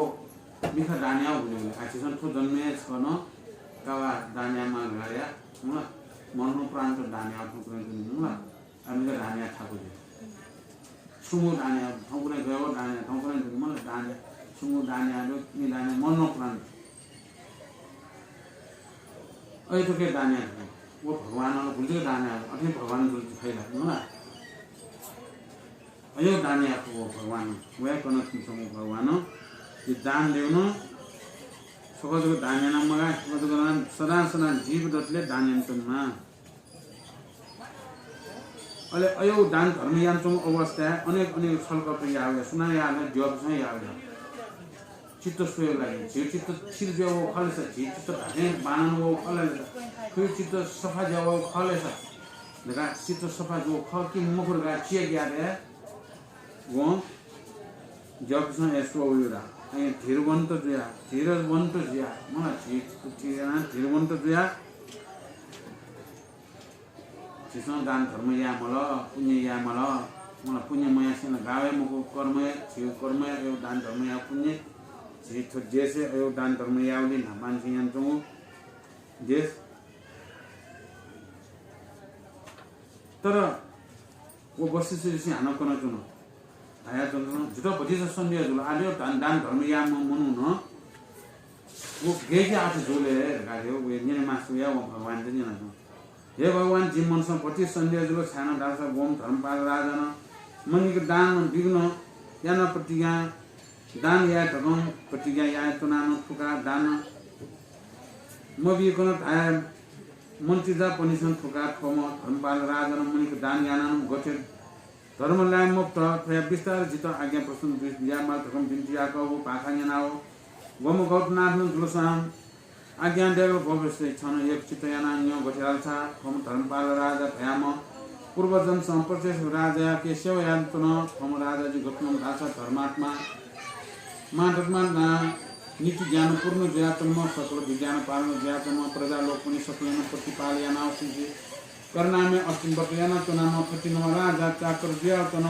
मिखा दान याःगु गुलि गुलि। आ झीसं थ्व जन्मय् छकः नं का वा दान यायेमाः धकाः, हुँ ला, मरणोपरान्त दान याःगु थौंकन्हय् दु नि, हुँ ला। आ मिखा दान याःगु थाकु जुइ। छुमु दान याःगु थौंकन्हय् गय् व दान याःगु थौंकन्हय् दु नि, मला दान याःगु, छुमु दान याःगु दु, मि दान याःगु, मरणोपरान्त। अय् थुके दान याःगु। व भगवानं गुलि जक दान याःगु, अथे भगवान गुलि जक खइ ला, हुँ ला। अय् दान याःगु व भगवानं, वय्‌कलं थुमिसं व भगवानं, जि दान देउन, छकः जक दान याना मगाः, छकः जक नं सदां सदां जीवदत्तले दान यानाच्वनेमाः। अले अय् दान धर्म यानाच्वंगु अवस्थाय् अनेक अनेक छलकपट याः वया, सुनां याः वया, द्यःपिन्सं याः वया। चित्त स्वयेगु लागि, झीगु चित्त थिर जुया वःगु खः ले सा, झीगु चित्त धात्थें बांलाना वःगु खः ले सा, थुगु चित्त सफा जुया वःगु खः ले सा धकाः, चित्त सफा जूगु खः कि मखु धकाः check याये वं द्यःपिन्सं हे स्वः वइ ला। अले धीरवन्त जुया, धीरवन्त जुया, मला झी चित्त थिर यानाः धीरवन्त जुया। झीसं दान धर्म याये माल, पुण्य याये माल। मला पुण्य मयासें ला गाः वये मखु, कर्म हे, झीगु कर्म हे अय् दान धर्म याःगु पुण्य। झी थ्व देशय् अय् दान धर्म याःगुलिं न्हापांनिसें यानाच्वंगु देश। तर व वसिष्ठ ऋषिं हानं कनाच्वन। धयाच्वन, जितः भतिचा सन्देह जुल। आः अय् दान, दान धर्म याःम्ह मनुखं व गय्‌के आथे जुल हे धकाः हे व न्यने मास्ति वयाः व भगवानयात न्यनाच्वन। हे भगवान, जिमि मनसं भति सन्देह जुल, छाय्‌नं धाःसा वम्ह धर्मपाल राजानं मणिक दान विघ्न यानाः प्रतिज्ञा, दान याये धकं प्रतिज्ञा यानाच्वनाः नं थुका दान मबीकन धाये मन्त्रिजापनिसें थुका थ्वम्ह धर्मपाल राजानं मणिक दान यानाः नं गथे धर्म लाये मफुत, थ्वया विस्तार जितः आज्ञा प्रसन्न जुइ बिज्यायेमाल धकं बिन्ति याकः व भाखा न्यनाः व गौतमनाथनं जुलसां आज्ञा दयेकल। भो वसिष्ठ, छं एक चित्त यानाः न्यँ, गथे धालसा थ्वम्ह धर्मपाल राजा धयाम्ह पूर्वजन्मसं पृथ्वी राजायाके सेवा यानाच्वन। थ्वम्ह राजा जि गथे धालसा धर्मात्मा, महात्मा, नीति ज्ञान पूर्ण जुयाच्वंम्ह, सकल विज्ञान पारंगत जुयाच्वंम्ह, प्रजा लोकपनि सकलें नं प्रतिपाल यानाः वसुंसे करुणामय अष्टमी व्रत यानाच्वनाम्ह, थथिंम्ह राजा चाकर जुयाच्वन।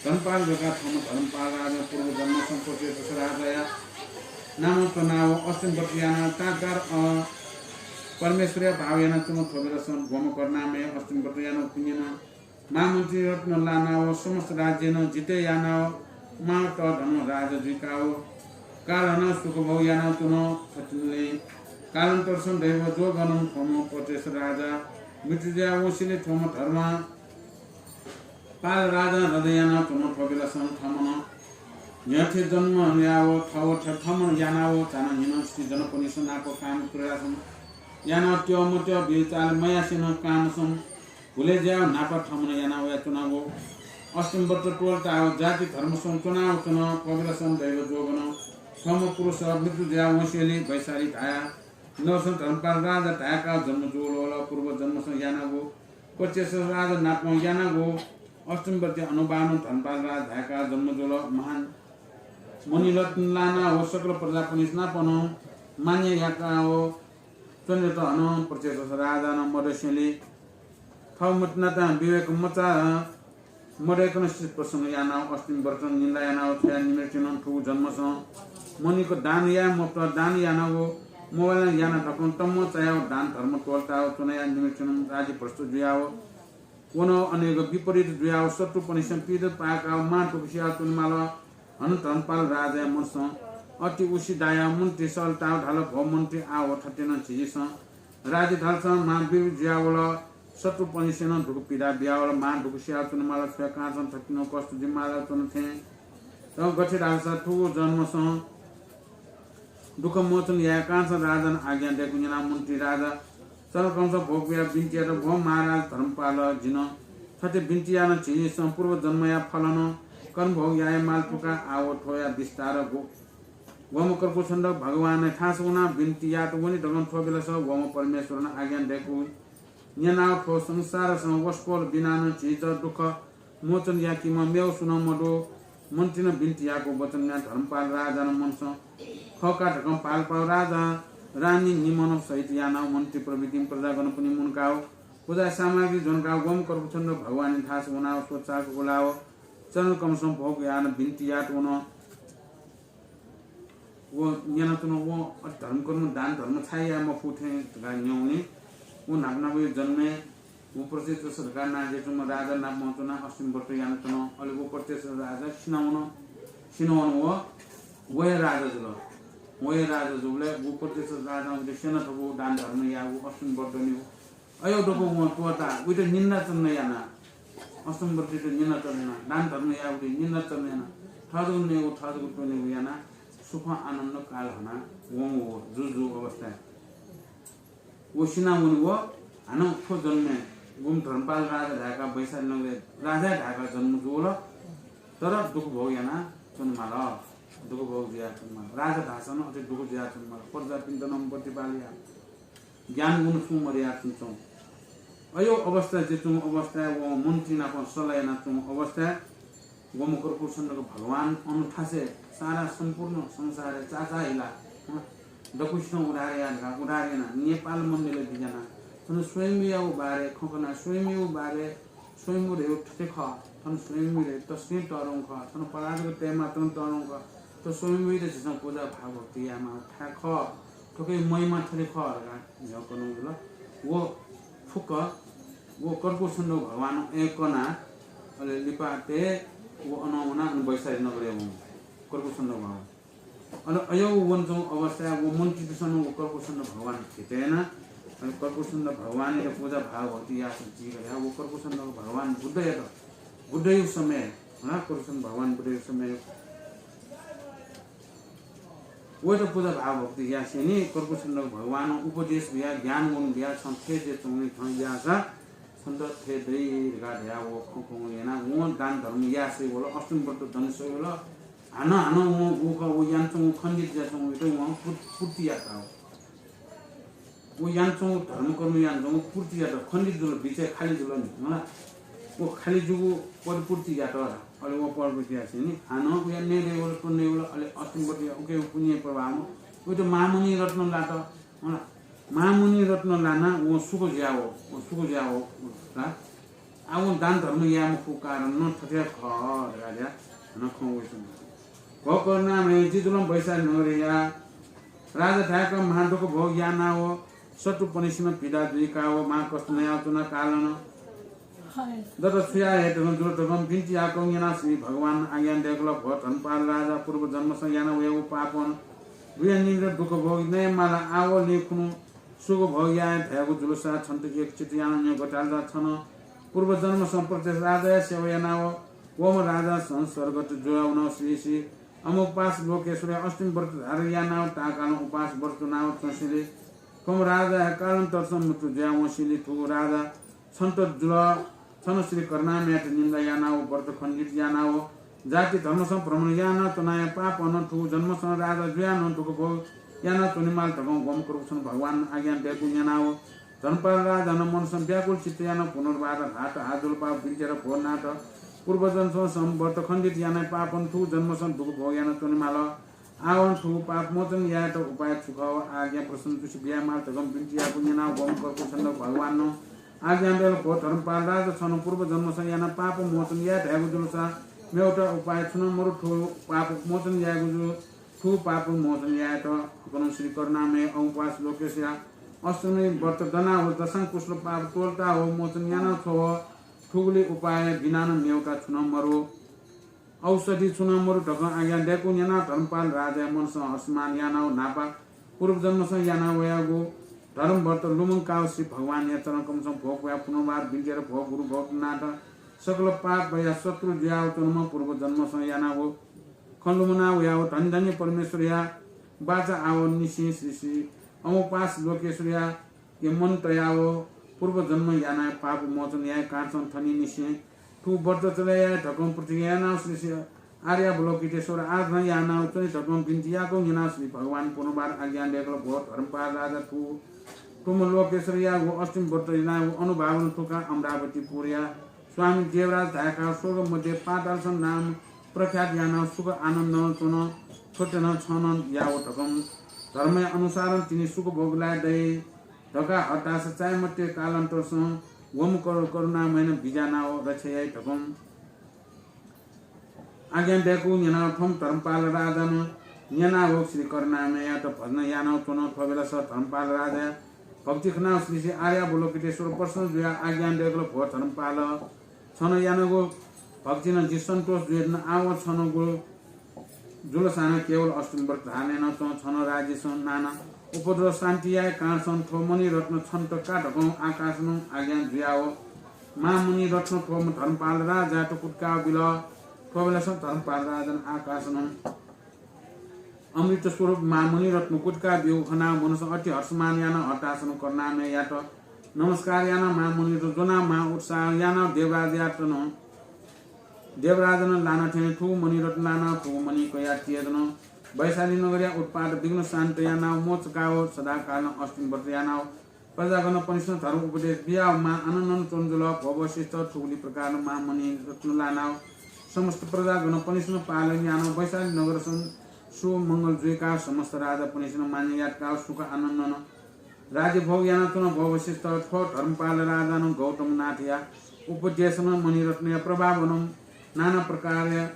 धर्मपाल धकाः थ्वम्ह धर्मपाल राजा पूर्वजन्मसं पृथ्वी राजाया नामं च्वनाव अष्टमी व्रत यानाव ताकार, अ, परमेश्वरया भाव यानाच्वंम्ह थ्व बेलासं गोमकर्ण नामया अष्टमी व्रत यानाव पुण्यनं महामन्त्री रत्न लानाव समस्त राज्यनं जितय् यानाव मां तःधंम्ह राजा जुइकाव काल हनाव सुखभोग यानाव च्वन। थथिंले कालान्तरसं दैव जोगनं थ्वम्ह प्रचेस राजा मृत्यु जुयाव वंसेंलि थ्वम्ह धर्म पाल राजां रजा यानाव च्वन। थ्व बेलासं थःम्हं न्ह्यथे जन्म याव थव थःम्हं यानाव चान्हय् न्हिनं स्त्री जनपनिस नाप काम क्रीडासं यानाव त्यः मत्यः व्यभिचार मयासेनं कामसं भुले जुयाव न्हापा थःम्हं यानाव वयाच्वनाव अष्टमी व्रत त्वःताव जाति धर्मसं च्वनाव च्वन। थ्व बेलासं दैव जोगनं थःम्हं पुरुष मृत्यु जुयाव वंसेंलि वैशाली धाया नगरसं धर्मपाल राजा धायेकाव जन्म जुल। पूर्व जन्मसं यानाव प्रचेस राजा नाप यानाव अष्टमी व्रतया अनुभावनं धर्मपाल राजा धायेकाव जन्म जुल। महान मणिरत्न लानाव सकल प्रजापनिस नापनं मान्य याकाव च्वनेत हनं प्रचेस राजानं मदसेंलि थव मतिनातां विवेक मचां मदय्कनं स्त्री प्रसंग यानाव अष्टमी व्रतं निन्दा यानाव छ्वया निम्हय्सिनं थुगु जन्मसं मणिक दान याये मफुत, दान यानाव मवालं याना धकं तम्मं चायाव दान धर्म त्वःताव च्वनाया निम्हय्सिनं राज्य भ्रष्ट जुयाव वन। अनेक विपरीत जुयाव शत्रुपनिसं पीडा पायेकाव मां दुःख सियाव च्वनेमाल। हनं धर्मपाल राजाया मनसं अति उसिदायाव मन्त्री सःताव धाल, भो मन्त्री, आव थथे नं झीसं राज्य धालसं मां विरोध जुयावल। शत्रुपनिसेनं दुःख पीडा बियावल। मां दुःख सियाव च्वनेमाल। छ्वया कांचं थथिंनं कष्ट जुइमाल च्वन थें। तर गथे धालसा थुगु जन्मसं दुःख मोचन याये कांचं राजानं आज्ञा दय्कूगु न्यनाव मन्त्री राजा चन्द्रकमलसं भोग बियाव बिन्ति यात, भो महाराज धर्मपाल, जिनं थथे बिन्ति याना झीसं पूर्व जन्मया फलनं कर्मभोग याये माल फुका। आव थ्वया विस्तार गो वम्ह क्रकुच्छन्द भगवानया थासं वनाव बिन्ति यात वनी धकं थ्व बेलासं वम्ह परमेश्वरनं आज्ञा दय्कूगु न्यनाव थ्व संसारसं वसपोल बिनानं झीत दुःख मोचन याकीम्ह मेव सुं नं मदु। मन्त्रीनं बिन्ति याःगु वचन न्यनाव धर्मपाल राजानं मनसं खः का धकं पालपाव राजां रानी निम्हनं सहित यानाव मन्त्री प्रभृतिं प्रजागणपनि मुंकाव पुजा सामग्री ज्वंकाव वम्ह क्रकुच्छन्द भगवानया थासं वनाव स्वचाक उलाव चन्द्रकमलसं भोग यानाव बिन्ति यात वन। व न्यनाच्वन, व अथे धर्मकर्म, दान धर्म छाय् याये मफु थें धकाः न्यंवनी। व न्हापा न्हापाया जन्मय् व प्रचेस धकाः नां जुयाच्वंम्ह राजा नाप च्वनाः अष्टमी व्रत यानाच्वन। अले व प्रचेस राजा सिनावन, सिनावन व, व हे राजा जुल। व हे राजा जूबलय् व प्रचेस राजां उलि स्यन थ्व दान धर्म याःगु, अष्टमी व्रत दनीगु। अय् दक्व वं त्वःताः उइत निन्दाचरण यानाः, अष्टमी व्रतयात निन्दाचरण यानाः, दान धर्म याःगुइत निन्दाचरण यानाः, थः जक नयेगु, थः जक त्वनेगु यानाः सुखं आनन्द काल हनाः वंगु व जुजुया अवस्थाय् व सिनावनी। व हानं थ्व जन्मय् गुम्ह धर्मपाल राजा धायेकाः वैशाली नगरय् राजा धायेकाः जन्म जुल। तर दुःख भोग यानाः च्वनेमाल, दुःख भोग जुयाः च्वनेमाल। राजा धाःसां नं अथे दुःख जुयाः च्वनेमाल। प्रजापिन्त नं प्रतिपाल याः। ज्ञान गुण छुं मदयाच्वंच्वं। अय् अवस्था जुयाच्वंगु अवस्थाय् वं मन्त्री नाप सल्लाह यानाच्वंगु अवस्थाय् वम्ह क्रकुच्छन्दक भगवान अन थासय् सारा सम्पूर्ण संसारय् चाचाहिला, हँ, दक्वसितं उद्धार याये धकाः उद्धार यानाः नेपाल मण्डलय् बिज्यानाः थन स्वयम्भूयागु बारे खँ कनाः स्वयम्भूयागु बारे स्वयम्भू धयागु थथे खः। थन स्वयम्भू धयागु तसकं तःधंगु खः। थन पलाजक तयेमाः, थन तःधंगु खः। थ्व स्वयम्भूयात झीसं पूजा भाव भक्ति यायेमाःगु थाय् खः। थुकिया महिमा थथे खः धकाः न्ह्यः कनागु जुल। व फुक्क व क्रकुच्छन्दक भगवानं अय् कनाः अले लिपा तये व अनं वनाः अन वैशाली नगरय् वंगु क्रकुच्छन्दक भगवान। अले अय् वनाच्वंगु अवस्थाय् व मन्त्रीतय्सं नं व क्रकुच्छन्दक भगवान धित यानाः, अले क्रकुच्छन्दक भगवानयात पूजा भाव भक्ति याःसा जुइ धकाः व क्रकुच्छन्दक भगवान बुद्धयात, बुद्धयागु समय्, हँ, क्रकुच्छन्दक भगवान बुद्धयागु समय् वयात पूजा भाव भक्ति यासेंलि क्रकुच्छन्दक भगवानं उपदेश बियाः, ज्ञान गुण बियाः, छं थथे जुयाच्वंगु, थन याःसा छन्त थथे दइ धकाः धयाः व खँ खंगु यानाः वं दान धर्म याये सइ वल, अष्टमी व्रत दने सइ वल। हानं हानं वं व ख-, व यानाच्वंगु खण्डित जुयाच्वंगुयात वं पूर्ति यात। व यानाच्वंगु धर्मकर्म यानाच्वंगु पूर्ति यात, खण्डित जुल, बिचय् खालि जुल नि, मला। व खालि जूगु परिपूर्ति यात। अले व परिपूर्ति यासेंलि हानं वया नये दइ वल, त्वने दइ वल, अले अष्टमी व्रत याः, उकिया पुण्य प्रभावं वयात महामणि रत्न लात। हँ, महामणि रत्न लानाः वं सुख जुयाव, वं सुख जुयाव, हँ। आः वं दान धर्म याये मफुगु कारण नं थथे खः धकाः धयाः हानं खँ वयाच्वंगु। भो करुणामय, जि जुलं वैशाली नगरया राजा धाय्क महादुःख भोग यानाव शत्रुपनिसिनं पीडा जुइकाव महाकष्ट नयाव च्वना कालं दत। छु याये धकं जुल धकं बिन्ति याकं न्यनाव श्री भगवान आज्ञा दय्कल, भो धर्मपाल राजा, पूर्व जन्मसं याना वयागु पापं बुया निमित्त दुःख भोग नये माला। आव लि खुन्हु सुख भोग याये धयागु जुलसा छन्त एक चित्त यानाव न्यंक धाल। छन पूर्व जन्मसं प्रत्यक्ष राजाया सेवा यानाव वम्ह राजासं स्वर्गत जुयाव वन। श्री श्री अमोघपाश लोकेश्वरया अष्टमी व्रत धारण यानाव ताःकालं उपास व्रत च्वनाव च्वंसिलि थ्वम्ह राजाया कालान्तरसं मृत्यु जुयाव वंसिलि थुगु राजा छन्त जुल। छन श्री करुणामययात निन्दा यानाव व्रत खण्डित यानाव जाति धर्मसं भ्रमण यानाव च्वनाया पापं थुगु जन्मसं राजा जुयाव नं दुःख भोग यानाव च्वनेमाल धकं वम्ह करुणामयं भगवान आज्ञा दय्कूगु न्यनाव धर्मपाल राजानं मनसं व्याकुल चित्त यानाव पुनर्वार ल्हात हात जोडुकाव बिन्ति यात, भो नाथ, पूर्व जन्मसं व्रत खण्डित यानाया पापं थुगु जन्मसं दुःख भोग यानाव च्वनेमाल। आवं थुगु पाप मोचन यायेत उपाय छु खः, आज्ञा प्रसन्न जुसे बियामाल धकं बिन्ति याःगु न्यनाव वम्ह करुणामयं भगवानं आज्ञा दय्कल, भो धर्मपाल राजा, छन पूर्व जन्मसं याना पाप मोचन याये धयागु जुलसा मेवटा उपाय छुं नं मरु। थुगु पाप मोचन यायेगु जु थुगु पाप मोचन यायेत हुकनं श्री करुणामय अमोघपाश लोकेश्वरया अष्टमी व्रत दनाव दशांकुशल पाप त्वःताव मोचन यानाव छ्वः। थुगुलि उपाय बिना नं मेवटा छुं नं मरु, औषधि छुं नं मरु धकं आज्ञा दय्कूगु न्यनाव धर्मपाल राजाया मनसं हर्षमान यानाव न्हापा पूर्व जन्मसं याना वयागु धर्म व्रत लुमंकाव श्री भगवानया चरणकमलसं भ्वपुयाव पुनर्वार बिन्ति यात, भो गुरु भो नाथ, सकल पापया शत्रु जुयाव च्वंम्ह पूर्व जन्मसं यानाव खँ लुमना वयाव धन्य धन्य परमेश्वरया बाचा आवंनिसें श्री श्री अमोघपाश लोकेश्वरया के मन तयाव पूर्व जन्म यानाया पाप मोचन याये कारणसं थनिंनिसें थुगु व्रत चले याये धकं प्रतिज्ञा यानाव श्री श्री आर्यावलोकितेश्वर आराधना यानाव च्वने धकं बिन्ति याकं न्यनाव श्री भगवान पुनर्वार आज्ञा दय्कल, भो धर्मपाल राजा, थुगु थ्वम्ह लोकेश्वरयागु अष्टमी व्रत यानाव अनुभावं थुका अमरावतीपुरया स्वामी देवराज धाय्काव स्वर्ग मध्य पातालसं नाम प्रख्यात यानाव सुख आनन्दं च्वन। थ्वतेनं छं नं याव धकं धर्मया अनुसारं तिनि सुख भोग लाये दइ धकाव हताश चाये मते। कालान्तरसं वम्ह करुणामयनं बिज्यानाव रक्षा याइ धकं आज्ञा दय्कूगु न्यनाव थ्वम्ह धर्मपाल राजानं न्यनाव श्री करुणामययात भजन यानाव च्वन। थ्वबेलास धर्मपाल राजाया भक्ति खनाव श्री श्री आर्यावलोकितेश्वर प्रसन्न जुयाव आज्ञा दय्कल, भो धर्मपाल, छं यानागु भक्तिं जि सन्तोष जुयाच्वना। आवं छं गुरु जुलसां केवल अष्टमी व्रत धारण यानाव च्वँ। छं राज्यसं नाना उपद्रव शान्ति याये कारणसं थ्व मणिरत्न छन्त का धकं आकाशनं आज्ञा जुयाव महामणिरत्न थ्वम्ह धर्मपाल राजायात कुतुकाव बिल। थ्वबेलासं धर्मपाल राजानं आकाशनं अमृत स्वरूप महामणिरत्न कुतुकाव ब्यूगु खनाव मनसं अति हर्षमान यानाव हताशनं करुणामययात नमस्कार यानाव महामणिरत्न ज्वनाव महाउत्साह यानाव देवराजयात नं देवराजनं लाना थें थुगु मणिरत्न लानाव थुगु मणि कयाव तेजनं वैशाली नगरया उत्पात विघ्न शान्त यानाव मोचकाव सदाकालं अष्टमी व्रत यानाव प्रजागणपनिसन धर्म उपदेश बियाव महाआनन्दनं च्वना जुल। भो वसिष्ठ, थुगुलि प्रकारनं महामणिरत्न लानाव समस्त प्रजागणपनिसन पालन यानाव वैशाली नगरसं सुमंगल जुइकाव समस्त राजापनिसन मान्य यातकाव सुख आनन्दनं राज्य भोग यानाच्वन। भो वसिष्ठ, थ्व धर्मपाल राजानं गौतमनाथया उपदेशनं मणिरत्नया प्रभावनं नाना प्रकारया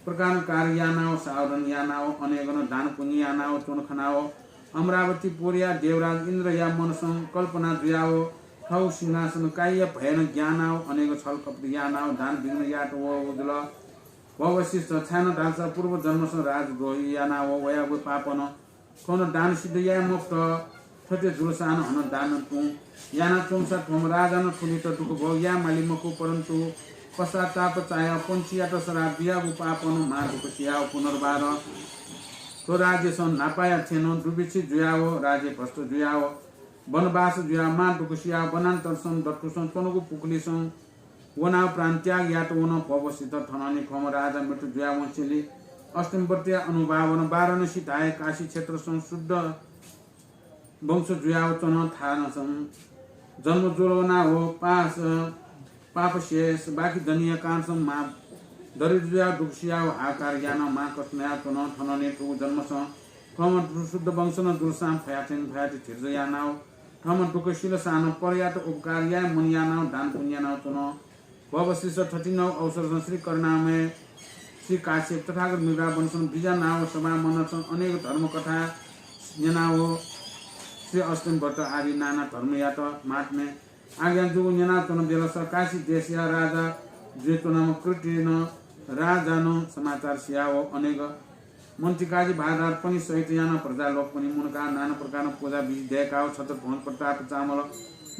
प्रकारं कार्य यानाव साधन यानाव अनेकनं दान पुण्य यानाव च्वन खनाव अमरावतीपुरया देवराज इन्द्रया मनसं कल्पना जुयाव थव सिंहासन काइया भयनं ग्यानाव अनेक छलकपट यानाव दान विघ्न यात वःगु जुल। भो वसिष्ठ, छाय्नं धालसा पूर्व जन्मसं राजद्रोही यानाव वयागु पापनं थ्वनं दान सिद्ध याये मफुत। थथे जुलसां हनं दान तुं यानाच्वंसा थ्वम्ह राजानं थुलित दुःख भोग याये माली मखु, परन्तु पश्चाताप चायाव पंक्षीयात श्राप बियागु पापनं महादुःख सियाव पुनर्वार थ्व राज्यसं न्हापाया थें नं दुर्भिक्ष जुयाव राज्य भ्रष्ट जुयाव वनवास जुयाव महादुःख सियाव वनान्तरसं दथुसं च्वंगु पुखुलिसं वनाव प्राण त्याग यात वन। भो वसिष्ठ, थनंलि थ्वम्ह राजा मृत्यु जुयावंसेंलि अष्टमी व्रतया अनुभावनं वाराणसी धाये काशी क्षेत्रसं शुद्ध वंश जुयाव च्वन। थानसं जन्म जुल वनाव पास पाप शेष बाकी दनिया कारणसं महा दरिद्र जुयाव दुःख सियाव हाहाकार यानाव महाकष्ट नयाव च्वन। थनंलि थुगु जन्मसं थ्वम्ह शुद्ध वंशन जुलसां फयाथें फयाथें धीरज यानाव थःम्हं दुःख सिलसां नं परयात उपकार याये मन यानाव दान पुण्य यानाव च्वन। भो वसिष्ठ, थथिंगु अवसरसं श्री करुणामय श्री काश्यप तथागत मृगराज वनसं बिज्यानाव सभामण्डलसं अनेक धर्मकथा न्यनाव श्री अष्टमी व्रत आदि नाना धर्मयात महात्म्य आज्ञा जूगु न्यनाच्वन बेलस काशी देशया राजा जुयाच्वनाम्ह कृत्येन राजानं समाचार सियाव अनेक मन्त्रीकाजी भारदारपनि सहित यानाव प्रजालोकपनि मुनकाव नाना प्रकारं पूजा विधि दयेकाव छत्र ध्वज प्रताप चामल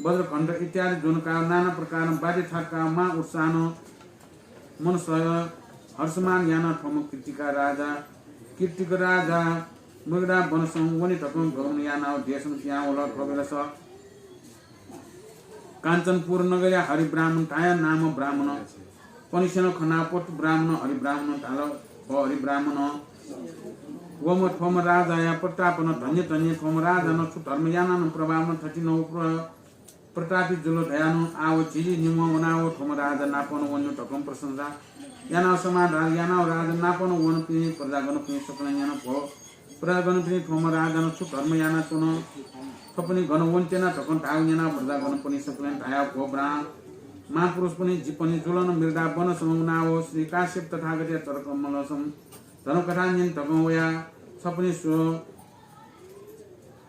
वज्रघण्ट इत्यादि ज्वनकाव नाना प्रकारं वाद्य थाकाव महा उत्साहनं मनसय हर्षमान यानाव थ्वम्ह कीर्तिका राजा, कीर्तिक राजा मृगराज वनसं वने धकं गमन यानाव देशं पिहां वल। थ्व बेलस काञ्चनपुर नगरया हरिब्राह्मण धाया नाम ब्राह्मण पनिसेनं खनाव पटु ब्राह्मण हरिब्राह्मण धाल। व हरिब्राह्मण वम्ह थ्वम्ह राजाया प्रतापन धन्य धन्य। थ्वम्ह राजानं छु धर्म यानानं प्रभावनं थथिनं प्र-, प्रतापी जुल धयानं आव झिलि निम्ह वनाव थ्वम्ह राजा नापनं वन्यु धकं प्रशंसा यानाव समाधान यानाव राजा नापनं वनपिं प्रजागणपिं सकलें न्यन। भो प्रजागणपिं, थ्वम्ह राजानं छु धर्म यानाच्वन, थ्वपनि गन वन्त्यना धकं धाव न्यनाव प्रजागणपिं सकलें धाया, भो ब्राह्मण महापुरुषपनि, जिपनि जुलन मृगराज वनसं वनाव श्री काश्यप तथागतया चरणकमलसं धर्मकथा न्यने धकं वया। छपनि स्व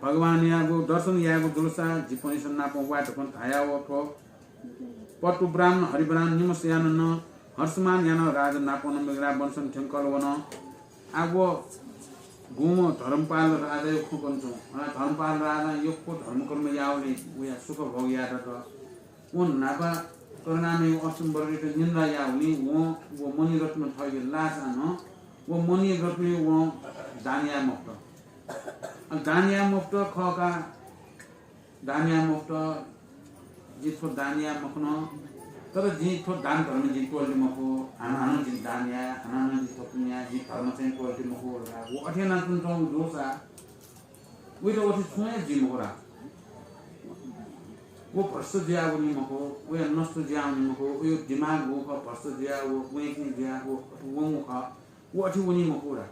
भगवानयागु दर्शन यायेगु जुलसा जिपनिसन नाप वाये धकं धाया। व थ्व पटु ब्राह्मण हरिब्राह्मण निम्हस्यानं हर्षमान यानाव राजा नापनं मृगराज वनसं थ्यंकल वन। आ व गुम्ह धर्मपाल राजाया खँ कन च्वं। अ, धर्मपाल राजां यक्व धर्मकर्म यावली वया सुख भोग यायेत वं न्हापा करुणामय अष्टमी व्रतयात निन्दा यावली वं व मणिरत्न थःके लाःसां नं व मणिरत्न वं दान याये मफुत। अ, दान याये मफुत खः का, दान याये मफुत, जिं थ्व दान याये मखन, तर जिं थ्व दान धर्म जिं त्वःते मखु, हानं हानं जिं दान याये, हानं हानं जिं थ्व पुण्य याये, जिं धर्म चाहिँ त्वःते मखु धकाः व अथे यानाच्वंगु जूसा, वयात अथे छुं हे जुइ मखु रा। व भ्रष्ट जुयाः वनी मखु, वया नष्ट जुयाः वनी मखु, वया दिमाग व खः भ्रष्ट जुयाः व वंकि जुयाः व अथे वंगु खः, व अथे वनी मखु रा।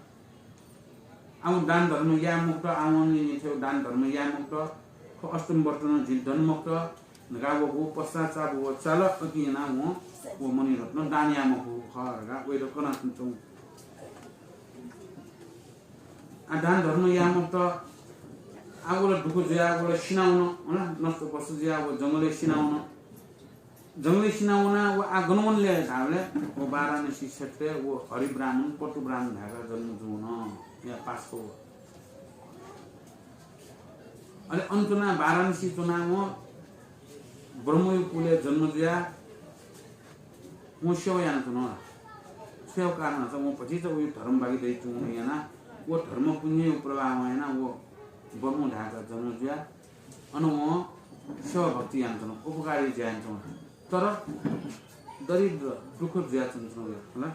आः दान धर्म याये मफुत, आः वं नि थेव दान धर्म याये मफुत, थ्व अष्टमी व्रत नं जिं दने मफुत धकाः व, व पश्चाताप व चाल अकिं यानाः वं व मणिरत्न दान याये मफु खः धकाः वयात कनाच्वंगु। आः दान धर्म याये मफुत, आः व ला दुःख जुयाः व ला सिनावन, होला, नष्ट भ्रष्ट जुयाः व जंगलय् सिनावन। जंगलय् सिनावनाः व आः गन वने ले धाःबलय् व वाराणसी क्षेत्रय् व हरि ब्राह्मण, पटु ब्राह्मण धायेकाः जन्म जूवन। या पास्कः व। अले अन च्वनाः वाराणसी च्वनाः वं ब्रह्मया कुलय् जन्म जुयाः वं सेवा यानाच्वन। सेवा कारणं वं भतिचा वया धर्म बाकी दइच्वंगु यानाः व धर्म पुण्यया प्रभावं यानाः व ब्रह्म धायेकाः जन्म जुयाः अन वं सेवा भक्ति यानाच्वन, उपकारी ज्या यानाच्वन। तर दरिद्र, दुःख जुयाच्वंच्वन, होला।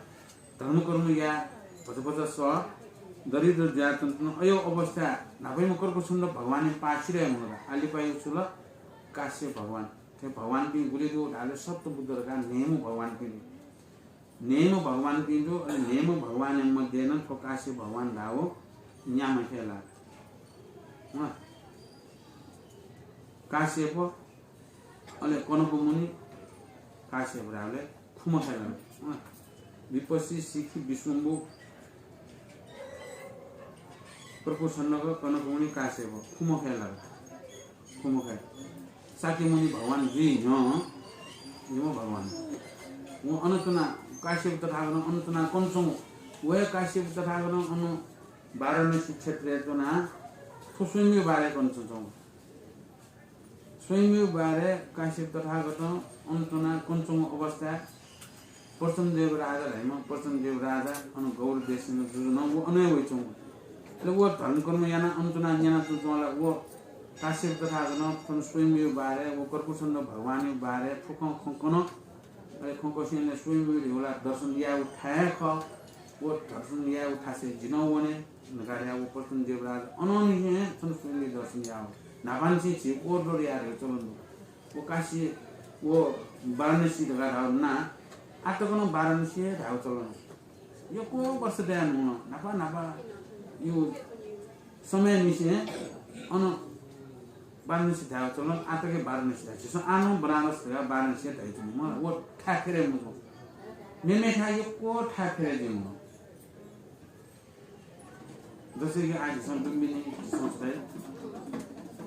धर्मकर्म याये भचा भचा सः, दरिद्र जुयाच्वंच्वन। अय् अवस्था न्हापायाम्ह कर्कछन्द भगवानया पाः सिधये मखु ला। आः लिपाया छु ला, काश्यप भगवान। थ्व भगवानपिं गुलि दु धाःबलय् सप्त बुद्ध धकाः न्हय्म्ह भगवानपिं दु। न्हय्म्ह भगवानपिं दु, अले न्हय्म्ह भगवानया मध्ये नं थ्व काश्यप भगवान धाःगु न्याम्ह खँ ला। हँ। काश्यप, अले कनकमुनि, काश्यप धाःबलय् खुम्ह खँ ला। हँ। विपश्सी, शिखी, विश्वम्भु, कर्कछन्द, कनकमुनि, काश्यप, खुम्ह खँ ला। खुम्ह खँ। शाक्यमुनि भगवान जुइ न्ह्यः, निम्ह भगवान। वं अन च्वनाः काश्यप तथागतं अन च्वनाः कनाच्वंगु। व हे काश्यप तथागतं अन वाराणसी क्षेत्रय् च्वनाः थ्व स्वयम्भू बारे कनाच्वंगु। स्वयम्भू बारे काश्यप तथागतं अन च्वनाः कनाच्वंगु अवस्थाय् प्रचण्डदेव राजा धाइम्ह प्रचण्डदेव राजा अन गौर देशय् जुजुं व अन हे वइच्वंगु। अले व धर्मकर्म यानाः अन च्वनाः न्यनाच्वंच्वंगु ला व काश्यप तथागतं थन स्वयम्भू बारे व कर्कछन्द भगवानया बारे थुकथं खँ कन। अले खँ कसिनं स्वयम्भू धइगु ला दर्शन यायेगु थाय् हे खः। व दर्शन यायेगु थासय् जि नं वने धकाः धयाः व प्रचण्डदेव राजा अनंनिसें थन स्वयम्भू दर्शन याः। न्हापांनिसें झी ओरदोर याये धयागु चलन दु। व काशी, व वाराणसी धकाः धाःगु नां, आः तक नं वाराणसी हे धाःगु चलन दु। यक्व वर्ष दयाः न्हूगु न्हापा न्हापा यो समयंनिसें अन वाराणसी धायेगु चलन, आः तक हे वाराणसी धाइ। झीसं आः नं बनारस धकाः वाराणसी हे धाइ। म व थाय् खँ हे मजू। मेमेथाय् यक्व थाय् फिरे जुइम्ह। जस्तै कि आः झीसं लुम्बिनी, झीसं छु धाइ,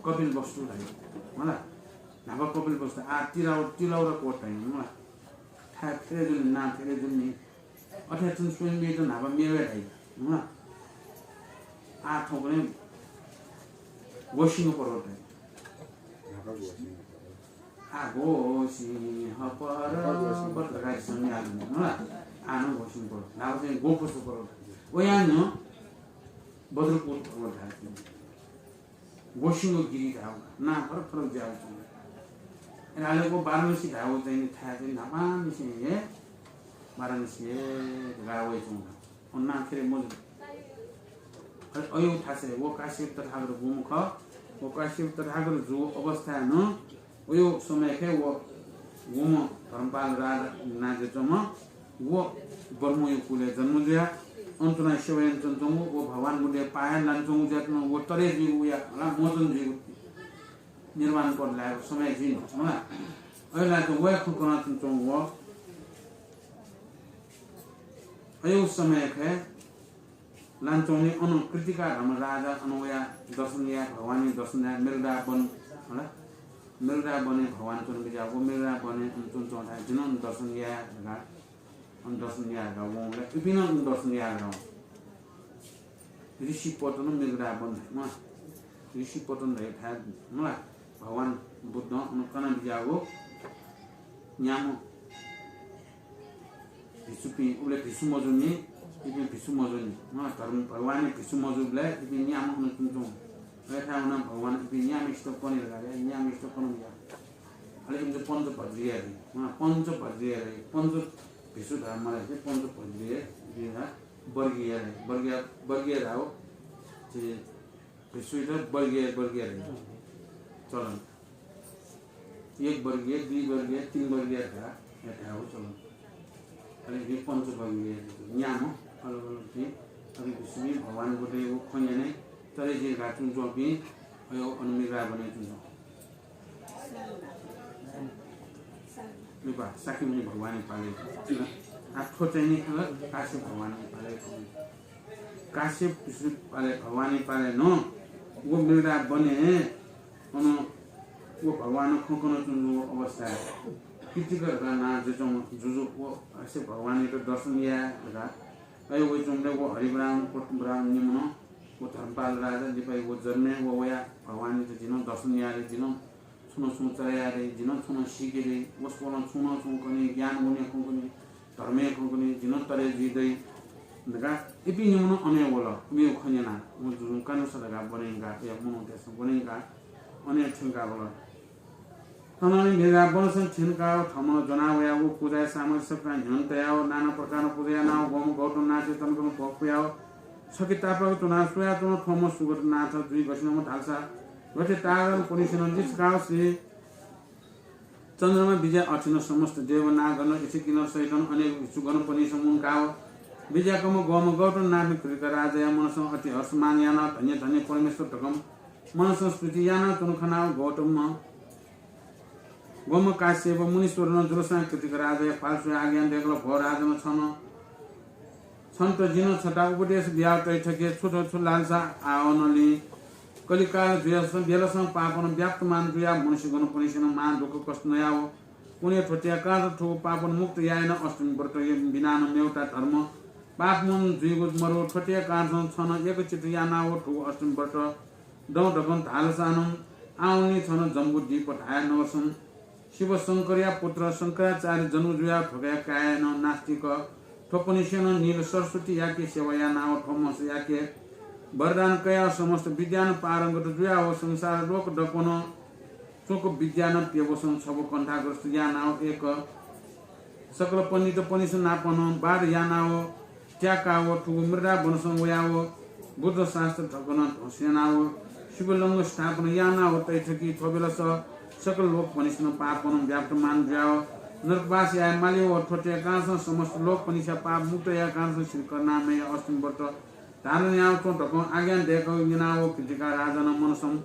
कपिलवस्तु धाइ, होला। न्हापा कपिलवस्तु, आः तिलाउ-, तिलौरा कोट धाइ, होला। थाय् फिरे जुल, नां फिरे जुल नि। अथे च्वंच्वंपिन्त न्हापा मेवे धाइ, होला। आः थौंकन्हय् गोसिंह पर्वत धाइ। आः गोसिंह पर्वत धकाः झीसं म्ये हाल नि, होला। आः नं गोसिंह पर्वत। न्हापा चाहिँ गोखुसु पर्वत। वया न्ह्यः वज्रकोट पर्वत धाइ। गोसिंह गिरि धाःगु, नां फरक फरक जुयाच्वंगु। अले हाले व वाराणसी धाःगु चाहिँ नि थाय् चाहिँ न्हापांनिसें हे वाराणसी हे धकाः वयाच्वंगु। अन नां फिरे मजू। अले अय् थासय् व काश्यप तथागत गुम्ह खः। व काश्यप तथागत जूगु अवस्थाय् नं अय् समय् खय् व गुम्ह धर्मपाल राजा नां जुयाच्वंम्ह व ब्रह्मया कुलय् जन्म जुयाः अन च्वनाः सेवा यानाच्वंगु, व भगवान बुद्धया पाय् लानाच्वंगु जुयाच्वन। व तरे जुइगु, वया ला मोचन जुइगु, निर्वाण पद लायेगु समय जुइ नि, होला। अय् लायेत वया खँ कनाच्वंगु व अय् समय् खय् लानाच्वंगु नि। अन कृतिका धर्म राजा अन वया दर्शन याये, भगवानया दर्शन याये मृगदा वन, होला। मृगदा वनय् भगवान च्वना बिज्याः व मृगदा वनय् अन च्वनाच्वंगु थाय् जिं नं दर्शन याये धकाः अन दर्शन याये धकाः वंबलय् इपिं नं अन दर्शन याये धकाः वं। ऋषिपतन मृगदा वन धाइ, मला। ऋषिपतन धाइ थाय्, मला, भगवान बुद्धं अन कना बिज्याःगु न्याम्ह भिक्षुपिं, उबलय् भिक्षु मजूनि, इपिं भिक्षु मजूनि। मला, धर्म भगवानया भिक्षु मजूबलय् इपिं न्याम्ह अन च्वनाच्वंगु। अय् थाय् वनाः भगवान इपिं न्याम्हसित कने धकाः धाइ, न्याम्हसित कना बिज्याः। अले इमित पञ्च भज्रिया धाइ, मला, पञ्च भज्रिया धाइ, पञ्च भिक्षु धाः, मला, पञ्च भज्रिया, वर्गीय धाइ, वर्गीय, वर्गीय धाः हो। भिक्षुइत वर्गीय, वर्गीय धाइ चलन। एक वर्गीय, दुई वर्गीय, तीन वर्गीय धकाः धाः हो चलन। अले पञ्च वर्गीय न्याम्ह अलग अलग थें। अले भिक्षुपिं भगवान बुद्धया व खँ न्यने तरे जुइ धकाः च्वनाच्वंपिं अन मृगदा वनय् च्वनाच्वंगु। लिपा शाक्यमुनि भगवानया पालय्। आः थ्व चाहिँ नि काश्यप भगवानया पालय्। काश्यप भिक्षुया पालय्, भगवानया पालय् नं व मृगदा वनय् अन व भगवानं खँ कनाच्वंगु अवस्थाय् कृतिक धकाः नां जुयाच्वंम्ह जुजु व काश्यप भगवानयात दर्शन याये धकाः अय् वयाच्वंबलय् व हरिब्राह्मण, पद्मब्राह्मण निम्हं व धर्मपाल राजा लिपाया व जन्मय् व वयाः भगवानयात जिं नं दर्शन याये रे, जिं नं छुं न छुं चले याये रे, जिं नं छुं न सीके रे, वसपोलं छुं न छुं कने, ज्ञान गुणया खँ कने, धर्मया खँ कने, जिं नं तरे जुइ दइ धकाः इपिं निम्हं नं अन हे वल। इमिगु खँ न्यनाः व जुजुं कानु सँ धकाः ब्वने यंकाः, वया मनूतय्‌सं ब्वने यंकाः अन हे थ्यंकाः वल। थनंलि मृगदा वनसं थ्यंकाः थःम्हं ज्वना वयाः व पुजाया सामग्री सकतां न्ह्यःने तयाः व नाना प्रकारं पुजा यानाः व गौतम नाथया तनकं भोग पुयाः व छखे तापाक च्वनाः स्वयाच्वन। थ्वम्हं सुगत नाथ जुइ गथिंम्ह धालसा गथे तारागणपनिसेनं लिसकाः श्री चन्द्रमा बिज्याः अथे नं समस्त देव नाग गण यक्ष किन्नर सहितं अनेक भिक्षुगणपनिसेनं मुंकाः व बिज्याकम्ह गौम्ह गौतम नाथं कृतिक राजाया मनसं अति हर्षमान यानाः धन्य धन्य परमेश्वर धकं मनसं स्तुति यानाच्वंगु खनाः गौतमं गौम्ह काश्यप मुनीश्वरं जुलसां कृतिक राजाया पालय् स्वयाः आज्ञा दय्‌कल, भो राजन, छन्त जिं छता उपदेश बियातये थके। छु थ छु धालसा आवनलि कलिकाल जुयासं बेलसं पापनं व्याप्तमान जुयाः मनुष्यगणपनिसेनं महादुःख कष्ट नयाव। पुण्य थ्वत्याकाः थ्व पापनं मुक्त यायेनं अष्टमी व्रत बिनानं मेवता धर्म पापमन जुइगु मरु। थ्वत्याकाः छन एकचित्त यानाव थ्व अष्टमी व्रत दँ धकं धालसानं आवनलि छन जम्बुद्वीप धाये नगरसं शिवशंकरया पुत्र शंकराचार्य जन्म जुयाव थ्वकया काय्‌नं नास्तिक थ्वपनिसेनं नील सरस्वतीयाके सेवा यानाव थ्वम्हस्याके वरदान कयाव समस्त विद्यानं पारंगत जुयाव संसार लोक दक्वनं च्वंक विद्यानं प्यवसं छव कण्ठाग्रस्त यानाव एक सकल पण्डितपनिसेनं नापनं वाद यानाव त्याकाव थुगु मृगदा वनसं वयाव बुद्ध शास्त्र धकनं ध्वंस यानाव शिवलिंग स्थापना यानाव तये थकी। थ्वबेलस सकल लोकपनिसेनं पापनं व्याप्तमान जुयाव नरकवास याये मालेव थ्वत्याकाःसं समस्त लोकपनिसेया पाप मुक्त यायेकाःसं श्री करुणामय अष्टमी व्रत धारण यानाव च्वँ धकं आज्ञा दय्‌कल। न्यनाव कृतिक राजानं मनसं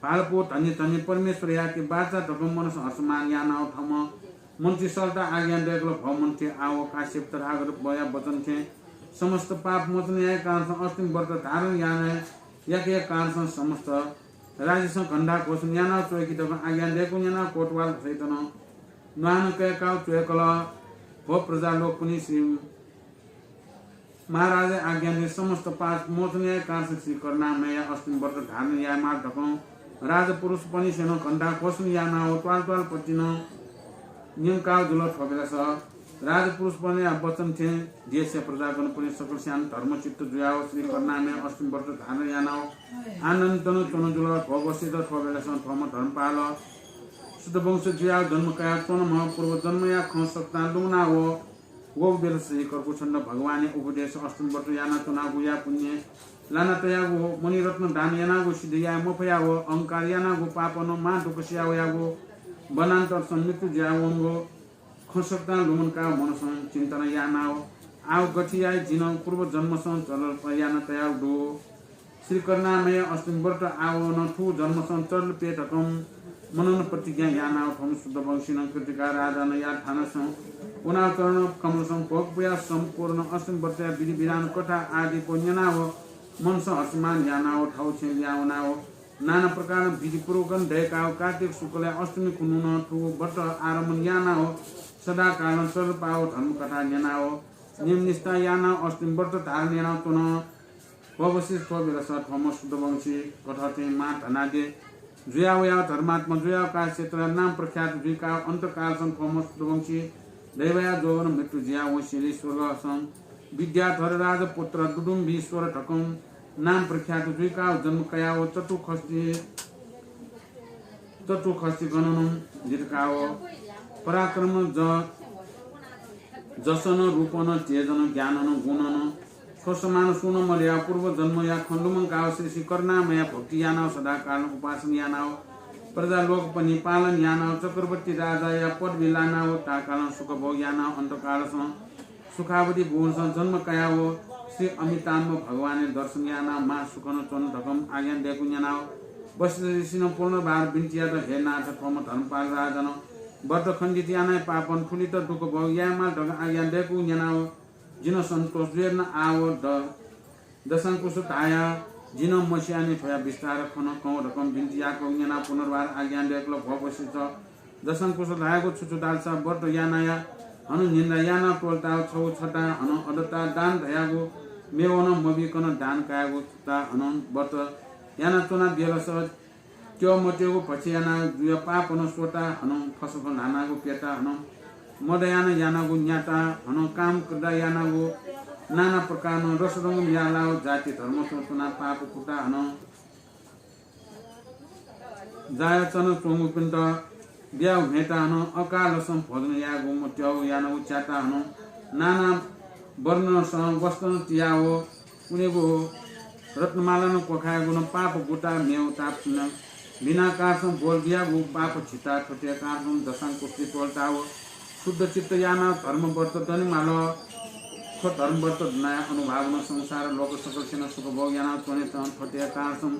भालपु धन्य धन्य परमेश्वरयाके बाचा धकं मनसं हर्षमान यानाव थम्हं मन्त्री सरता आज्ञा दयकल भव मन्त्री आव काश्यप तथागत बया वचन थें समस्त पाप मोचन याये कारणसं अष्टमी व्रत धारण याना याके कारणसं समस्त राज्यसं घण्टा घोषण याना च्वय्‌के धकं आज्ञा दयकू न्यना कोतवाल सहित नं न्वाहानं कय्‌काव च्वय्‌कल। भव प्रजा लोकपनि श्री महाराजया आज्ञा दे समस्त पाप मोचन याये कारणसं श्री करुणामयया अष्टमी व्रत धारण यायेमाल धकं राजपुरुषपनिसेनं घण्टा घोषण यानाव त्वाल त्वाल पतिनं न्यंकाव जुल। थ्व बेलास राजपुरुषपनिया वचन थें देशया प्रजागणपनि सकलस्यां धर्मचित्त जुयाव श्री करुणामय अष्टमी व्रत धारण यानाव आनन्दनं च्वन जुल। थ्व वसित थ्व बेलासं थ्वम्ह धर्मपाल शुद्ध वंश जुयाव जन्म कया च्वनम्ह पूर्व जन्मया खँ सकतां लुमनाव वःगु बेलास श्री कर्कुछन्द भगवानया उपदेश अष्टमी व्रत यानाच्वनागुया पुण्य लाना तयागु मणिरत्न दान यानागु सिद्ध याये मफयाव अहंकार यानागु पापनं महादुःख सिया वयागु वनान्तरसं मृत्यु जुया वंगु खँ सकतां लुमंकाव मनसं चिन्तन यानाव आव गथे याये जिं पूर्व जन्मसं चलल याना तयागु दु। श्री करुणामय अष्टमी व्रत आव नं थुगु जन्मसं चलल पे धकं मनन प्रतिज्ञा यानाव थ्वम्ह शुद्ध वंशीनं कृतिका राजानं यात थानासं वनाव चरण कमलसं भोग पुया सम्पूर्ण अष्टमी व्रतया विधि विधान कथा आदि को न्यनाव मनसं हर्षमान यानाव थव छेँ लिया वनाव नाना प्रकारं विधिपूर्वकं दयकाव कार्तिक शुक्लया अष्टमी खुन्हु नं थुगु व्रत आरम्भ यानाव सदाकालं चलपाव धर्मकथा न्यनाव नियम निष्ठा यानाव अष्टमी व्रत धारण यानाव च्वन। भव वसित थ्व बेलास थ्वम्ह शुद्ध वंशी कथं थें मां धनादि जुया वयाव धर्मात्मा जुयाव काश्यप क्षेत्रया नाम प्रख्यात जुइकाव अन्तकालसं थ्वम्ह शुद्ध वंशी दैवया जोगनं मृत्यु जुया वंसेंलि स्वर्गसं विद्याधर राजपुत्र दुदुम्बीश्वर धकं नाम प्रख्यात जुइकाव जन्म कयाव चतुःखस्ति चतुःखस्ति गणनं जितकाव पराक्रम ज जसनं रूपनं तेजनं ज्ञाननं गुणनं थ्व समान सुनं मदयाव पूर्व जन्मया खँ लुमंकाव श्री श्री करुणामयया भक्ति यानाव सदाकालं उपासन यानाव प्रजा लोकपनि पालन यानाव चक्रवर्ती राजाया पदवी लानाव ताकालं सुखभोग यानाव अन्तकालसं सुखावती भुवनसं जन्म कयाव श्री अमिताम्भ भगवानया दर्शन यानाव महासुखनं च्वन धकं आज्ञा दयकू न्यनाव वशिष्ठ ऋषिनं पुनर्बार बिन्ति यात, हे नाथ, थ्वम्ह धर्मपाल राजानं व्रत खण्डित यानाव पापनं थुलित दुःख भोग यायेमाल धकं आज्ञा दयकू न्यनाव जिं सन्तोष जुयाव आव द दशांकुश धाया जिं मस्यानि थ्वया विस्तार खँ कं धकं बिन्ति याकू न्यनाव पुनर्बार आज्ञा दयकल। भव वसित दशांकुश धायागु छु छु धालसा व्रत यानाया हनं निन्दा यानाव त्वलताव छगू छता हनं अदता दान धयागु मेवनं मबिकनं दान कायागु छता हनं व्रत यानाच्वना बेलस त्यः मत्यःगु भक्ष्य यानाव जुया पापनं स्वता हनं फसफं ल्हानागु प्यता हनं मद यानाव यानागु न्याता हनं काम क्रीडा यानागु नाना प्रकारनं रसरंग म्यालाव जाति धर्मसं च्वनाव पाप कुता हनं जाया चन च्वंगुपिन्त ब्याव म्हेता हनं अकालसं भोजन यायेगु मत्यःगु यानागु च्याता हनं नाना वर्णसं वस्त्रनं तियाव उनेगु रत्नमालानं क्वखायेगु नं पाप गुता मेव ताप बिना कासं बोल बियागु पाप झिता थ्वते कासं दशांकुशति त्वलताव शुद्ध चित्त यानाव धर्म व्रत दनेमाल। थ्व धर्म व्रत दनाया अनुभावनं संसार लोक सकलसेनं सुख भोग यानाव च्वनेत थ्वते कासं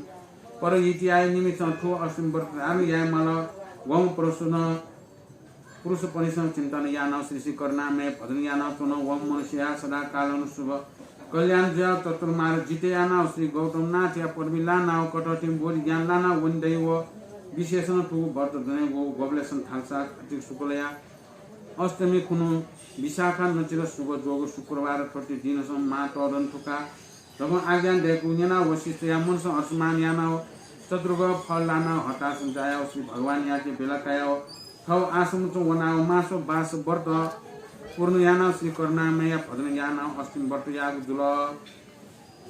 परहितया निमित्तं थ्व अष्टमी व्रत धारण यायेमाल। वं पुरुषनं पुरुषपनिसं चिन्तन यानाव श्री श्री करुणामय भजन यानाव च्वन। वं मनुष्यया सदाकालं शुभ कल्याण जुयाव चतुर्मार जिते यानाव श्री गौतमनाथया पदवी लानाव कथं थें बोधि ज्ञान लानाव वने दइ। व विशेषनं थुगु व्रत दनेगु गोबलेसं थालसा कार्तिक शुक्लया अष्टमी खुन्हु विशाखा नक्षत्र शुभ जोग शुक्रबार थ्वते दिनसं मां तःधन थुका धकं आज्ञा दयकू न्यनाव वशिष्ठया मनसं हर्षमान यानाव चतुर्ग फल लानाव हतासं जायाव श्री भगवानयाके बेला कायाव थव आश्रमसं वनाव मास बास व्रत पूर्ण यानाव श्री करुणामयया भजन यानाव अष्टमी व्रत याःगु जुल।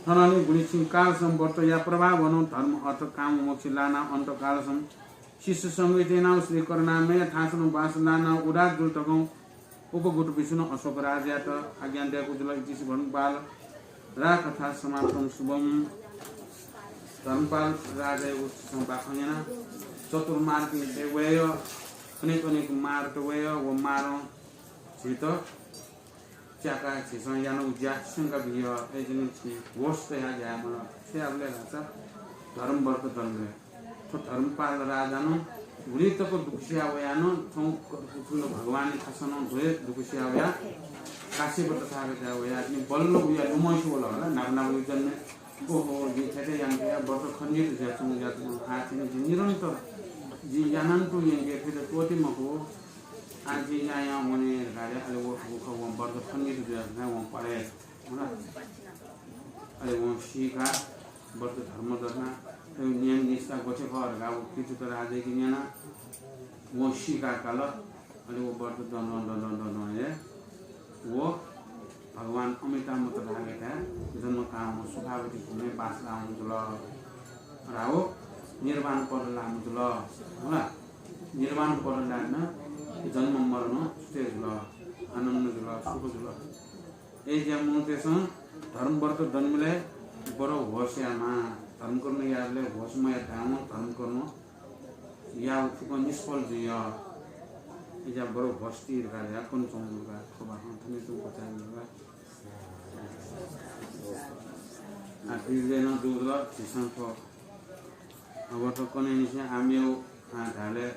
थनंलि गुलिसिं कालसं व्रतया प्रभावनं धर्म अर्थ काम मोक्ष लानाव अन्तकालसं शिष्य संगति यानाव श्री करुणामय थासनं बास लानाव उदार जुल धकं उपगुट विष्णु अशोक राजायात आज्ञा दयकू जुल। इति श्री धर्मपाल राजकथा समाप्तं शुभम्। धर्मपाल राजाया उत्सव बाखं याना चतुर्मार्ग वय्, अनेक अनेक मार वय्, व मारं झीत च्याका झीसं यानागु ज्या स्यंका बिया। अय्‌जूगुलिं झी होश तया ज्या यायेमाल। छु यायेबलय् धाःसा धर्म व्रत दनेबलय्। थ्व धर्मपाल राजानं भुलि तक दुःख सिया वयाः नं थौं क-, थुल भगवानया थासं नं ध्वय् दुःख सिया वयाः काश्यप तथागतया वयाः तिनि बल्ल उया लुमंसे वल होला, नाप नाप जन्मे। ओहो, जिं थथे यानाः व्रत खण्डित जुयाच्वंगु जुयाच्वंगु, आः तिनि जिं निरन्तर जिं यानां तुं यंके थथे त्वःते मखु। आः जिं यायां वने धकाः अले व, व, व व्रत खण्डित जुयाः वं परे। अले वं सीकाः व्रत धर्म दथना, अले नियम निष्ठा गथे खः धकाः व कीर्ति राजायाके न्यना, वं सीकाः काल। अले व व्रत दं दं दं दं दं हे व भगवान अमिताभ तथागतया जन्म काःम्ह सुखावती भूमिइ बास लाःम्ह जुल। अले व निर्वाण पद लाःम्ह जुल। होला, निर्वाण पद लायेनं जन्म मरण छुटे जुल, आनन्द जुल, सुख जुल। अय्‌जुया मनूतय्‌सं धर्म व्रत दनेबलय् बरु होश यायेमाः। धर्म कर्म यायेबलय् होश मयाः धाःम्ह धर्म कर्म याःगु फुक्कं निष्फल जुइ। अय्‌जुया बरु होश ति धकाः धया कन च्वंगु का, थ्व बाखं थन तुं क्वचायेगु का। आ, पिरिजय् नं दुगु जुल, झीसं थ्व अब थ्व कन्हय्‌निसें आः मेगु, आ, धाःबलय्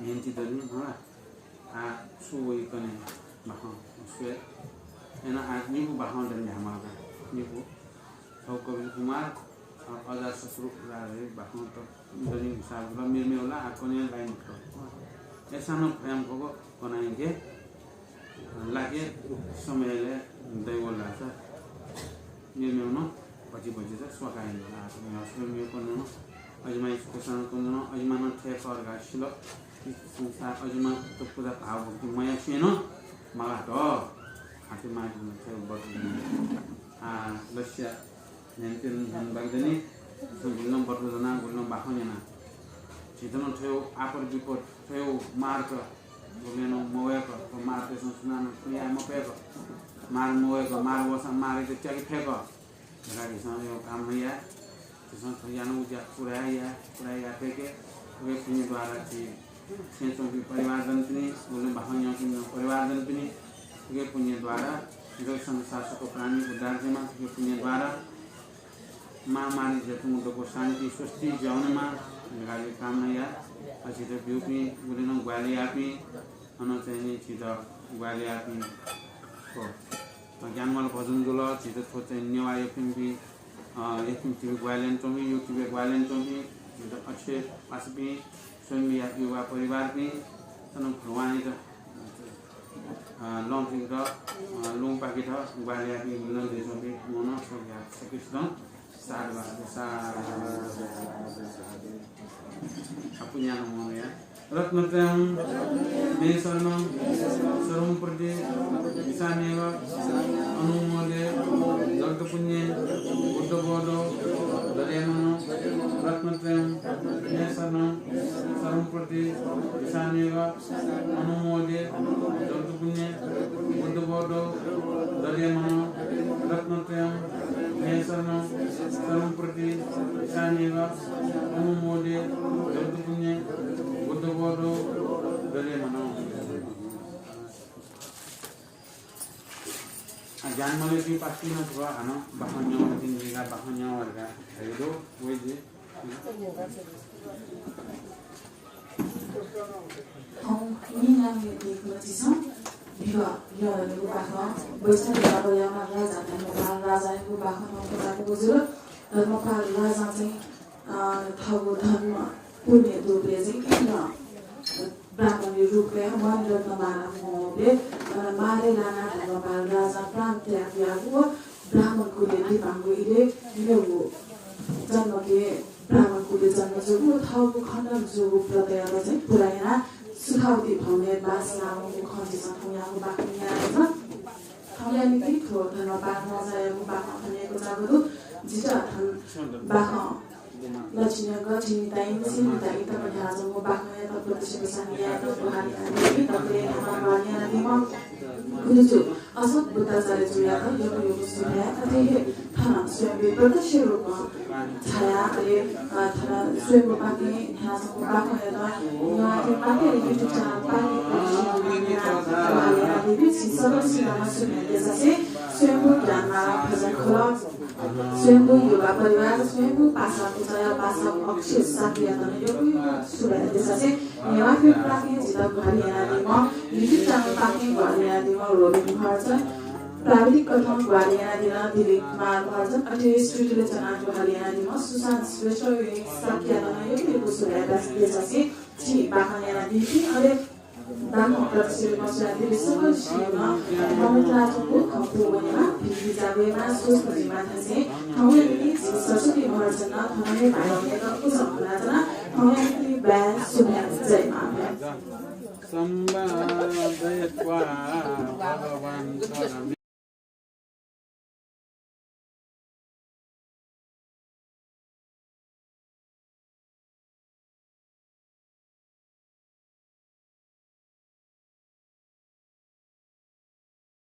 न्यंति दनि, हँ। आ, छु वइ कन्हय् बाखं स्वये। अय्‌नं आ निपु बाखं दने न्ह्याःमाः का। निपु थौं कपिल कुमार, अ, अजातशत्रु राजाया बाखं त दनि हिसाब जुल, मेमेगु ला आ कन्हय् लाइ मखुत। अय्‌सां नं फयां मखुगु कन्हय्‌के लाके समयलय् दइ वल धाःसा मेमेगु नं भति भति त स्वाकाः याइ। आ, स्वयम्भू कन्हय् नं अजिमा इच्छा पोषण कन्हय् नं अजिमा नं थथे खः धकाः सिल। संसार अजिमा त पूजा भाव भक्ति मयासें नं मालात। हाथी माथि नं थथे बदली। आ, लस्या न्ह्यान्तिन न्ह्यान बागदनि, गुलिनं बदल जना, गुलिनं बाखं न्यना। झीत नं थ्व आपद विपद, थ्व मारत, गुलिनं मवय्‌क, थ्व मारतय्‌सं सुनानं थ्व याये मफय्‌क, मार मवय्‌क, मार वःसां मारयात त्याके फय्‌क धकाः झीसं यो काम याये। झीसं थ्व यानागु ज्या पूरा याये, पूरा याये फय्‌के। उकिया पुण्य द्वारा झी छेँय् च्वंपिं परिवारजनपिनि, गुलिनं बाखं न्यंपिं परिवारजनपिनि, उकिया पुण्य द्वारा जगत संसार सकल प्राणी उद्धार जुइमा। उकिया पुण्य द्वारा महामारी जुयाच्वंगु दक्व शान्ति स्वस्ति जुयावनेमा धकाः कामना याये। अ, झीत ब्यूपिं, गुलिनं ग्वाहालि याःपिं, अन चाहिँ नि झीत ग्वाहालि याःपिं थ्व ज्ञानमाला भजन जुल, झीत थ्व चाहिँ नेवाः एफएमपिं, अ, एफएम टिभी ग्वाहालि यानाच्वंपिं, YouTube ग्वाहालि यानाच्वंपिं, झीत अक्षय पासापिं, स्वयम्भूया युवा परिवारपिं, अन भगवानयात अ, लँ जुइत, अ, लुँ पाकेत ग्वाहालि याःपिं गुलिनं जुयाच्वंपिं मनू नं स्वर्गया सकसितं साधुवाद, साधुवाद, साधुवाद। आः पुण्यानुमोदया। रत्नत्रयं मे शरणं सर्वं प्रतिदिशाम्यघम्। अनुमोदे जगत्पुण्ये बुद्धबोधौ दधे मनौ। रत्नत्रयं मे शरणं सर्वं प्रतिदिशाम्यघम्। अनुमोदे जगत्पुण्ये बुद्धबोधौ दधे मनौ। रत्नत्रयं मे शरणं सर्वं प्रतिदिशाम्यघम्। अनुमोदे जगत्पुण्ये बुद्धबोधौ दधे मनौ। आ, ज्ञानमालापिं पासापिं नं थ्व हानं बाखं न्यंगु तिनि जिं का बाखं न्यंगु धकाः धयागु दु, वइ जि। थौं मिनामि दिगु झीसं बिवा, बिवा धयागु बाखं, वैष्णव बिवा यानाः राजा धर्मपाल राजायागु बाखं नं क्वचायेगु जुल। धर्मपाल राजां चाहिँ, अ, थःगु धर्म पुण्य दुबलय् चाहिँ इमिसं ब्राह्मणया रूपय् मणिरत्न माला मवःबलय्, अ, मारय् लानाः धर्मपाल राजां प्राण त्याग याःगु व ब्राह्मण कुलय् दीपांगु इलय् मेगु जन्मय् ब्राह्मण कुलय् जन्म जूगु व थःगु खण्डन जूगु व्रतयात चाहिँ पूरा यानाः सुखावती भवनय् बास लाःगु खँ झीसं थौंयागु बाखं न्यनादिल। थौंया निंतिं थ्व धर्मपाल राजायागु बाखं थन क्वचाःगु दु। झीत थन बाखं लक्ष्मी गथिनी दाइम्ह, सिमु दाइ तक न्ह्याःच्वंगु बाखंयात प्रत्यक्ष प्रसारण यायेत ग्वाहालि यानादीपिं दकलय् न्हापां ग्वाहालि यानादीम्ह गुरुजु अशोक बुद्धाचार्य जुयात यक्व यक्व सुभाय्। अथे हे थन स्वयम्भू प्रत्यक्ष रूपं झायाः अले, अ, थन स्वयम्भूपाखें न्ह्याःच्वंगु बाखंयात न्ह्याथे पाखें YouTube channel पाखें प्रत्यक्ष रूपं न्यनाः ग्वाहालि यानादीपिं झी सकलसित नं सुभाय् देछासें स्वयम्भू ज्ञानमाला भजन खलः, स्वयम्भू योगा परिवार, स्वयम्भू पासा कुचाया पासा अक्षय शाक्ययात नं यक्व यक्व सुभाय् देछासें नेवाः फिल्मपाखें जितः ग्वाहालि यानादीम्ह, YouTube channelपाखें ग्वाहालि यानादीम्ह रोबिन महर्जन, प्राविधिक कथं ग्वाहालि यानादीम्ह दिलीप कुमार महर्जन, अथे स्टुडियोय् च्वनाः ग्वाहालि यानादीम्ह सुशान्त श्रेष्ठ व शाक्ययात नं यक्व यक्व सुभाय् देछासें झी बाखं यानादीपिं अले दांगों प्रदर्शनी मसुयादीपिं सकल सिंह ममितलाःगु खँ पूवनेमा भिंभिंचाः वयेमा। सुस्पति माथासे थौंया निंतिं श्री सरस्वती महर्जन थनंगु भाय्‌या कुसं हुनाच्वना। थौंया निंतिं बाय् सुभाय् जय मां। सम्पादयित्वा भगवन्तरं